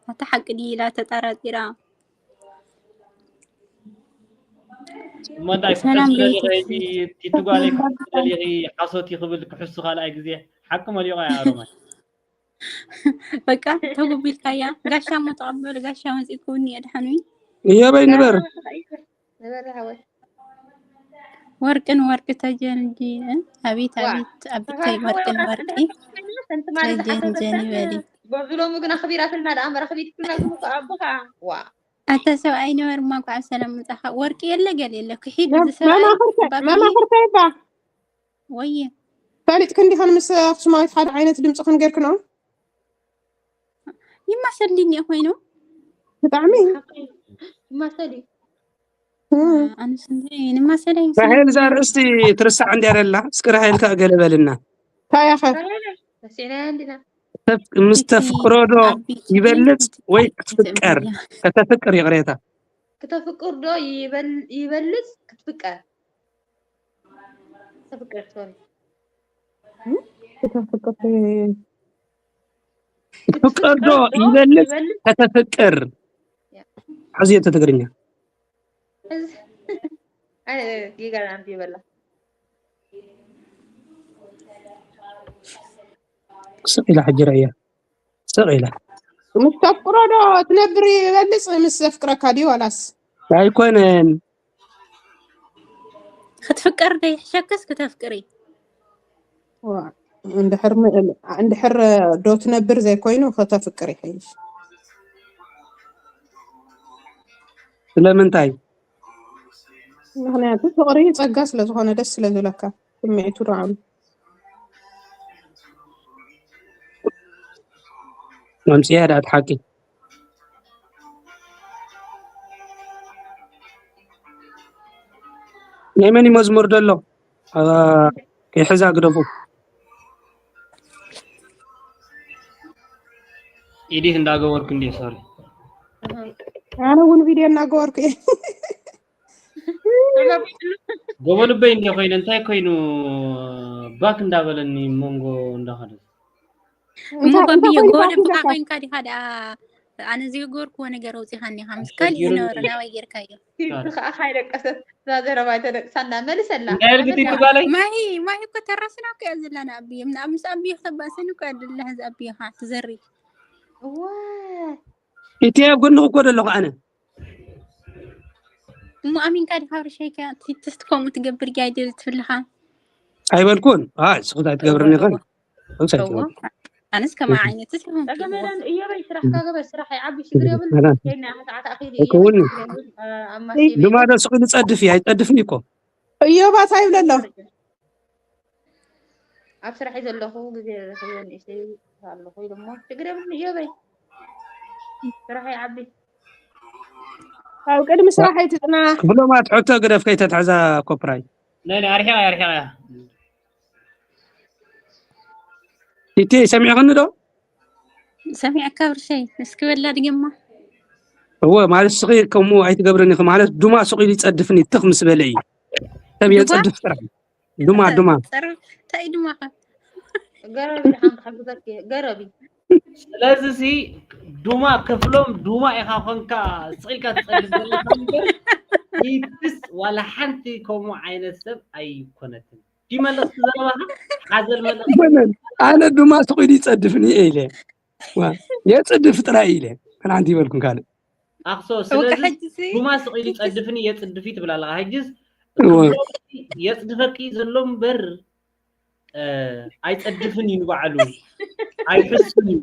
ኣታ ሓቂ ድዩ ኢላ ተጠራጢራ። እሞ እንታይ ሰላም ክትሕሱ ደሊኺ? ቤተሰብ። ቲቲ ጓለይ ክትሕሱ ደሊኺ? ሓሶት እዩ ክብል ክሕሱ ካልኣይ ግዜ። ሓቂ መሊቑ ኣያ ኣሮማይ። በቃ ተጉቢልካያ። ጋሻ እሞ ተቐበሉ፣ ጋሻ መፂእኩኒ የድሓኑኝ። እዮበይ ንበር። ንበር ሓወይ። ወርቅን ወርቂ ተጀንጂን። ኣቤት፣ ዋ፣ ኣቤት፣ ኣቤት፣ ተፋርሒ ወርቅን ወርቂ ወረቐት እንድሕር ተኾይና፣ ሰንቲ ማሊ ዝሓሰበታ ተጀንጀን ይበሊ። በዚ ሎሚ ግን ኣኽቢራትልና ደኣ፣ መራኽቢት ክፍልና ግን እኮ ኣቦኻ። ዋ። ኣታ ሰብኣይ ንበር እማ፣ እንኳዕ ሰላም መጻኻ። ወርቂ የለ ገለ የለ፣ ክሒድ መ-፣ እዚ ሰብኣይ መማኽርተ-፣ ባቢ መማኽርተይ እባ። ወየ። ፈሊጥክን ዲኽን ምስ ኣኽሱማዊት ሓደ ዓይነት ድምፅኽን ጌርክንኦ? ይማሰል ድኒ ኮይኑ? ብጣዕሚ። ይማሰል እዩ። እም። ኣነስ እንጂ ንማሰል ኣይመስለኒ። ራሄል እዛ ርእስቲ ትርሳዕ እንድያ ደላ፣ እስኪ ራሄል ከ ገለ በልና። እንታይ ኢኻ? ራሄል፣ ረሲዕናያ እንዲና። ተፍ-፣ ምስ እቲ ተፍቅሮ ዶ ኣቢ ኪቲ ይበልጽ እቲ ወይ ኪቲ ክትፍቀር? እያ። ከተፍቅር ይቕሬታ። ክተፍቅር ዶ ይበል-፣ ይበልጽ ክትፍቀር? ተፍቅር፣ ሶሪ። እም? ክተፍቅር ክትፍቅር ዶ ዶ ይበልጽ ይበልጽ? ከተፍቅር? ያ። ሓዝዮ እቲ ትግርኛ። እዚ፣ ኣይ፣ ጌጋ ኣንቢበላ። ስቕ ኢላ ሕጂ ርእያ። ስቕ ኢላ። ምስ ተፍቅሮ ዶ ትነብር ይበልጽ ምስ ዘፍቅረካ ድዩ ዋላስ? ኣይኮነን። ክትፍቀር ዶ ይሕሸክስ ክተፍቅሪ? ዋ፣ እንድሕር ም-፣ እንድሕር ዶ ትነብር ዘይኮይኑ ከተፍቅር ይሕይሽ። ስለምንታይ? ምኽንያቱ ፍቕሪ ጸጋ ስለ ዝኾነ ደስ ስለ ዝብለካ ስምዒቱ ዶ ዓብዩ። ኣምጽያ ደኣ እቲ ሓቂ። ናይ መን እዩ መዝሙር ደሎ? ኣ፣ ይሕዛ ግደፉ። ኢዲት እንዳገበርኩ እንዲየ፣ ሶሪ። ኣነ እውን ቪድዮ እናገበርኩ እየ። ጎበልበይ እንዲየ ኮይነ፣ እንታይ ኮይኑ ባክ እንዳበለኒ መንጎ እንዳኸደ። እሞ እንታይ፣ ባቢየ፣ እንታይ ኮይኑ ጎበለ ባክ ብኻ እንዳበለ? ኮይንካ ዲኻ ደኣ? ኣነ ዘይገበርክዎ ነገር ኣውፂኻኒ ኢኻ። ምስ ካልእ ኣሸጊሩኒ ዝነበረ እዩ። ናባይ ጌርካዮ። ቲቲ ሶሪ። ከዓ ካይደቀሰት፣ እዛ ዘረባ ኣይተደቅሳና። መልሰላ። እንታይ ኢልኪ ቲቲ ጓለይ? ማሂ፣ ማሂ እኮ ተራስና እኮ እያ ዘለና ኣቢየ። ምና-፣ ምስ ኣቢየ ክተባእሰኒ እኮ እያ ደላ፣ ሕዚ ኣቢየ ኸዓ ትዘሪ። እወ እቲ ኣብ ጎንኺ እኮ ዘለኹ ኣነ። እሞ ኣሚንካ ዲኻ ብርሸይካ ትስት ከምኡ ትገብር ጊያ ይደል ትብልኻ። ኣይበልኩን። ኣይ ስኹት ኣይትገብርኒ ይኸን። እወ ኣነስ ከማ ዓይነት ተገመዳን እየበይ ስራሕካ ገበር፣ ስራሕ ይዓቢ ሽግር የብሉ። ከይና ተዓታኺል ኣይከውንን። ኣማሲ ድማ ዶ ስቕ ኢሉ ጸድፍ እየ፣ ኣይጸድፍን እኮ። እዮባት ኣይብለሎ። ኣብ ስራሕ ዘለኹ ግዜ ረኺበ ንእሽተይ ኣለኹ ኢሉ እሞ ሽግር የብሉ። እዮበይ ስራሕ ይዓቢ ካብ ቅድሚ ስራሕ ኣይትጽናሕ። ክፍሎማት ሕቶ ግደፍ ከይተትሕዛ ኮፕራይ። ናይ ኣርሒቓ ኣርሒቓ ኢቲ ሰሚዕኽኒ ዶ? ሰሚዕካ ብርሸይ እስኪ በላ ድገማ። እወ ማለት ስኺ ከምኡ ኣይትገብርኒ ኢኺ ማለት ዱማ ስቕ ኢሉ ይጸድፍኒ ትኽ ምስ በለ እዩ። ሰብ ዱባ? የጸድፍ ጥራሕ። ዱማ ዱማ ጸር እንታይ ዱማ ኸ? ገረቢ ድሓን ክሕግዘኪ ገረቢ ስለዚ ሲ ዱማ ክፍሎም ዱማ ኢኻ ኮንካ ስቕ ኢልካ ትጸድፍ ዘለኻ እምበር ኢትስ ዋላ ሓንቲ ከምኡ ዓይነት ሰብ ኣይኮነትን። ድዩ መልእኽቲ ዘረባኻ ሓዘል መልእኽቲ ይበለን። ኣነ ዱማ ስቕ ኢሉ ይጸድፍኒ እየ ኢለ። ዋ፣ የጽድፍ ጥራይ ኢለ። ከን ሓንቲ ይበልኩም ካልእ። ኣኽሶ እውቀ ስለዚ ሕጂ ሲ ዱማ ስቕ ኢሉ ይጸድፍኒ የጽድፍ እዩ ትብል ኣለኻ። ሕጅስ እወ። የጽድፈኪ ዘሎ እምበር እ፣ ኣይጸድፍን እዩ ንባዕሉ ኣይሕሱን እዩ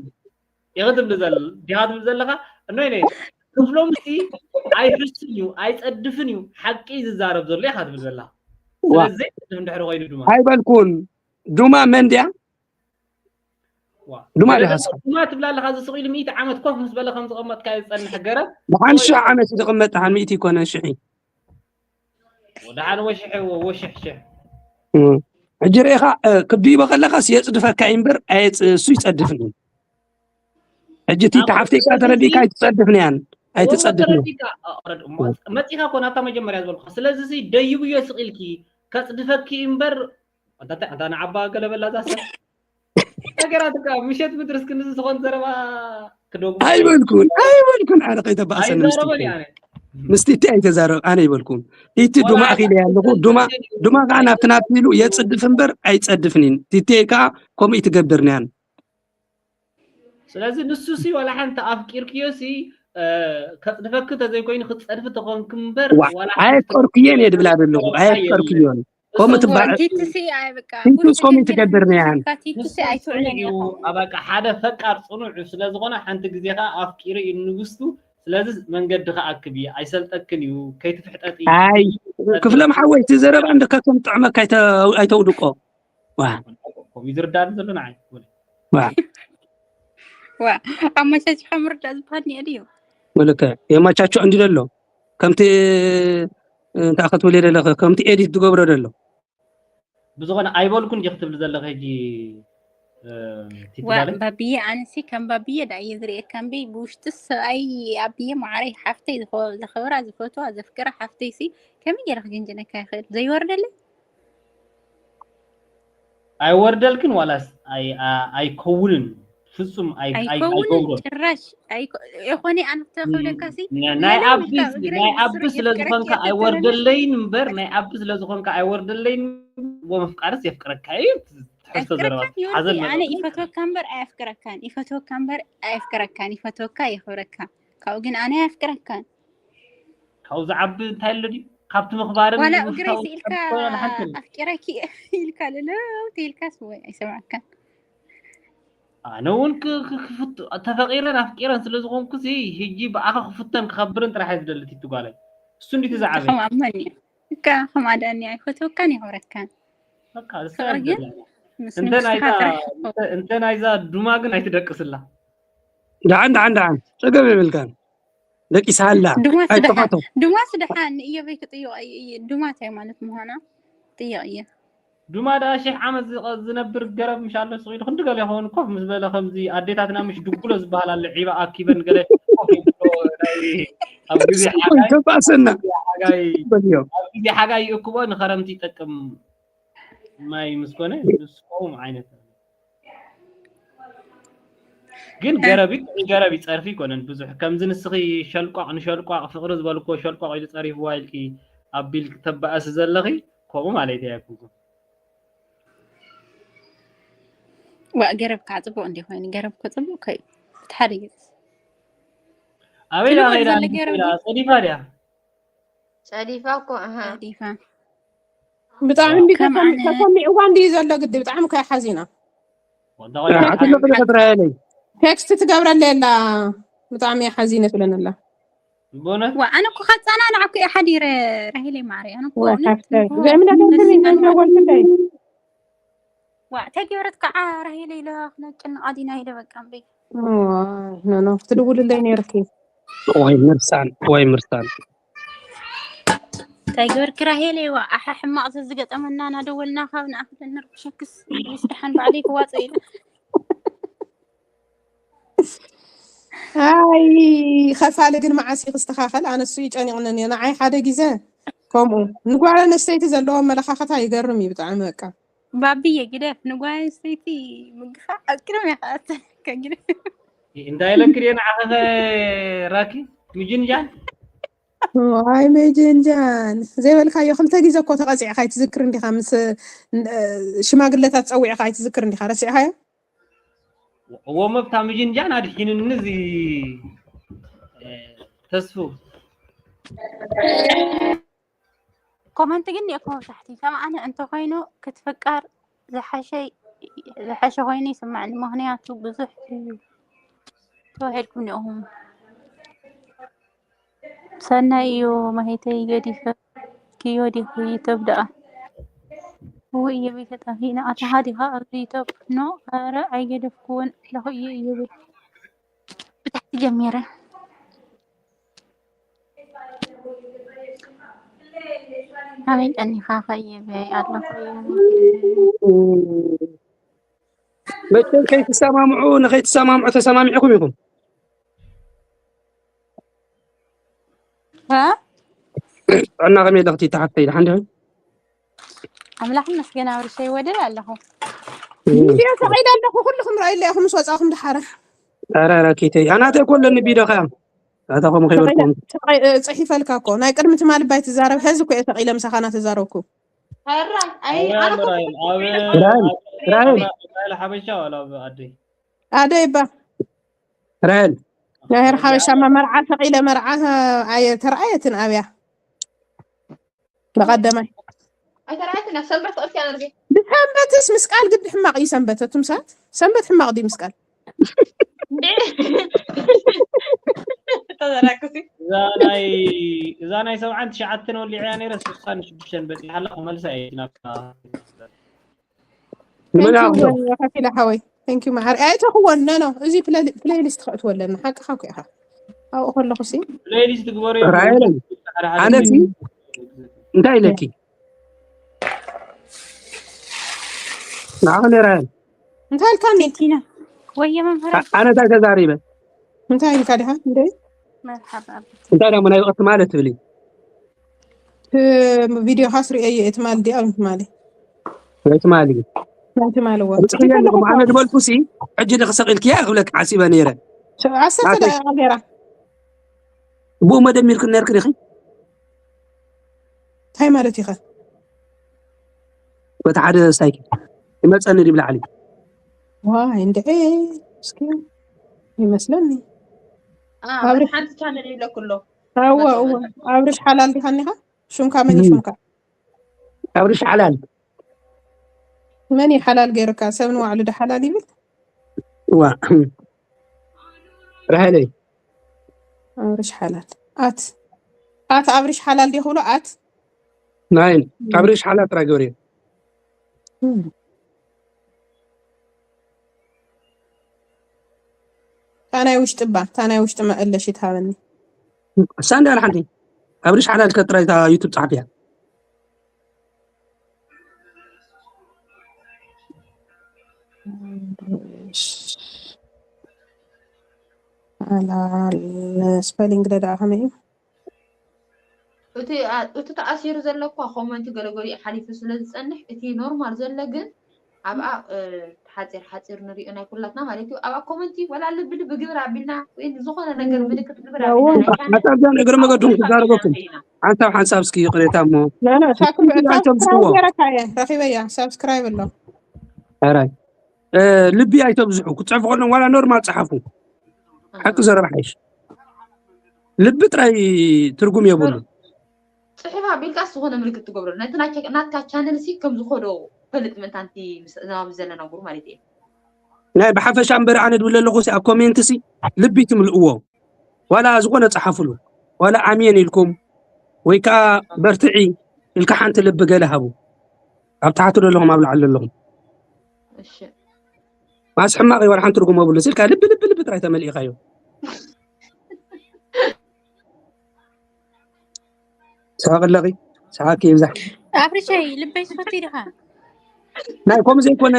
ኢኻ ትብል ዘለ ዲኻ ትብል ዘለኻ እኖይ ነይ ክፍሎም ሲ ኣይሕሱን እዩ ኣይጸድፍን እዩ ሓቂ እዩ ዝዛረብ ዘሎ ኢኻ ትብል ዘለኻ። ዋ። ስለዚ ዘይጸድፍ እንድሕር ኮይኑ ድማ ኣይበልኩን። ዱማ መን ድያ? ዋ። ዱማ ገለ ዲኻ ገለ ስኻ? ዱማ ትብላ ኣለኻ እዚ ስቕ ኢሉ ሚእቲ ዓመት ኮፍ ምስ በለኻ ከም ዝቐመጥካ ዝጸንሕ ገረብ ድሓን ሽሕ ዓመት እዩ ዝቕመጥ፣ ድሓን ሚእቲ ይኮነን ሽሕ እዩ። ወደሓን ወሽሕ ወሽሕ ሽሕ እም። ሕጂ ርኢኻ፣ እ፣ ክድይቦ ከለኻስ የጽድፈካ እዩ እምበር ኣየጽ-፣ እሱ ይጸድፍን እዩ። ሕጂ እቲ ሓፍተይ ከዓ ተረዲእካ ኣይትጸድፍን እያን። ኣይትጸድፍን እያን። መፂኻ ኮ ናብታ መጀመርያ ዝበልኩ ስለዚ ሲ ደይብዮ ስቕ ኢልኪ ከፅድፈኪ እምበር ኣንታ ንዓባ ገለበላ ዛሰ ነገራት እካ ምሸት ምድርስ ክንዚ ዝኾን ዘረባ ክደግሞ ኣይበልኩን ኣይበልኩን ኣነ ከይተባእሰኒ ምስቲ ኣይዛረበን እኮ። እየ ኣነ ምስቲ እቲ ኣይተዛረብ ኣነ ይበልኩን። እቲ ዱማ ኣኺለ ኣለኹ ዱማ ዱማ ከዓ ናብቲ ናብቲ ኢሉ የፅድፍ እምበር ኣይፀድፍን እዩ። ቲቴ ከዓ ከምኡ ትገብር ንያን ስለዚ ንሱ ሲ ዋላ ሓንቲ ኣፍቂርክዮ ሲ እ፣ ከፅድፈኪ ተዘይኮይኑ ክትፀድፊ ተኾንክ እምበር ዋ ዋላ ሓንቲ ኣየፍቀርኩዮን እየ ድብላ ዘለኹ ኣየፍቀርኩዮን። ከምኡ እወ፣ ትበሃል ቲቲ ሲ ኣይ በቃ ቲቱስ ጉርተ ከምኡ ከንቲር ትገብር ንያን ቲቲ ሲ ንሱ ኣይትውዕልን እዩ ኢኹም። በቃ ሓደ ፈቃር ፅኑዕ እዩ ስለ ዝኾነ ሓንቲ ግዜ ከዓ ኣፍቂሩ እዩ ንግስቱ ስለዚ መንገዲ ከኣክብ እዩ ኣይሰልጠክን እዩ ከይትፍሕጠጢ ኣይ ክፍሎም ሓወይ እቲ ዘረባ እንደ ከከም ጥዕመካ ኣይተ- ኣይተውድቆ ዋ ከምኡ ዝርዳኒ ዘሎ ንዓይ ወለ ዋ ዋ ኣመቻችኻ ምርዳእ ዝበሃል ኒአ ድዩ? ወለከ የማቻቸው እንዲ ደሎ ከምቲ እንታይ ክትብል የደለኸ ከምቲ ኤዲት ዝገብሮ ደሎ ብዝኾነ ኣይበልኩን ዲኽ ትብል ዘለኸ ሕጂ እ፣ ዋ ቲትባለ ባብዬ ኣነሲ ከም ባብዬ ዳ እየ ዝርእየካ እምበይ ብውሽጢ ሰብኣይ ኣብዬ ማዕረይ ሓፍተይ ዝኸ- ዘኸብራ ዝፈትዋ ዘፍቅራ ሓፍተይ ሲ ከመይ ገይረ ክጅንጅነካ ይኽእል ዘይወርደለይ ኣይወርደልክን ዋላስ ኣይ- ኣ- ኣይከውንን ፍጹም ኣይ- ኣይ- ኣይከውንን ኣይገብሮን ጭራሽ ኣይኮ- የኾነ ኣነ ክተኽብለካ ሲ ን- ናይ ለለ ኣቢ ኢልካ እግረይ ናይ ብስሩ ኣቢ ስለ የፍቅረካ ዝኾንካ ተተረፈ ኣይወርደለይን እምበር ናይ ኣቢ ስለ ዝኾንካ ኣይወርደለይን ወመፍቃርስ የፍቅረካ እዩ ትሕዝቶ ዘረባ ኣይፍቅረካን ይወዲ ሓዘል ኣነ መለኹ ይፈትወካ እምበር ኣየፍቅረካን ይፈትወካ እምበር ኣየፍቅረካን ይፈትወካ የኽብረካ ካብኡ ግን ኣነ ኣየፍቅረካን ካብኡ ዝዓቢ እንታይ ኣሎ ድዩ ካብቲ ምኽባርን ዋላ እግረይ ምፍታውን ስኢልካ ዝዓቢ ሓንቲ ኣሎ። ኣፍቂረኪ ኢልካ ለለውቲ ኢልካስ ወይ ኣይሰማዕካን ኣነ እውን ክ- ክ- ክፍት ተፈቂረን ኣፍቂረን ስለ ዝኾንኩ ሲ ሕጂ ብኣኻ ክፍተን ክኸብርን ጥራሕ እየ ዝደሊ ቲቲ ጓለይ እሱ እንዲቲ ዝዓበይ ከም ኣመን እዩ እካ ከም ኣዳኒ ኣይፈትወካን የኽብረካን በቃ እሱ ፍቅሪ እየ ግን ዝደሊ ምስ እንተ ንጉስኻ ናይዛ ጥራሕ እንተ- እንተ ናይዛ ዱማ ግን ኣይትደቅስላ ደሓን ደሓን ደሓን ጸገም የብልካን ደቂሳ ኣላ ድማስ ደሓን ኣይተፋቶ ድማስ ደሓን እየበይ ክጥይቕ እየ ድማት እየ ማለት ምዃና ጥይቕ እየ ዱማ ደኣ ሽሕ ዓመት ዝቐ- ዝነብር ገረብ ምሽ ኣሎ ስቕ ኢሉ ክንዲ ገለ ይኸውን ኮፍ ምስ በለ ከምዚ ኣዴታትና ምሽ ድጉሎ ዝበሃል ኣሎ ዒባ ኣኪበን ገለ ኮፍ ይብሎ ናይ ኣብ ግዜ ሓጋይ ተባእሰና ሓጋይ በልዮ ኣብ ግዜ ሓጋይ ይእክቦ ንኸረምቲ ይጠቅም ማይ ምስ ኮነ ንስቆም ዓይነት ግን ገረብ እዩ፣ ገረብ ይፀርፊ ይኮነን ብዙሕ ከምዚ ንስኺ ሸልቋቕ ንሸልቋቕ ፍቕሪ ዝበልክዎ ሸልቋቕ ኢሉ ፀሪፍዋ ኢልኪ ኣቢልኪ ተባእሲ ዘለኺ ከምኡ ማለት እያ ይኩንኩም ዋ ገረብ ከዓ ፅቡቅ እንዲ ኮይኑ ገረብ እኮ ፅቡቅ ከዩ ተሓሪገ ኣበይ ዳ ትልወጥ ከይዳ ዘለ ገይረ ከይዳ ጸዲፋ ድያ? ጸዲፋ እኮ ኣሃ ጸዲፋ ብጣዕሚ እንዲ ከም ኣነ ተሰሚዕዋ እንዲ ዘሎ ግዲ ብጣዕሚ ከ ሓዚና። ወዳ ቆይ ኣትለቅልቅ ትራየለይ ቴክስት ትገብረለ የላ ብጣዕሚ ሓዚነ ትብለና ኣላ። ብእውነት ዋ ኣነ እኮ ከጸናናዕኩ እየ ሓዲረ ራሄለይ ማርያ ኣነ እኮ ወይ እውነት ሓፍተይ ንግሆ ዘይምነገርኒ ተጸናናዕኩ ዘይምነወልክለይ ዋ ተገብረት ከዓ ራሄለይ ኢለ ክነጭንቕ ኣዲና ኢለ በቃ እምበይ ኖ ኖ ክትድውልለይ ነይርኪ። ወይ ምርሳን ወይ ምርሳን እንታይ ገበርኪ ራሄለይ ዋ ኣሓ ሕማቕ ዘዝገጠመና እናደወልና ካብ ንኣኽለን ንርብሸክስ ስ ደሓን ባዕለይ ክዋፀ ኢለ ኣይ ከፋሊ ግን መዓስ እዩ ክስተኻኸል? ኣነሱ ይጨኒቕንን እየ ንዓይ ሓደ ግዜ ከምኡ ንጓል ኣነስተይቲ ዘለዎ ኣመለኻኸታ ይገርም እዩ ብጣዕሚ በቃ ባብየ ግደፍ ንጓል ኣንስተይቲ ምግፋዕ ኣብ ቅድሚ ከኣተ ከግደፍ እንታይ ኢለኪ ድየ ንዓኸኸ ራኪ ምጅንጃን ዋይ መጀንጃን ዘይበልካዮ ክልተ ግዜ እኮ ተቐፂዕካ ኣይትዝክር እንዲኻ ምስ ሽማግለታት ፀዊዕካ ኣይትዝክር እንዲኻ ረሲዕካዮ እዎ መብታ ምጅንጃን ኣድሒንኒ እዚ ተስፉ ኮመንት ግን የእኮ ታሕቲ ከም ኣነ እንተኮይኑ ክትፍቀር ዝሓሸ ዝሓሸ ኮይኑ ይስምዐኒ ምክንያቱ ብዙሕ እዩ ተባሂልኩም ዲኹም ሰናይ እዩ ማሂተይ ገዲፈ ክዮ ዲኺ ዩቱብ ደኣ እውይ እየበይ ተጠፊእና ኣታ ሃዲኻ ኣብዚ ዩቱብ ኖ ኧረ ኣይገደፍኩዎን ኣለኹ እየ እየበይ ብታሕቲ ጀሚረ ኣበይ ቀኒኻ ከየበይ ኣለኹ መቸም ከይትሰማምዑ ንከይትሰማምዑ ተሰማሚዕኩም ኢኹም እ? ጥዕና ከመይ ኣለኽቲ ተሓፍተይ ደሓን ዲኺ ኣምላኽ ይመስገን ኣብርሸይ ወደል ኣለኹ ቪድዮ ሰቂለ ኣለኹ ኩልኹም ረኣይለ ኢኹም ምስ ወፃኹም ድሓረ ኧረ ኧረ ኪተይ ኣናተ እኮ ኣለኒ ቢዶ ከያ ኣታ ከምኡ ከይበልኩም ጽሒፈልካ እኮ ናይ ቅድሚ ትማሊ ባይ ትዛረብ ሕዚ እኮ እየ ሰቂለ ምሳኻ እናተዛረብኩ ሀራይ ኣይ ኣነ እኮ ራይል ራይል ራይል ሓበሻ ዋላ ኣብ ኣደይ ኣደይ እባ ራይል ናይ ሓበሻማ መርዓ ሰቂለ መርዓ ኣየ ተረኣየትን ኣብያ ብቐደማይ ኣይተረኣየትን ኣብ ሰንበት ክእልትያ ነርዚ ብሰንበትስ ምስ ቃል ግዲ ሕማቕ እዩ ሰንበት ኣቱም ሰባት ሰንበት ሕማቕ ድዩ ምስ ቃል ተዘራክሲ እዛ ናይ እዛ ናይ ሰብዓን ትሽዓተን ወሊዐያ ነይረ ስሳን ሽዱሽተን በፂሓ ኣላ ክመልሳ እየ ናብታ ንመን Thank you ኣቕርቦ ከፊለ ሓወይ thank you መዓር ኣይተኽወን no no እዚ ፕሌሊስት ከእትወለና ሓቅኻ እኮ ኢኻ ኣብኡ ከለኹ ሲ ፕሌሊስት ግበሩ ራይል ኣነሲ እንታይ ኢለኪ ንዓኹ ራይል እንታይ ኢልካኒ ቲና ወየ መምህር ኣነ እንታይ ተዛሪበ እንታይ ኢልካ ዲኻ እንደ መርሓባ ኣብ እንታይ ደሞ ናይ ብቕቲ ማለት ትብሊ ቪድዮ ካስ ርእየ እየ ትማል ዲኣ ትማሊ ወይ ትማሊ ናይ ትማሊ እዎ ርፅኽዮ ኣለኹም ኣነ ዝበልኩ ሲ ሕጂ ንክሰቕ ኢልክያ ክብለክ ዓሲበ ነይረ ዓሰርተ ደቂቃ ገይራ ብኡ መደሚርክ ነርክ ዲኺ እንታይ ማለት ኢኸ በቲ ሓደ ስታይክ ይመፀኒ ድብ ላዕሊ ዋይ እንድዒ እስኪ ይመስለኒ ኣብ ሓንቲ ቻነል ይብለኩ ኣሎ እወ እወ ኣብርሽ ሓላል ዲኻ እኒኻ ሽምካ መን እዩ ሽምካ ኣብርሽ ሓላል መን እዩ ሓላል ገይሩካ ሰብ ንባዕሉ ዶ ሓላል ይብል ዋ ራሄለይ ኣብርሽ ሓላል ኣት ኣት ኣብርሽ ሓላል ዲኹ ብሎ ኣት ናይ ኣብርሽ ሓላል ጥራይ ግበርዮ እታ ናይ ውሽጢ እባ እታ ናይ ውሽጢ መእለሽ ይትሃበኒ እሳ እንዲ ሓንቲ ኣብርሽ ሓላል ከጥራይ እታ ዩቱብ ጸሓፊያ ሓላል ስፐሊንግ ደኣ ከመይ እዩ እቲ እቲ ተኣሲሩ ዘሎ እኳ ኮመንቲ ገለገሊኡ ሓሊፉ ስለ ዝፀንሕ እቲ ኖርማል ዘሎ ግን ኣብኣ ሓፂር ሓፂር ንሪኦ ናይ ኩላትና ማለት እዩ ኣብኣ ኮመንቲ ወላ ልቢ ልቢ ግብር ኣቢልና ወይ ዝኾነ ነገር ምልክት ግብር ኣቢልና ናይ ቻነል ሓሳብ እግሪ መገድኩም ክዛረበኩም ሓንሳብ ሓንሳብ እስኪ ይቕሬታ እሞ ሳብስክራይብ ገረካ እየ ረኺበያ ሳብስክራይብ ኣሎ ራይ ልቢ ኣይተብዝሑ ክትፅሕፉ ከለኩም ዋላ ኖርማል ፀሓፉ ሓቂ ዘረባ ሓይሽ። ልቢ ጥራይ ትርጉም የብሉ። ጽሕፍ ኣቢልካስ ዝኾነ ምልክት ትገብሮ። ነቲ ናቸ- ናትካ ቻነል ሲ ከም ዝኾዶ ፈልጥ ምንታንቲ ምስ- ናብዚ ዘለና ጉሩ ማለት እዩ። ናይ ብሓፈሻ እምበር ኣነ ድብል ኣለኹ ሲ ኣብ ኮሜንት ሲ ልቢ ትምልእዎ። ዋላ ዝኾነ ጸሓፍሉ። ዋላ ኣሜን ኢልኩም ወይ ከዓ በርትዒ ኢልካ ሓንቲ ልቢ ገለ ሃቡ። ኣብ ታሕቲ ዘለኹም ኣብ ላዕሊ ዘለኹም እሺ ማስ ሕማቕ እዩ፣ ዋላ ሓንቲ ትርጉም የብሉ። ስልካ ልቢ ልቢ ልቢ ጥራይ ተመሊእካዮ። ሳቅ ኣለኺ ሳቂ ይብዛሕ። ኣብርሸይ ልበይ ትፈትይ ዲኻ? ናይ ኮም ዘይኮነ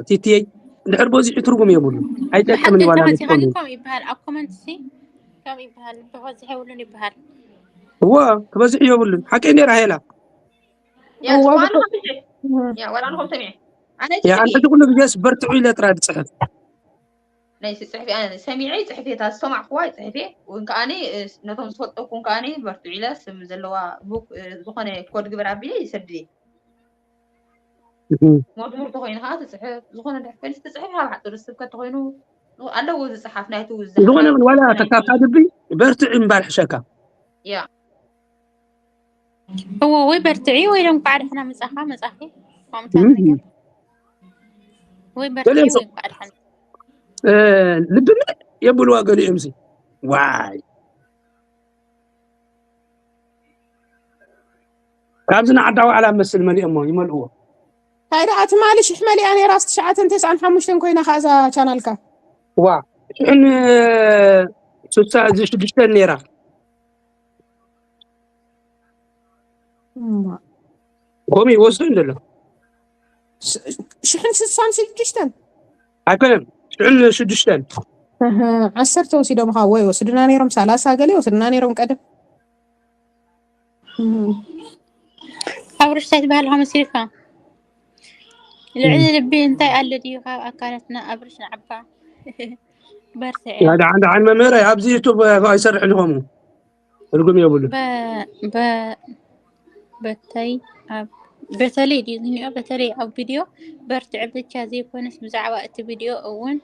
ቲቲየይ እንድሕር በዚሑ ትርጉም የብሉ። ኣይጠቅምን እዩ ዋላ ተመሲኻ ኮም ከም ይበሃል ኣብ ኮመንት ሲ ከም ይበሃል ልቢ ክበዝሕ የብሉን ይበሃል። እዎ ክበዝሕ የብሉን። ሓቀይ ነይራ ሄላ ያ እዎ፣ ጽቡቅ ብትክክል። ኣነ ከምዚ ያ ወላ ንኹም ሰሚዐ ኣነ ያ ኣንተ ትኩሉ ግዜስ በርትዑ ኢለ ጥራ ድጽሕፍ። ናይ ጽሕፍ ኣነ ሰሚዐ ጽሕፍ እየ ዝሰማዕኩዋ ጽሕፍ እየ እውን ከኣኒ ነቶም ዝፈልጠኩም ከኣኒ በርትዑ ኢለ ስም ዘለዋ ቡክ ዝኾነ ኮድ ግበር ኣቢለ ይሰድድ እየ መዝሙር ተኮይኑ ከዓ ትፅሕፍ ዝኾነ ድሕር ኮይኑ ትፅሕፍ ኣብ ሓፂሩ ስብከት ተኮይኑ ኣለዎ ዝፅሓፍ ናይቱ ዝኾነ ይኹን ዋላ ተካብካ ድቢ በርትዕ እምባር ሕሸካ ያ እዎ ወይ በርትዒ ወይ ሎም ኳዕ ደሕና መጻኻ መጻኺ ከምታ እም። ነገር ወይ በርትዒ ገሊኦም ሰ- ወይ ኳዕ ደሕና ልብና የብልዋ ገሊኦም ሲ ዋይ ካብዚ ንዓዳ ዋዕላ መስል መሊኦሞ ይመልእዎ እንታይ ደኣ ትማሊ ሽሕ መሊኣ ነይራ ትሽዓተን ተስዓን ሓሙሽተን ኮይና ከኣ እዛ ቻናልካ ዋ ሽሕን ስሳ እዚ ሽዱሽተን ነይራ እማ። ከምኡ ይወስዶ እንደሎ ሽሕን ስሳን ሽዱሽተን ኣይኮነን ሽሕን ሽዱሽተን እህ፣ ዓሰርተ ወሲዶም ካ ወይ ወስድና ነይሮም ሰላሳ ገለ ወስድና ነይሮም ቀደም እህ፣ ኣብርሽ እንታይ ትበሃል ካ መሲልካ ልዕሊ ልቢ እንታይ ኣሎ ድዩ ካብ ኣካላትና ኣብርሽ ንዓባ በርትዕ ደሓን ደሓን መምህረ ኣብዚ ዩቱብ ኣይሰርሕን ከምኡ ትርጉም የብሉ በተይ ኣብ በተለይ ድዩ ዝኒኦ በተለይ ኣብ ቪድዮ በርትዕ ብቻ ዘይኮነስ ብዛዕባ እቲ ቪድዮ እውን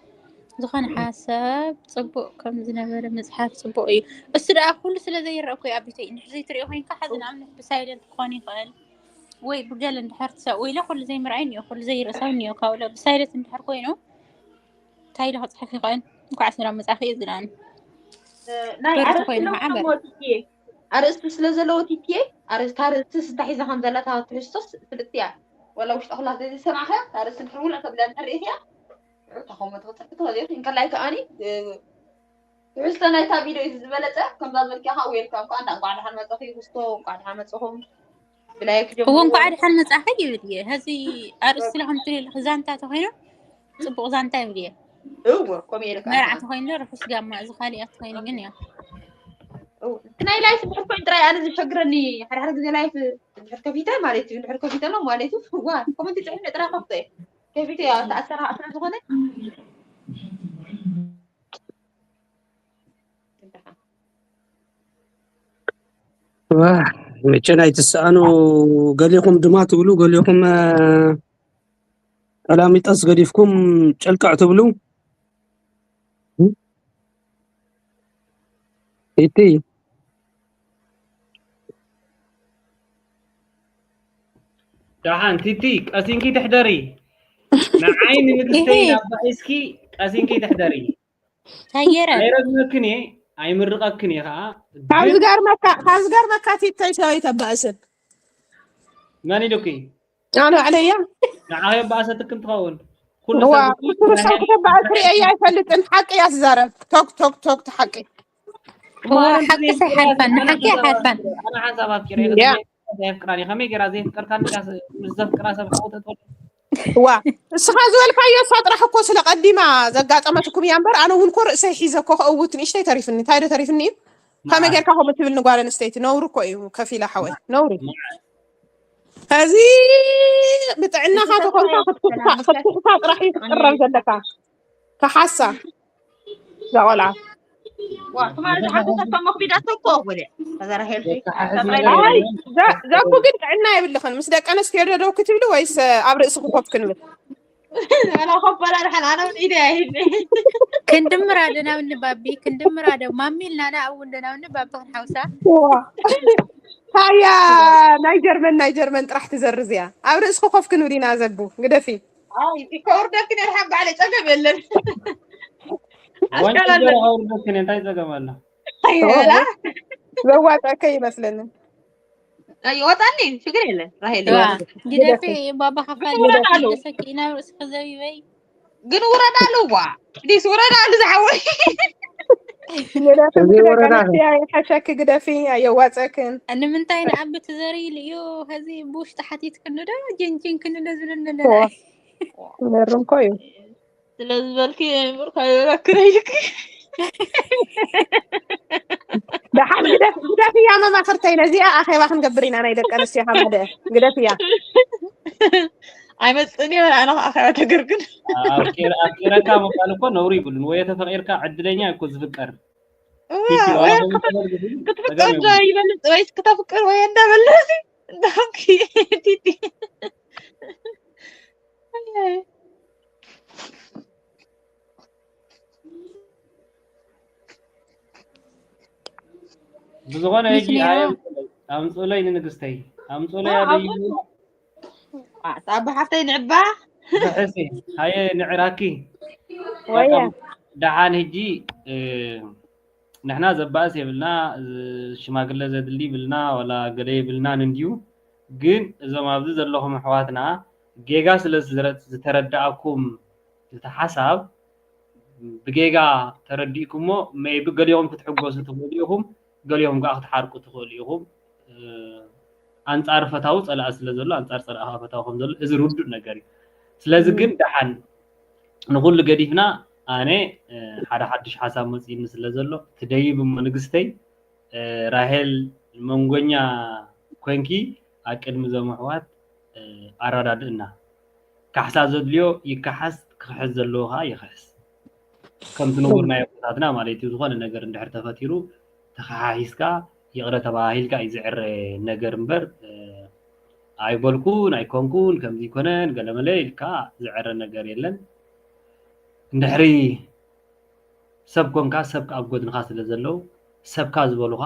ዝኾነ ሓሳብ ፅቡቅ ከም ዝነበረ ምፅሓፍ ፅቡቅ እዩ። እሱ ደኣ ኩሉ ስለ ዘይረእኩ እዩ ኣቢተይ እንድሕር ዘይትሪኦ ኮይንካ ሓዚ ንኣብነት ብሳይለንት ክኾን ይኽእል ወይ ብገለ እንድሕር ትሰ ወይ ኢለ ኩሉ ዘይምርኣይ እኒኦ ኩሉ ዘይርእሳው እኒኦ ካብኡ ብሳይለንት እንድሕር ኮይኑ እንታይ ኢለ ክፅሕፍ ይኽእል? እንኳዕ ሰላም መፃኺ እዩ ዝለኣኒ ናይ በርትዕ ኣርእስቲ ኮይኑ ለውጦ ከዓ በርትዕ። ሞት እየ ኣርእስቲ ስለ ዘለዎ ቲቲየ ኣርእስቲ ኣርእስቲ ስንታ ሒዛ ከም ዘላ እታ ትሕዝቶስ ፍልጥቲ እያ ወላ ውሽጢ ክላ ዘይሰማዕኸ ኣርእስቲ እንድሕር ውልዕ ተብለ እንድሕር ርእኽያ ንዑ ተኸሞ ትኽፅሕቲ ትኸዘት እንከላይ ከኣኒ ትሕዝቶ ናይታ ቪድዮ እዩ ዝበለፀ ከምዛ ዝበልክያ ከዓ ዌልካም ከዓ እንዳ እንኳዕ ደሓን መፀኺ ክስቶ እንኳዕ ደሓን መፀኹም ብላይክ እዎ ጀምርዎ እንኳዕ ደሓን መፃኺ ይብል እየ ሀዚ ኣርእስቲ ለኹም ትልልክ ዛንታ ተኮይኑ ፅቡቅ ዛንታ ይብል እየ እዎ ከምኡ ኢለ ከዓ መርዓ ተኮይኑ ርሑስ ጋማ እዚ ካሊኣት ተኮይኑ ግን እያ እው፣ እቲ ናይ ላይፍ እንድሕር ኮይኑ ጥራይ ኣነ ዝሸግረኒ ሓደ ሓደ ግዜ ላይፍ እንድሕር ከፊተ ማለት እዩ እንድሕር ከፊተ ነው ማለት እዩ ዋ ኮመንት ፅሕፍ ጥራይ ከፍቶ እየ ከፊተ እያ ተኣሰራ ስለ ዝኾነ መቸ ናይ ትሰኣኑ ገሊኹም ድማ ትብሉ ገሊኹም ቀላሚጠስ ገዲፍኩም ጨልቅዕ ትብሉ እቲ ደሓን ቲቲ ቀሲንኪ ትሕደሪ ንዓይ ንንግስተይ እሄ። ናባሒስኪ ቀሲንኪ ትሕደሪ ታየረ ኣይረግመክን እየ ኣይምርቐክን እየ ከዓ ካብ ግን ዝገርመካ ካብ ዝገርመካ ቲተይ ሰበይ ተባእስን መን ኢሉኪ ኣነ ባዕለይ እያ ንዓኸ በኣሰትክን ትኸውን ኩሉ እዋ ሰብ ኩሉ ሰብ ክተባእስ ርእየ ኣይፈልጥን ሓቂ እያ ትዛረብ ቶክ ቶክ ቶክ ሓቂ እዋ ሓቂ ኣይሓልፋን ንሓቂ ኣይሓልፋን ኣነ ሓንሳብ ኣፍቂረ ያ ዘፍቅራኒ ከመይ ገይራ ዘፍቀርካኒ ምስ ዘፍቅራ ሰብ ሓውተት ዋ እስኻ ዝበልካዮ እሳ ጥራሕ እኮ ስለ ቀዲማ ዘጋጠመትኩም እያ እምበር ኣነ እውን ኮ ርእሰይ ሒዘ እኮ ከእውት ንእሽተይ ተሪፍኒ እንታይ ዶ ተሪፍኒ እዩ ከመይ ጌርካ ከምኡ ትብል ንጓል ኣንስተይቲ ነውሪ እኮ እዩ ከፊላ ሓወይ ነውሪ ሕዚ ብጥዕናኻ ተኾንካ ክትኩስካ ክትኩስካ ጥራሕ እዩ ክትቅረብ ዘለካ ከሓሳ እዛ ቆልዓ ዋ ትማሊ ዝሓጎሰቶ መኽቢዳቶ እኮ ወደ ከዛ ራሄል ኣይ ዘ- ዘኩ ግን ጥዕና የብልኽን ምስ ደቂ ኣንስትዮ ዶ ደው ክትብሊ ወይስ ኣብ ርእስኺ ኮፍ ክንብል ኣላ ኮበላ ደሓን ኣነ እውን ኢደ ኣይህብ። ክንድምር ኣደና እውን ባቢ ክንድምር ኣደ ማሚ ኢልና ና እውን ደና እውን ባቢ ክንሓውሳ። ታያ ናይ ጀርመን ናይ ጀርመን ጥራሕ ትዘርዝ እያ። ኣብ ርእስኺ ኮፍ ክንብል ኢና ዘቡ ግደፊ። ኣይ ከውርደኪ ነርሓን ባዕለ ጸገም የለን። ዋንጭ ኣስካላለ ገረኻ ውርደት ክን እንታይ ጸገም ኣሎ? ይበላ ዘዋጣከ ይመስለኒ። ይወጣኒ ችግር የለን ራሄል። ዋ ግደፊ ባባ ከፋል ይወጣሉ። ደሰኪ ናብ ርእስኺ ዘቢበይ። ግን ውረዳሉ ዋ ዲስ ውረዳሉ ዝሓወይ። ግደፊ እዚ ወረዳ ነው። ይሓሸኪ ግደፊ ኣየዋፀክን። ንምንታይ ንኣቢ ትዘርይሉ እዩ ኸዚ ብውሽጢ ሓቲትክኒ ዶ ጅንጅን ክንዶ ዝብለኒ ኣለና። ነርም ኮ እዩ። ስለዝበልኪ ምርካ ይበለክረይክ። ደሓን ግደፍ ግደፍ እያ መማኽርተይ ነዚኣ ኣኼባ ክንገብር ኢና ናይ ደቂ ኣንስትዮ ካብ ሓደ ግደፍ እያ። ኣይመፅእን እየ ኣነ ከዓ ኣኸባ ተገርግን። ኣፍቂረካ ምባል እኮ ነውሪ ይብሉን ወይ ተፈቂርካ ዕድለኛ እኮ ዝፍቀር። ክትፍቀር ይበልፅ ወይስ ክተፍቅር ወይ እንዳበለ እንዳንኪ ቲቲ። ብዝኾነ ምስ ሕጂ ኔሮ- ኣምፁለይ ንንግስተይ ኣምፁለይ ኣደዩ ኣባ ሓፍተይ ንዕባ ብሕሲ ሃየ ንዕራኪ ወየ ደሓን ሕጂ ንሕና ዘባእስ የብልና ሽማግለ ዘድሊ ይብልና ዋላ ገለ የብልናን እንድዩ። ግን እዞም ኣብዚ ዘለኹም ኣሕዋትና ጌጋ ስለ ዝተረዳእኩም እቲ ሓሳብ ብጌጋ ተረዲእኩሞ maybe ገሊኦም ክትሕጎሱ ትኽእሉ ኢኹም፣ ገሊኦም ከዓ ክትሓርቁ ትኽእሉ ኢኹም። ኣንፃር ፈታዊ ፀላኢ ስለ ዘሎ ኣንፃር ፀላኢ ከዓ ፈታዊ ከም ዘሎ እዚ ርዱእ ነገር እዩ። ስለዚ ግን ደሓን ንኩሉ ገዲፍና ኣነ ሓደ ሓዱሽ ሓሳብ መፅእኒ ስለ ዘሎ ትደይብ እሞ ንግስተይ ራሄል መንጎኛ ኮንኪ ኣብ ቅድሚ እዞም ኣሕዋት ኣረዳድእና። ካሕሳ ዘድልዮ ይካሓስ፣ ክኽሕስ ዘለዎ ከዓ ይኽሕስ። ከምቲ ንቡር ናይ ኣቦታትና ማለት እዩ። ዝኾነ ነገር እንድሕር ተፈጢሩ ተኸሓሒስካ ይቕረ ተባሂልካ እዩ ዝዕረ ነገር እምበር ኣይበልኩን ኣይኮንኩን ከምዚ ይኮነን ገለመለ ኢልካ ዝዕረ ነገር የለን። እንድሕሪ ሰብ ኮንካ ሰብካ ኣብ ጎድንኻ ስለ ዘለዉ ሰብካ ዝበሉኻ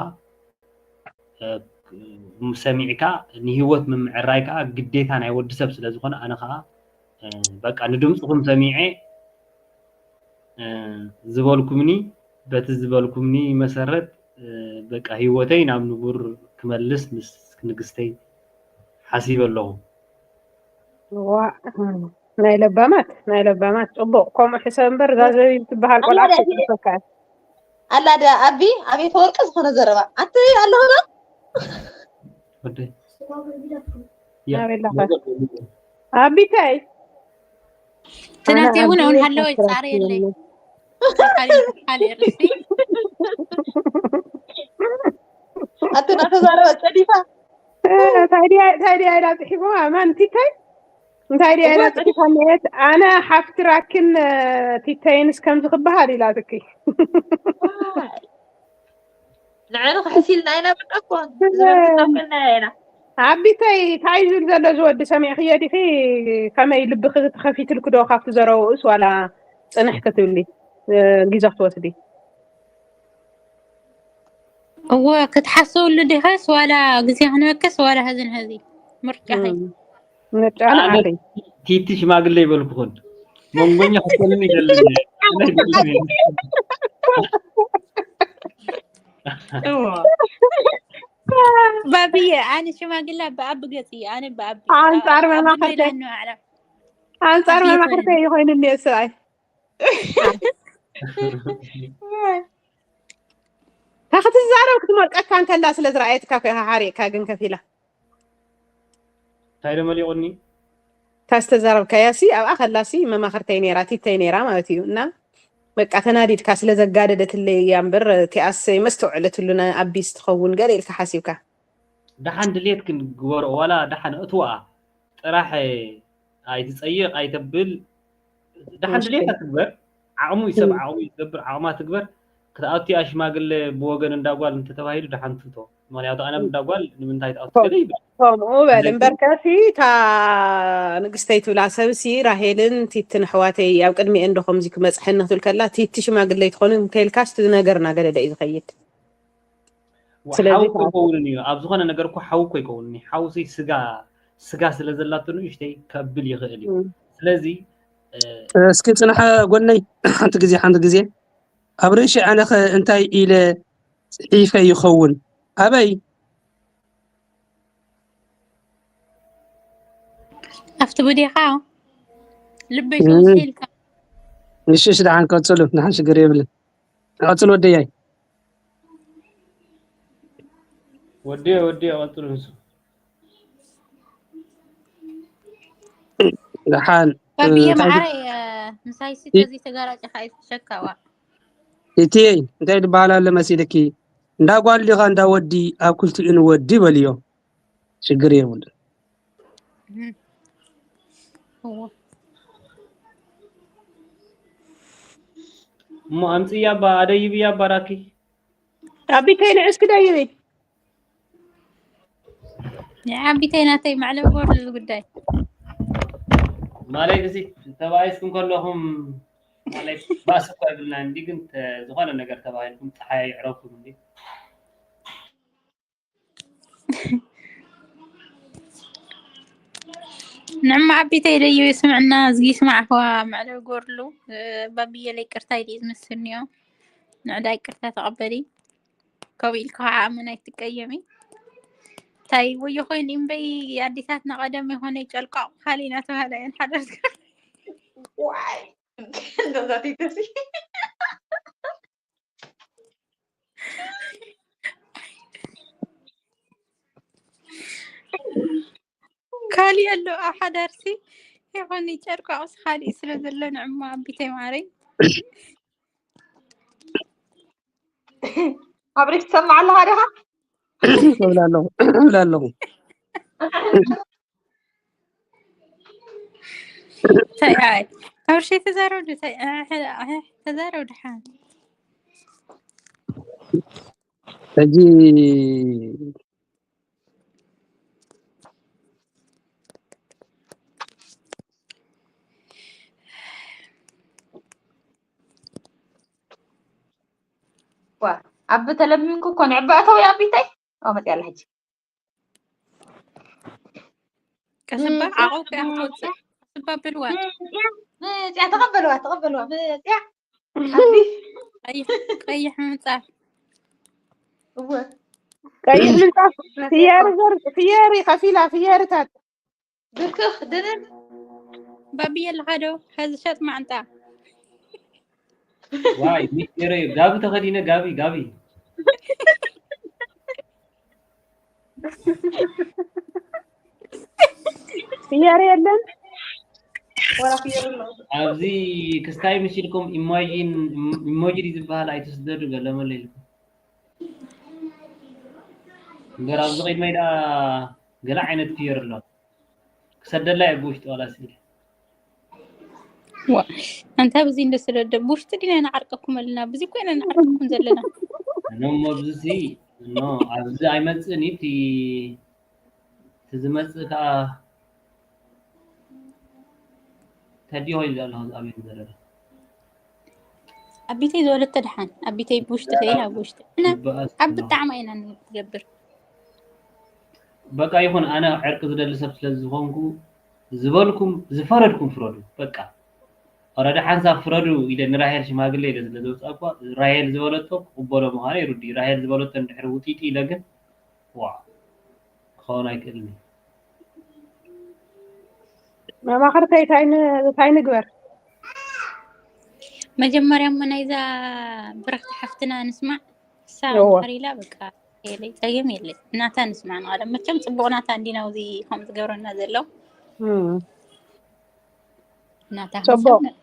ሰሚዕካ ንህይወት ምምዕራይ ከዓ ግዴታ ናይ ወዲ ሰብ ስለ ዝኾነ ኣነ ከዓ በቃ ንድምፅኹም ሰሚዐ ዝበልኩምኒ በቲ ዝበልኩምኒ መሰረት በቃ ህይወተይ ናብ ንቡር ክመልስ ምስ ንግስተይ ሓሲበ ኣለኹ። ዋእ ናይ ለባማት ናይ ለባማት ፅቡቕ ከምኡ ሕሰብ እምበር እዛ ዘቢብ ትበሃል ቆልዓ ከይትርፈካ። ኣላ ደ ኣቢ ኣቤት ወርቂ ዝኾነ ዘረባ ኣንቲ ኣለኹ ዶ ወደይ ናበይ ኣለኻ? ኣቢተይ ትናንት እውን እውን ኣቢ ሃለወ ኣስራት ይፃረየለይ ይብሉ። ካልእ ርእሲ ኣንቲ ናተዛረበ ፀዲፋ ታይ ድያ ታይ ድያ ኢላ ፅሒፍዋ ማን ቲታይ እንታይ ድያ ኢላ ፅሒፋ እኒአት ኣነ ሓፍቲ ራኪን ቲተይንስ ከምዚ ክበሃል ኢላትኪ ንዕኑ ክሕሲልና ኢና በቃ እኮ ዝበልክና ኢና ኣቢተይ እንታይ ዝብል ዘሎ ዝወዲ ሰሚዕክዮ ዲኺ ከመይ ልብኺ ተኸፊትልክ ዶ ካብቲ ዘረውኡስ ዋላ ፅንሕ ክትብሊ ግዜ ክትወስዲ እወ ክትሓስብሉ ዲኸስ ዋላ ግዜ ክንበክስ ዋላ ሀዝን ሀዚ ምርጫኺ ምርጫና ኣነ ዓኺ ቲቲ ሽማግለ ይበልኩኹን መንጎኛ ክትኮንኒ ይደልኒ እወ ባብየ ኣነ ሽማግላ ብኣብ ገፂ ኣነ ብኣብ ኣንፃር መማኽርተይ ኣንፃር መማኽርተይ ይኮይንኒ ሰብኣይ ታክትዛረብ ክትመርቀካ እንከላ ስለ ዝረኣየትካ ኮ ሓሪቕካ ግን ከፊላ እንታይ ደመሊቑኒ ታስተዛረብካያ ሲ ኣብኣ ከላ ሲ መማኽርተይ ነራ ቲተይ ነራ ማለት እዩ እና በቃ ተናዲድካ ስለ ዘጋደደትለይ እያ እምበር እቲኣስ መስተውዕለትሉ ኣቢስ ትኸውን ገለ ኢልካ ሓሲብካ ደሓን ድሌት ክንግበሮ ዋላ ደሓን እትወኣ ጥራሕ ኣይትፀይቕ ኣይተብል ደሓን ድሌታ ትግበር ዓቕሙ እዩ ሰብ ዓቕሙ እዩ ዝገብር ዓቕማ ትግበር ክትኣቱ እያ ሽማግለ ብወገን እንዳጓል እንተተባሂሉ ደሓን ትቶ ምክንያቱ ኣነ እንዳጓል ንምንታይ ትኣቱ ገለ ይብል ከምኡ በል እምበር። ከሲ እታ ንግስተይ ትብላ ሰብሲ፣ ራሄልን ቲትን ኣሕዋተይ፣ ኣብ ቅድሚኤን ዶ ከምዚ ክመፅሐኒ ክትብል ከላ፣ ቲቲ ሽማግለይ ትኾኑ እንተልካስ፣ እቲ ነገርና ገለ እዩ ዝኸይድ። ስለዚ ሓው እኮ ይከውንን እዩ። ኣብ ዝኾነ ነገር እኮ ሓው እኮ ይከውንን እዩ። ሓውሲ ስጋ፣ ስጋ ስለ ዘላቶ ንእሽተይ ከብል ይኽእል እዩ። ስለዚ እስኪ ጽንሐ ጎነይ፣ ሓንቲ ግዜ፣ ሓንቲ ግዜ፣ ኣብ ርእሲ ኣነኸ እንታይ ኢለ ጽሒፈ ይኸውን? ኣበይ? ኣብቲ ብዴኻ ልበይ ተወሲልካ። እሺ፣ እሺ፣ ደሓን ቀጽሉ፣ ደሓን ሽግር የብልን። ቀጽሉ ወደያይ። ወዲዮ፣ ወዲዮ፣ ቀጽሉ ንሱ። ደሓን ባብየ መዓረይ፣ ምሳይ ሲ ተዚ ተጋራጭ ካ ይትሸካዋ። እቲ እንታይ ዝበሃል ኣሎ መሲልኪ? እንዳ ጓል ዲኻ እንዳ ወዲ፣ ኣብ ክልቲኡ ንወዲ በልዮ። ሽግር የብሉ። እሞ ኣምፅያ ባ ኣደይብያ ባራኪ። ኣቢተይ ንዕስኪ ደይቢ። ንዓቢተይ ናተይ ማዕለ ቦርድ ጉዳይ ማለት እዚ ተባኢስኩም ከለኹም ማለት ባስ እኮ ይብልና እንዲ፣ ግን ዝኾነ ነገር ተባሂልኩም ፀሓይ ይዕረብኩም እንዲ። ንዕማ ኣቢተይ ደዩ ይስምዕና፣ እዝጊ ይስማዕ ኸዋ ማዕለ ጎርሉ። ባብየ ለይ ቅርታ ኢሉ ዝምስልንዮ። ንዕዳ ይቅርታ ተቐበሊ። ከምኡ ኢልካ ከዓ ኣመን ኣይትቀየሚ። እንታይ ወዮ ኮይኑ እምበይ ኣዴታትና ቀደም የኾነ ጨልቋቕ ካሊ እናተባህለ እየን ሓደርትካ። ዋይ እንደዛ ትይተሲ ካሊ ኣሎ ኣብ ሓዳርሲ የኾነ ጨርቋቑስ ካሊእ ስለ ዘሎ ንዕማ ኣቢተይ ማረይ። ኣብሪክ ትሰምዕ ኣለኻ ዲኻ? እብል ኣለኹ እብል ኣለኹ። እንታይ ኣይ ኣብርሸይ ተዛረቡ ዶ እንታይ ተዛረቡ ድሓን ሕጂ ዋ ኣብ ተለሚንኩ እኮ ንዕባ እተው ኣቢተይ። ኦ መጽያ ኣላ ሕጂ። ቀስባ ዓቐው ከኣ ትወፅእ። ቀስባ ብልዋ። መጽያ ተቐበልዋ፣ ተቐበልዋ። መጽያ ቀይሕ ምንፃፍ። እወ። ቀይሕ ምንፃፍ ፍየሪ ዘር ፍየሪ ከፊላ ፍየርታት ብክኽ ድንን ባብየ ኣለኻ ዶ? ኸዚ ሸጥ ማዕንጣ። ዋይ ሚስቴር እዩ። ጋቢ ተኸዲነ ጋቢ ጋቢ ፍየሪ የለን። ኣብዚ ክስታይ ምስ ኢልኩም ኢሞጂን ኢሞጂ ዝበሃል ኣይትስደዱ ገለመለ ኢልኩም እምበር ኣብዚ ቅድመይ ደኣ ገለ ዓይነት ፍየር ኣሎ ክሰደላ እየ ብውሽጢ ዋላ ስኢለ ዋ ኣንታ ብዚ እንደ ስለደ ብውሽጢ ዲና ንዓርቀኩም ኣለና ብዚ ኮይና ንዓርቀኩም ዘለና እሞ ኣብዚ ሲ እኖ ኣብዚ ኣይመጽእን እዩ እቲ እቲ ዝመጽእ ከዓ ተዲሆ ኢሉ ኣሎ ኣብዚ ኣቤት ዘለለ ኣቢተይ ዝወለተ ደሓን ኣቢተይ ብውሽጢ ከይን ኣብ ውሽጢ እና ኣብ ብጣዕማ ኢና ንገብር በቃ ይኹን ኣነ ዕርቂ ዝደሊ ሰብ ስለ ዝኾንኩ ዝበልኩም ዝፈረድኩም ፍረዱ በቃ ኦረዲ ሓንሳብ ፍረዱ ኢለ ንራሄል ሽማግለ ኢለ ስለ ዘውፅኣኳ ራሄል ዝበለቶ ክቕበሎ ምዃነ ይርዱ ራሄል ዝበለቶ እንድሕሪ ውጢጢ ኢለ ግን ዋ ክኸውን ኣይክእልን እዩ መማኽርተይ እንታይ ን- እንታይ ንግበር? መጀመርያ እሞ ናይዛ ብርኽቲ ሓፍትና ንስማዕ እሳ እወ። እንድሕር ኢላ በቃ የለይ ፀገም የለይ ናታ ንስማዕ ንቐደም መቸም ፅቡቕ ናታ እንዲና ውዚ ከም ዝገብረና ዘሎ እም፣ ናታ ፅቡቕ። ንሰምዕ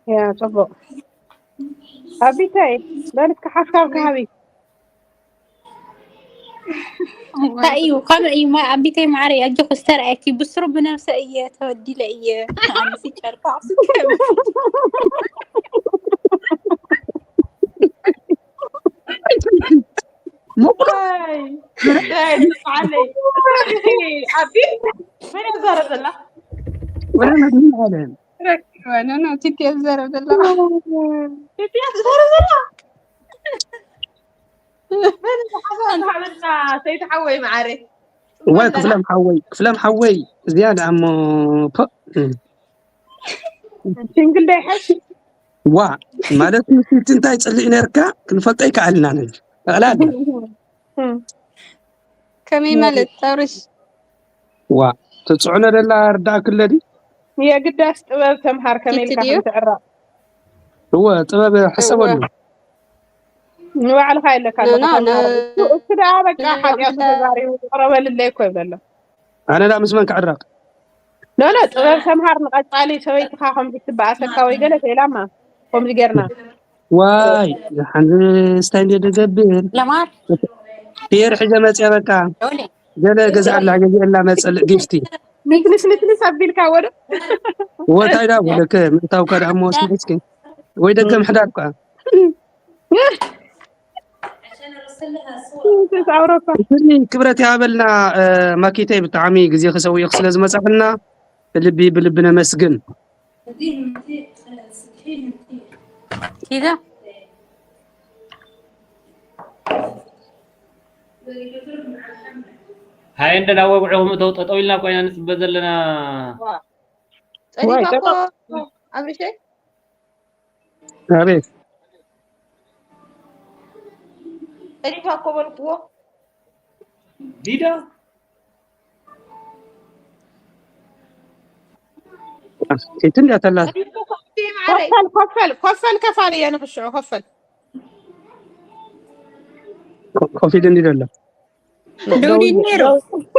ያ ፅቡቕ። ኣቢተይ በል እስኪ ሓሳብ ክሃቢ። እንታይ እዩ ከመይ እዩ ማ ኣቢተይ ማዕረይ ኣጆኺ ዝተረኣየኪ ብስሩ ብነብሰ እየ ተወዲለ እየ ኣነሲ ጨርቋ ስከም ሙቁ ኣይ ኣቢ መን እያ ዘረብ ዘላ? ወላ መድን ኣለን። ረኪባነ ነው ቲቲ ዘረብ ዘላ። ኢትዮጵያ ትዘረብ ዘላ? መን እያ ሓሳብ ሓበና? ሰይቲ ሓወይ መዓረይ። እዋ ክፍሎም ሓወይ፣ ክፍሎም ሓወይ ዝያዳ እሞ ፖ ሲንግል ዳይ ሓሽ ዋ ማለት ምስቲ እንታይ ጽልኢ ነርካ ክንፈልጦ ይከኣልና ነን። ጠቕላላ ከመይ ማለት ኣብርሽ? ዋ ትጽዕኖ ደላ ርዳእ ክለዲ የግዳስ ጥበብ ተምሃር ከመይ ኢልካ ቲቲ ድዩ? ከም ትዕረቕ እወ ጥበብ ሕሰበሉ። ንባዕልኻ የለካ ኖ፣ ኣለኻ ኖ፣ ኖ። ተምሃር። እሱ ደኣ በቃ ኖ፣ ሓጢኣቱ ኖ። ተዛሪቡ ይቕረበልለይ እኮ ይብለሎ። ኣነ ዳ ምስ መን ክዕረቕ? ኖ ኖ ጥበብ ተምሃር ንቐጻሊ ሰበይትኻ ከምዚ ትበኣሰካ ወይ ገለ ተኢላማ ከምዚ ጌርና ዋይ ሓንዚ ስታይ እንደ ደገብር ለማር ፒየር ሕዘ መጽያ በቃ ዶሌ ገለ ገዛ ኣላ ገዚአላ መጸልእ ጊፍቲ ንስንስንስንስ ኣቢልካ ወደ ወታይ ዳ ወለከ ምእታውካ ዳ እሞ ስንስኪ ወይ ደገም ሕዳርካ ስንስንስ ኣውሮፓ ብጣዕሚ ክብረት ይሃበልና። እ፣ ማኪተይ ብጣዕሚ ግዜ ክሰውኢኽ ስለ ዝመጻኽና ብልቢ ብልቢ ነመስግን። ኪዳ ሃይ እንደ ናብ ወግዑ ክምእተው ጠጠው ኢልና ኮይና ንጽበ ዘለና። ጸዲፋ እኮ ጠጠው። ኣብርሸ ኣቤት ጸዲፋ እኮ በልኩዎ። ዲዳ ሴት እንዲያ ተላት ጸዲፋ እኮ ኣብርሸ መዓረይ። ኮፈል ኮፈል ኮፈል ከፋል እየ ንኽሽዑ ኮፈል ኮፊድ እንዲ ደሎ ደውዲ ነይሩ።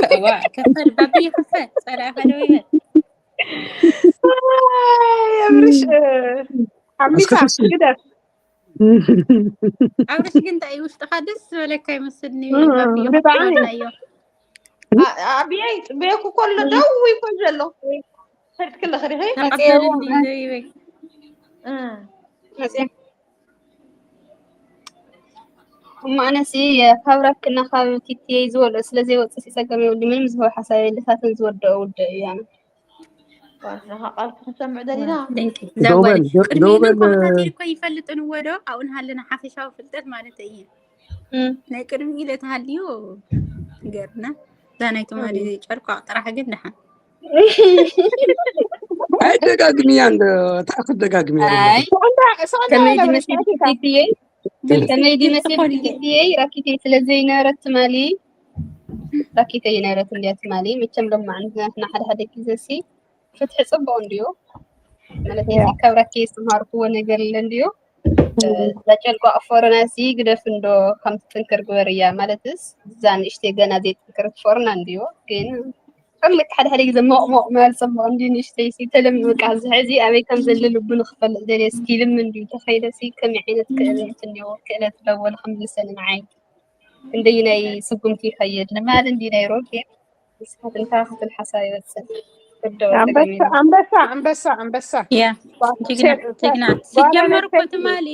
ከዋ ከፈል ባቢ ከፈል ጸላ ከደው ይበል። የብርሽ ሓሚሳ ግደፍ ኣብርሽ ግን እንታይ እዩ ውሽጥኻ ደስ ዝበለካ ይመስልኒ። እም፣ ባቢ ብጣዕሚ። ይኸፍልናዮ። ኣ- ኣብየይ ጽበየኩ ከሎ ደው ይኮ ዘሎ ከድክለ ከዲኸ ተቐበልኒ ዘይበይ እም። መጽያ እሞ ኣነሲ የካብረክና ካብ ቲቲየይ ዝበልኦ ስለ ዘይወፅእ ሲ ፀገም የብሉ። ምንም ዝህቦ ሓሳብ የለ። እሳተን ዝወደኦ ውደ እዩ ኣነ። ዋናኻ ቃልኩ ክንሰምዕ ደሊና። ደንቂ ዶበል፣ ዛጓል ቅድሚ ዶበል፣ ኢለን ኮመንታት ኢልኮ ይፈልጥን ወዶ ኣብኡ ንሃለና ሓፈሻዊ ፍልጠት ማለት እዩ። እም። ናይ ቅድሚ ኢለ ተሃልዩ ገርና እዛ ናይ ትማሊ ጨርቋ ጥራሕ ግን ደሓን ኣይደጋግምያ እንደ ታክል ደጋግምያ ኣይ ስቕ እንዳ ስቕ እንዳ ከመይ ኢለ ድመሲል ብለሽ ቲቲየይ ከመይ ድመሲል ቲቲየይ ራኪተይ ስለ ዘይነበረት ትማሊ ራኪተይ ይነበረት እንዲያ ትማሊ። መቸም ሎማዓንቲ ናትና ሓደ ሓደ ግዜ ሲ ፍትሒ ጽቡቕ እንድዩ ማለት እዩ። ካብ ራኪ ዝተምሃርክዎ ነገር ኣለ እንድዩ። እዛ ጨልቋ ፎረና ሲ ግደፍ እንዶ ከም ትጥንክር ግበር እያ ማለትስ እዛ ንእሽተይ ገና ዘይጥንክር ፎረና እንድዩ ግን ከመይ ሓደ ሓደ ግዜ ሞቕ ሞቕ ምባል ጽቡቕ እንድዩ። ንእሽተይ ሲ ተለሚ በቃ እዚ ሕዚ ኣበይ ከም ዘለ ልቡ ንክፈልጥ ደልየ እስኪ ልም እንድዩ ተኸይደ ሲ ከመይ ዓይነት ክእለት እንድዩ ክእለት ለወለ ክምልሰኒ ንዓይ እንደይ ናይ ስጉምቲ ይኸይድ ንማል እንዲ ናይ ሮጌ ንስኻት እንታይ ክትብል ሓሳብ ይወፅእ ወደ ኣንበሳ ኣንበሳ ኣንበሳ ኣንበሳ ያ ጅግና ጅግና ሲጀመር እኮ ትማሊ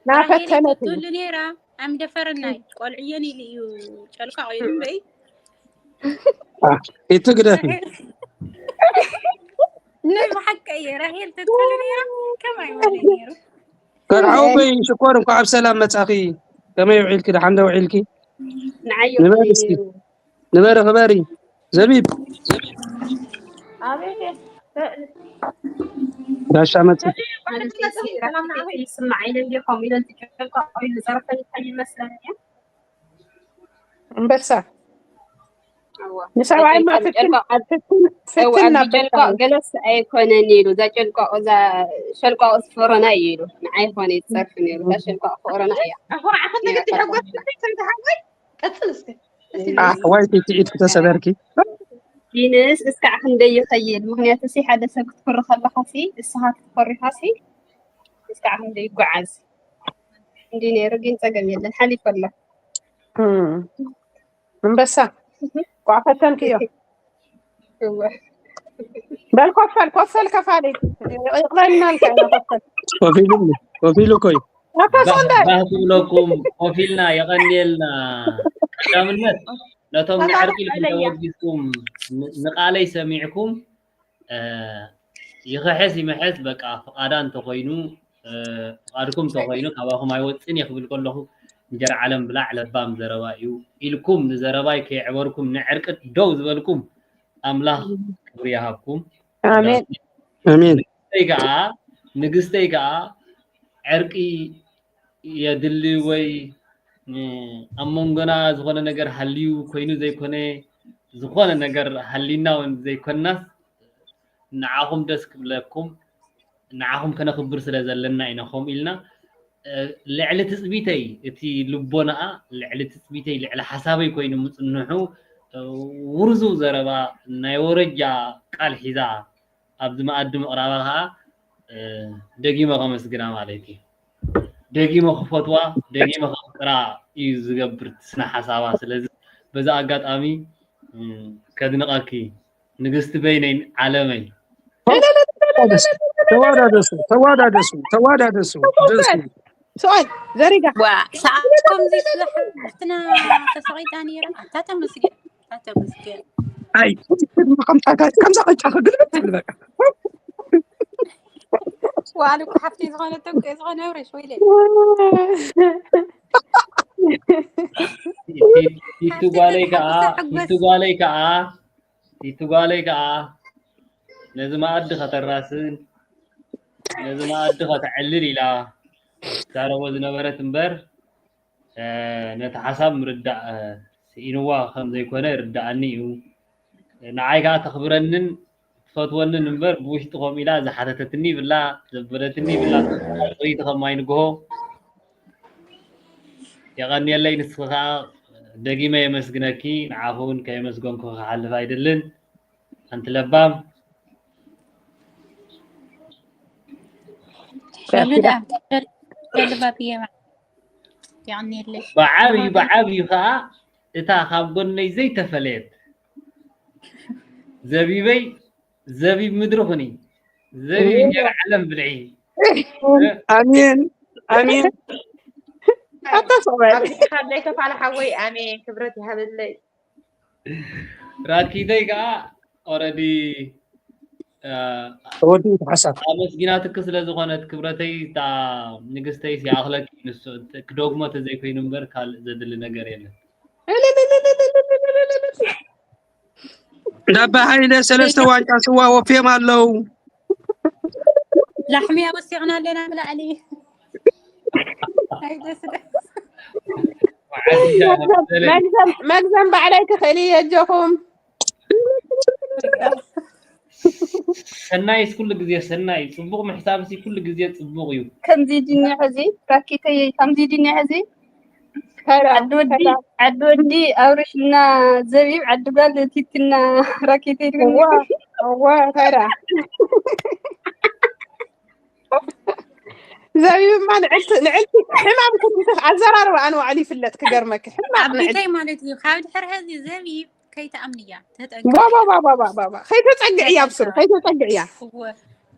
ናፈተነት ትብሉ ነይራ ኣምደፈረናይ ቆልዕየን ኢሉ እዩ ጨልቋ ቆይሩ እምበይ ይትግደፍ ናይ ብሓቂ እየ ራሄል ተትብሉ ነይራ ከማይ ወለ ነይሩ ከርዓው በይ ሽኮር እንኳ ኣብ ሰላም መጻኺ። ከመይ ውዒልኪ? ደሓን ዶ ውዒልኪ? ንዓይ ንበሪ እስኪ ንበሪ ክበሪ ዘቢብ ኣቤት ጋሻ መጽ ይስማዕ ኢለ እንዲ ከምኡ ኢለ ዝጨልቋ ቆይ ዝፀረፈ ይታይ ይመስለኒ ኣንበሳ ንሰብኣይማ ፍትን ፍትን ፍትን ጨልቋ ናበልካ ገለስ ኣይኮነን ኢሉ እዛ ጨልቋ እዛ ሸልቋ ዝፈረና እዩ ኢሉ ንዓይ ኮነ ይፀርፍ ነይሩ እዛ ሸልቋ ፈረና እያ ኣኹርዓኸት ንግዲ ሓጎስ ሰይቲ ሓጎይ ቀፅል እስከ ኣሕዋይ ትኢድ ክተሰበርኪ ይንስ እስካዕ ክንደይ ይኸይድ ምክንያቱ ሲ ሓደ ሰብ ክትፈሪ ከለካ ሲ እስኻ ክትፈሪካ ሲ እስካዕ ክንደይ ይጓዓዝ እንዲ ነይሩ ግን ፀገም የለን ሓሊፈ ኣሎ እም። ኣንበሳ ቋዕ ፈተንክዮ እወ በል ኮፈል ኮፈል ከፋሊ ይቕበልና ልካ ኢና ኮፈል ኮፊሉ ኮፊሉ ኮይ ኣታ ሰንዳይ። ባህ ትብለኩም። ኮፍ ኢልና የቐንየልና። ቀዳምነት ነቶም ንዕርቂ ኢልኩም ተበጊስኩም፣ ን- ንቓለይ ሰሚዕኩም፣ እ፣ ይኽሕስ ይምሐስ፣ በቃ፣ ፍቓዳ እንተኾይኑ፣ እ፣ ፍቓድኩም እንተኾይኑ፣ ካባኹም ኣይወፅን እየ ክብል ከለኹ፣ እንጀራ ዓለም ብላዕ ለባም ዘረባ እዩ ኢልኩም፣ ንዘረባይ ከየዕበርኩም፣ ንዕርቂ ደው ዝበልኩም፣ ኣምላኽ ክብሪ ይሃብኩም። ኣሜን። ኣሜን። ንግስተይ ከዓ፣ ንግስተይ ከዓ፣ ዕርቂ የድሊ ወይ፣ እ፣ ኣብ መንጎና ዝኾነ ነገር ሃልዩ ኮይኑ ዘይኮነ፣ ዝኾነ ነገር ሃሊና እውን ዘይኮናስ፣ ንዓኹም ደስ ክብለኩም፣ ንዓኹም ከነኽብር ስለ ዘለና ኢና ከምኡ ኢልና፣ እ፣ ልዕሊ ትጽቢተይ፣ እቲ ልቦናኣ ልዕሊ ትጽቢተይ፣ ልዕሊ ሓሳበይ ኮይኑ ምጽንሑ፣ እ፣ ውርዙ ዘረባ ናይ ወረጃ ቃል ሒዛ ኣብዚ መኣዲ ምቕራባ ኸዓ፣ እ፣ ደጊመ ከመስግና ማለት እዩ። ደጊመ ክፈትዋ፣ ደጊመ ከፍቅራ እዩ ዝገብር ስነ ሓሳባ። ስለዚ በዚ ኣጋጣሚ፣ እ፣ ከድንቐኪ ንግስቲ በይነይ ዓለመይ። ተዋዳደሱ፣ ተዋዳደሱ፣ ተዋዳደሱ። ደሱ። ሰዋል ዘሪጋ። ዋ፣ ሰዓት ከምዚ ስራሕ ብሕትና ተሰቒጣ ነይራ። ኣታ ተመስገን፣ ኣታ ተመስገን። ኣይ፣ ከምዛ ቅጫ ክግልብጥ ትብል በቃ። ዋሉ እኮ ሓፍቲ ዝኾነ ተንኮ ዝኾነ ብሬሽ ወይለ። ቲቱ ጓለይ ከዓ፣ ቲቱ ጓለይ ከዓ፣ ቲቱ ጓለይ ከዓ ነዚ መኣዲ ከተራስን ነዚ መኣዲ ከተዕልል ኢላ ትዛረቦ ዝነበረት እምበር፣ እ፣ ነቲ ሓሳብ ምርዳእ፣ እ፣ ስኢንዋ ከም ዘይኮነ ይርድኣኒ እዩ። ንዓይ ከዓ ተኽብረንን ትፈትወንን እምበር፣ ብውሽጢ ከምኡ ኢላ ዝሓተተትኒ ይብላ፣ ዘበለትኒ ይብላ፣ ጥሪቲ ከም ማይ ንግሆ። የቐንየለይ፣ ንስኺ ከዓ ደጊመ የመስግነኪ፣ ንዓኺ እውን ከየመስገንኩ ክሓልፍ ኣይደልን። ኣንቲ ለባም። ሸሉዳ፣ ሸሉዳ ብየ የቐንየለይ። ብዓብዩ፣ ብዓብዩ ከዓ እታ ካብ ጎነይ ዘይተፈለየት ዘቢበይ፣ ዘቢብ ምድሪ ኩኒ፣ ዘቢብ እንጀራ ዓለም ብልዒ። ኣሜን፣ ኣሜን። ኣታ ሰብኣይ። ኣብዚ ሓለይ ከፋለ ሓወይ፣ ኣሜን፣ ክብረት ይሃበለይ። ራኪተይ ከዓ ኦረዲ፣ እ፣ ተወዲኡ ተሓሳብ። ኣመስጊናትኪ ስለ ዝኾነት ክብረተይ፣ እታ ንግስተይ ይኣኽለኪ፣ ንሱ ክደግሞ ተዘይኮይኑ እምበር ካልእ ዘድሊ ነገር የለን። ዳባ ሃይለ ሰለስተ ዋንጫ ስዋ ወፍዮም ኣለዉ። ላሕሚ ኣወሲኽና ኣለና ብላዕሊ። ኣይ ደስ ደስ። መግዘም፣ መግዘም ባዕለይ ክኽእል እየ ኣጆኹም። ሰናይስ ኩሉ ግዜ ሰናይ፣ ጽቡቕ ምሕሳብሲ ኩሉ ግዜ ጽቡቕ እዩ። ከምዚ ድንያ ሕዚ፣ ራኪተይ፣ ከምዚ ድንያ ሕዚ። ተራ፣ ዓዲ ወዲ፣ ተራ። ዓዲ ወዲ ኣብርሽና ዘቢብ፣ ዓዲ ጓል ቲትና ራኪተይ ድብል። እዋ፣ እዋ፣ ተራ። ዘቢብማ ንዕልቲ፣ ንዕልቲ ሕማም ኩሉ ኣዘራርባ ኣነ ባዕሉ ይፍለጥ ክገርመኪ። ሕማም ንዕልቲ። ዓቢተይ ማለት እዩ። ካብ ድሕሪ ሕዚ ዘቢብ ከይትኣምንያ፣ ተጠንቀቂ። ዋ፣ ዋ፣ ዋ፣ ዋ፣ ዋ፣ ዋ። ከይተጸግዕያ ኣብ ስሩ፣ ከይተጸግዕያ። እወ።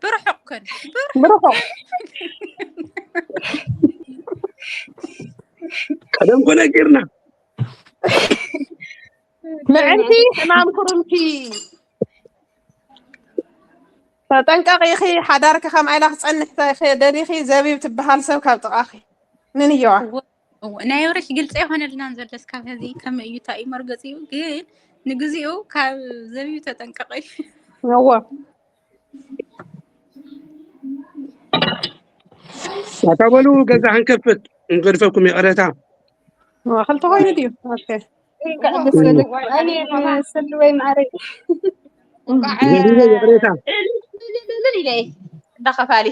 ብርሑቕ ከን፣ ብርሑቕ። ብርሑቕ። ቀደም ኮነ ጌርና። ምዕንቲ ሕማም ኩርምቲ። ተጠንቀቂ ኢኺ፣ ሓዳርኪ ከምኣ ኢላ ክጸንሕ ተ-፣ ደሊኺ፣ ዘቢብ ትበሃል ሰብ ካብ ጥቓኺ። ንንየዋ። እወ፣ እወ። ናይ ወረሽ ግልጺ ኣይኮነልናን ዘሎ እስካብ ሕዚ ከመይ እዩ፣ እንታይ እዩ መርገጺኡ? ግን ንግዚኡ ካብ ዘቢብ ተጠንቀቂ። እወ። ኣታ በሉ ገዛ ክንከፍት፣ እንገድፈኩም ይቕረታ። እወ፣ ክልተ ኮይኑ ድዩ? ኦኬ። እንኳዕ ደስ በለኩም። ኣሜን። ሰሉ ወይ ማዕረይ። እንኳዕ ዘቢበ ይቕሬታ። እልል ኢለ እንዳኸፋሊ፣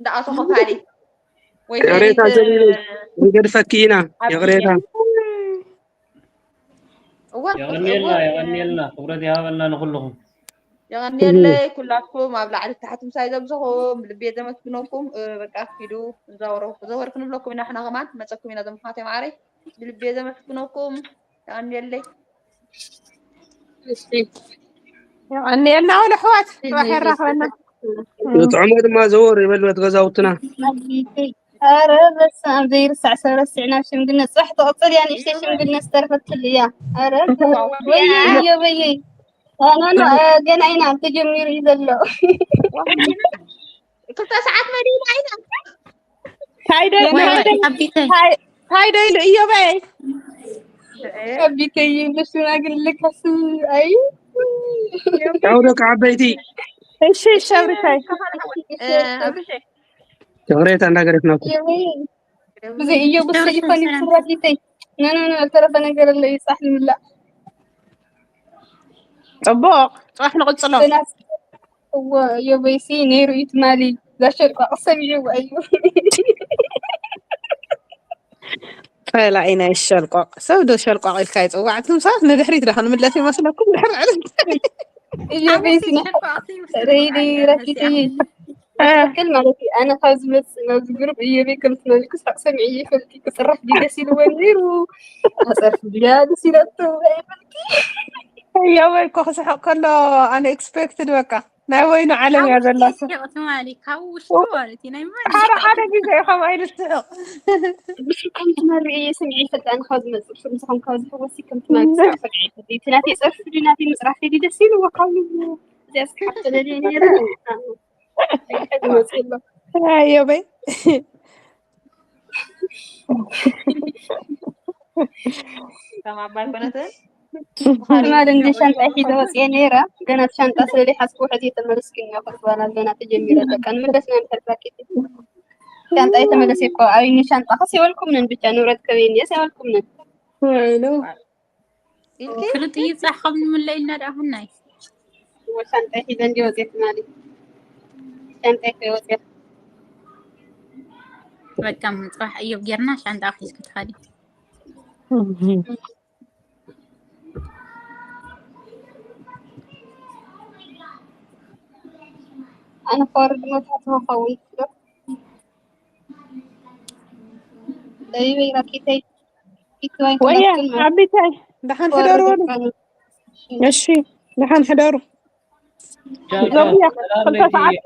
እንዳኣቶ ከፋሊ። ወይ ይቕሬታ ሰሊም፣ ዘቢበ፣ ክንገድፈኪ ኢና። ኣብ ይቕሬታ። እዋ፣ የቐንየልና፣ እዋ። የቐንየልና። ክብረት ይሃበልና ንኹልኹም። የቐንየለይ ኩላትኩም ኣብ ላዕሊ ታሕቲ ምሳይ ዘብዝኹም፣ ብልቢ እየ ዘመስግነኩም። እ፣ በቃ ኪዱ፣ ዘወሩ፣ ዘወር ክንብለኩም ኢና፣ ንሕና ከማን መጸኩም ኢና፣ ዘምሓት ማዕረይ። ብልቢ እየ ዘመስግነኩም። የቐንየለይ። እሺ። የቐንየልና ወለ ኣሕዋት፣ እሺ፣ ጽባሕ የራኽበና። ጥዑሞ ድማ ዘወር ይበል በት ገዛውትና። ኧረ በስመ ኣብ ዘይርሳዕ ሰብ ረሲዕና ኣብ ሽምግልና። ጽባሕ ትቕጽል እያ ንእሽተይ ሽምግልና ዝተረፈትሉ እያ። ኧረ ወይይ እዮ ወይይ። ኖ ኖ፣ ገና ኢና ተጀሚሩ እዩ ዘሎ። ክልተ ሰዓት መዲና ኢና። ታይ ዶ ታይ ዶ ታይ ታይ ዶ ኢሉ እዮበይ? ከቢተይ ይብሉ ሽማግለ ከስም ኣይ ቻው ደቂ ዓበይቲ። እሺ ሸብሪታይ ይቕሬታ እንዳገደፍናኩም። ብዘይ እዮ ብሰ ይኾን ይፍራፊተይ። ኖ ኖ ኖ፣ ተረፈ ነገር ኣሎ ይጻሕ ንብላ። ጽቡቕ፣ ጽባሕ ንቕጽሎ። እዎ እዮበይሲ ነይሩ እዩ ትማሊ። ዛሸልቋቕ ሰሚዕዎ እዩ። ጸላኢ ናይ ሸልቋቕ ሰብ ዶ ሸልቋቕ ኢልካ ይጽዋዕ? እቶም ሰባት ንድሕሪት ዶ ክንምለስ ይመስለኩም? ድሕሪ ዕለት እዮበይሲ ናይ ረይዲ ረኪቲ ትክክል ማለት እዩ። ኣነ ካብ ዝመፅእ ናብዚ ግሩፕ እዮበይ ከም ትመልኩ ሳቅ ሰሚዐ ይፈልጥ ክፅራሕ ድዩ ደስ ኢልዎ ነይሩ። ኣፀርፊ ድያ ደስ ኢለቶ ኣይፈልጥ። እዮበይ እኮ ክስሕቕ ከሎ ኣነ ኤክስፔክትድ በቃ ናይ ወይኑ ዓለም እያ ዘላ። ትማሊ ካብ ውሽጡ ማለት እዩ ናይ ማን ሓደ ሓደ ግዜ ከም ኣይልስሕቕ ብስም ከም ትመርዒ እየ ሰሚዐ ይፈልጥ። ኣነ ካብ ዝመፅእ ብስም ዝኮን ካብ ዝሕወሲ ከም ትመርዒ ሰሚዐ ይፈልጥ። እቲ ናተይ ፀርፊ ድዩ ናተይ ምፅራፍ ድዩ ደስ ኢልዎ ካብ ልቡ እዚኣ ስሓቅ ተደልየ ነይረ። ኣዮበይ ትማሊ እንደ ሻንጣ ሒዘ ወፅየ ነይረ። ገና እቲ ሻንጣ ስለ ዘይሓዝኩ ውሕድ እየ ተመለስኩ። እኛ ኮርስ በላ ገና ተጀሚረ በቃ ንምለስ ናይ ምሕር ጃኬት ሻንጣ እየ ተመለሰ እኮ። ኣብኒ ሻንጣ ከስ የበልኩምንን ብቻ ንብረት ከበይኒ የስ የበልኩምንን። ክልጥይ ይብጻሕ ከም ንምለይ ኢልና ደኣ ሁናይ ሻንጣ ሒዘ እንዲ ወፅየ ትማሊ ሻንጣ ከይወፅየ በቃ ምጽባሕ እዮብ ጌርና ሻንጣ ሒዝኪ ትኸዲ። ኣነ ፎርድ መታት መኸውን ደይበይ ራኪተይ ወያ ዓቢታይ ደሓን ሕደሩ። እሺ ደሓን ሕደሩ። ዘብያ ክልተ ሰዓት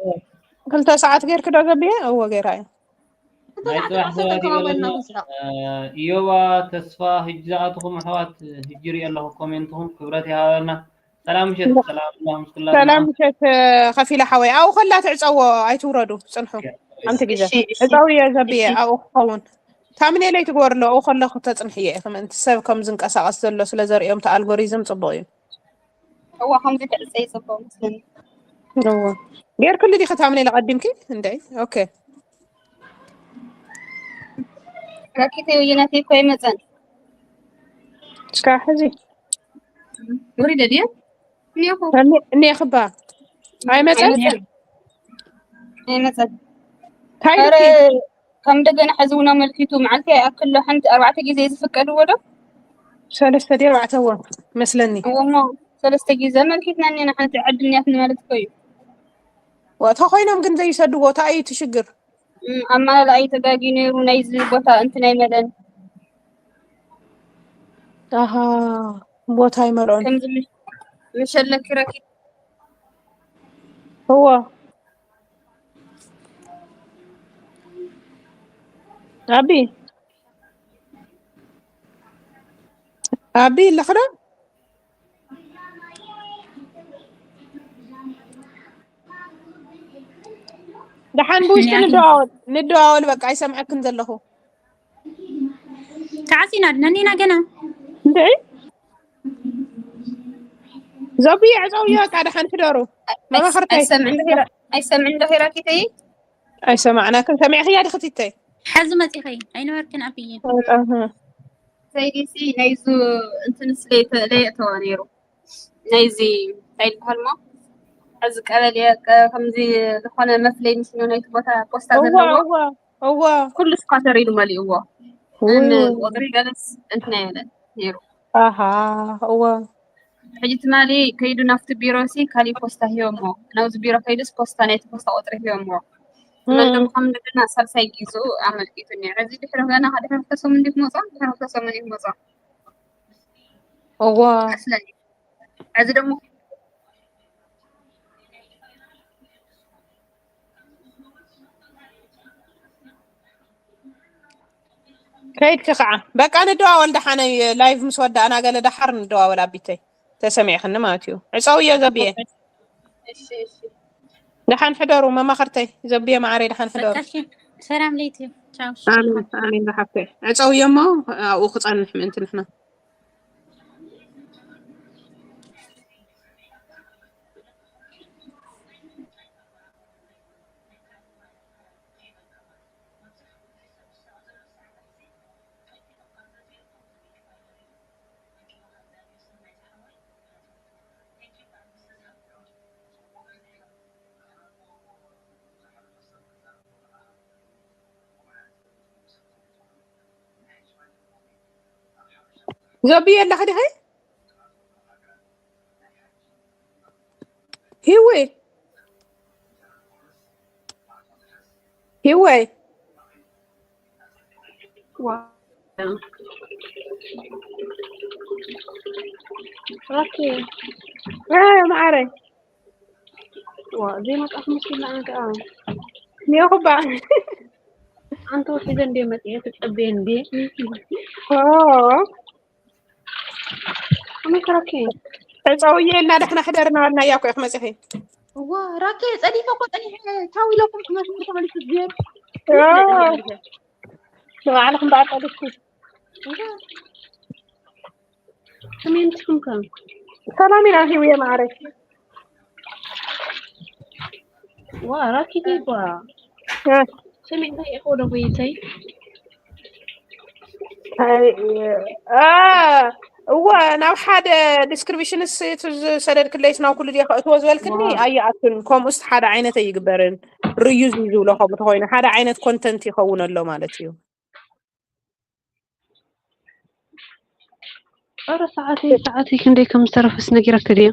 ክልተ ሰዓት ጌርክ ዶ ዘብያ? እዎ ጌራ እየ። ናይ ጽባሕ ሰባት ይበለና። እዮባ ተስፋ ህጂ ዝኣትኹም ኣሕዋት ህጂ ርኢ ኣለኹ ኮሜንትኹም ክብረት ይሃበልና። ሰላም ምሸት ሰላም ኣላህ ምስ ኩላትና። ሰላም ምሸት ከፊለ ሓወይ ኣብኡ ከላ ትዕፀዎ ኣይትውረዱ ጽንሑ። ሓንቲ ግዜ ዕፀው እየ ዘብየ ኣብኡ ክኸውን ታምኔለይ ትግበርሎ ኣብኡ ከለኹ ተፅንሕዮ ኢኺ ምእንቲ ሰብ ከም ዝንቀሳቐስ ዘሎ ስለ ዘርእዮም እቲ ኣልጎሪዝም ፅቡቕ እዩ። እዋ ከምዚ ትዕፀ ይፅቡቕ መስለኒ። እዎ ጌርክሉ ዲኺ ታምኔል ኣቐዲምኪ እንደ ኦኬ ራኪተይ ወየናተይ እኮ ኣይመፀን እስካብ ሕዚ ወሪደ ድየ እኒኹ እኒኽባ ኣይመፀን ኣይመፀን ታይ ኧረ ኢልኪ? ከም እንደገና ሕዚ እውን ኣመልኪቱ መዓልቲ ኣይኣክሎ ሓንቲ ኣርባዕተ ግዜ ዝፍቀድዎ ዶ ሰለስተ ድዩ ኣርባዕተ እዎ መስለኒ እወሞ ሰለስተ ግዜ ኣመልኪትና እኒና ሓንቲ ዕድል እኒኣትኒ ማለት እኮ እዩ ተኾይኖም ግን ዘይሰድዎ እንታይ እዩ እቲ ሽግር እም፣ ኣማላላኣይ ተጋግዩ ነይሩ ናይዚ ቦታ እንትን ኣይመለን ኣሃ ቦታ ኣይመልኦን ከምዚ ምሽ- ምሸለኪ ረኪ እዎ ኣቢ ኣቢ ኣለኽ ዶ ደሓን ብውሽጢ ንደዋወል ንደዋወል በቃ ኣይሰምዐክን ዘለኹ ተዓፂና ነኒና ገና እንድዒ ዘብየ ዕፀውዮ በቃ ደሓን ሕደሩ መማኽርተይ ኣይሰምዕን ዶ ሂራ- ኣይሰምዕን ዶ ሂራኪተይ ኣይሰማዕናክን ሰሚዕኽያ ዲኽቲተይ ሕዚ መፂኸይ ኣይነበርክን ኣብየ ዘይዲሲ ናይዙ እንትን ስለ ለየእተዋ ነይሩ ናይዚ እንታይ ይበሃል ሞ እዚ ቀበሌ ከምዚ ዝኾነ መፍለይ ምሽኖ ናይቲ ቦታ ፖስታ እዋ ዘለዎ እዋ እዋ ኩሉ ስኳተር ኢሉ መሊእዎ ውይ፣ ምን ውይ። ቁፅሪ ገለስ እንትን ኣይበለን ነይሩ ኣሃ እዋ ሕጂ ትማሊ ከይዱ ናብቲ ቢሮ ሲ ካሊእ ፖስታ ሂቦሞ ናብዚ ቢሮ ከይዱስ ፖስታ ናይቲ ፖስታ ቁፅሪ ሂቦሞ ትመልደም ከም እንደገና ሳልሳይ ጊዙ ኣመልኪቱ እኒኦ እዚ ድሕሪ ገና ድሕሪ ክልተ ሰሙን እንዲ ክመፆ ድሕሪ ክልተ ሰሙን እዩ ክመፆ እዋ መስለኒ እዚ ደግሞ ከይድኪ ከዓ በቃ ንደዋወል። ደሓነይ ላይቭ ምስ ወዳእና ገለ ደሓር ንደዋወል ኣቢተይ፣ ተሰሚዕክኒ ማለት እዩ። ዕፀውዮ ዘብየ። እሺ እሺ። ደሓን ሕደሩ መማኽርተይ ዘብየ ማዕረይ፣ ደሓን ሕደሩ። በቃ እሺ። ሰላም ለይቲ። ቻው። ኣሜን ኣሜን። ዝሓፍተይ ዕፀውዮ እሞ ኣብኡ ክፀንሕ ምእንቲ ንሕና። ዘብየ ኣለኺ ዲኺ? ሂወይ ሂወይ ራኪ እ፣ ማዕረይ ዋ ዘይመጣት መስላ ኣንተ ኒኹባ ኣንተ ወሒዘ እንደ መፅኤ ትፀበየ እንደ ኦ ከመይ ከረኪ ዕፀውየ ኢልና ዳሕና ሕደርና ዋልና እያ እኮ ኢኹ መፂኺ። ዋ ራኪ ጸዲፈ እኮ ጸኒሐ። ቻው ኢለኩም መስመር ተመልሱ። ዝር ኦ፣ ንባዕልኹም በኣጠልኩ ከመይ ንስኩም ከ ሰላም ኢና ሂውየ ማዕረይ። ዋ ራኪ ባ እ፣ ሰሚዕና ኢኮ ዶ ጎይተይ ኣይ፣ እ፣ እወ ናብ ሓደ ዲስክሪፕሽንስ እቲ ዝሰደድክለይስ ናብ ኩሉ ድየ ከእትዎ ዝበልክኒ ኣይኣቱን። ከምኡስ ሓደ ዓይነት ኣይግበርን። ሪዩዝ እዩ ዝብሎ ከምኡ ተኮይኑ ሓደ ዓይነት ኮንተንት ይኸውን ኣሎ ማለት እዩ። ኧረ ሰዓተይ ሰዓተይ ክንደይ ከም ዝተረፈስ ነጊረኪ ድየ?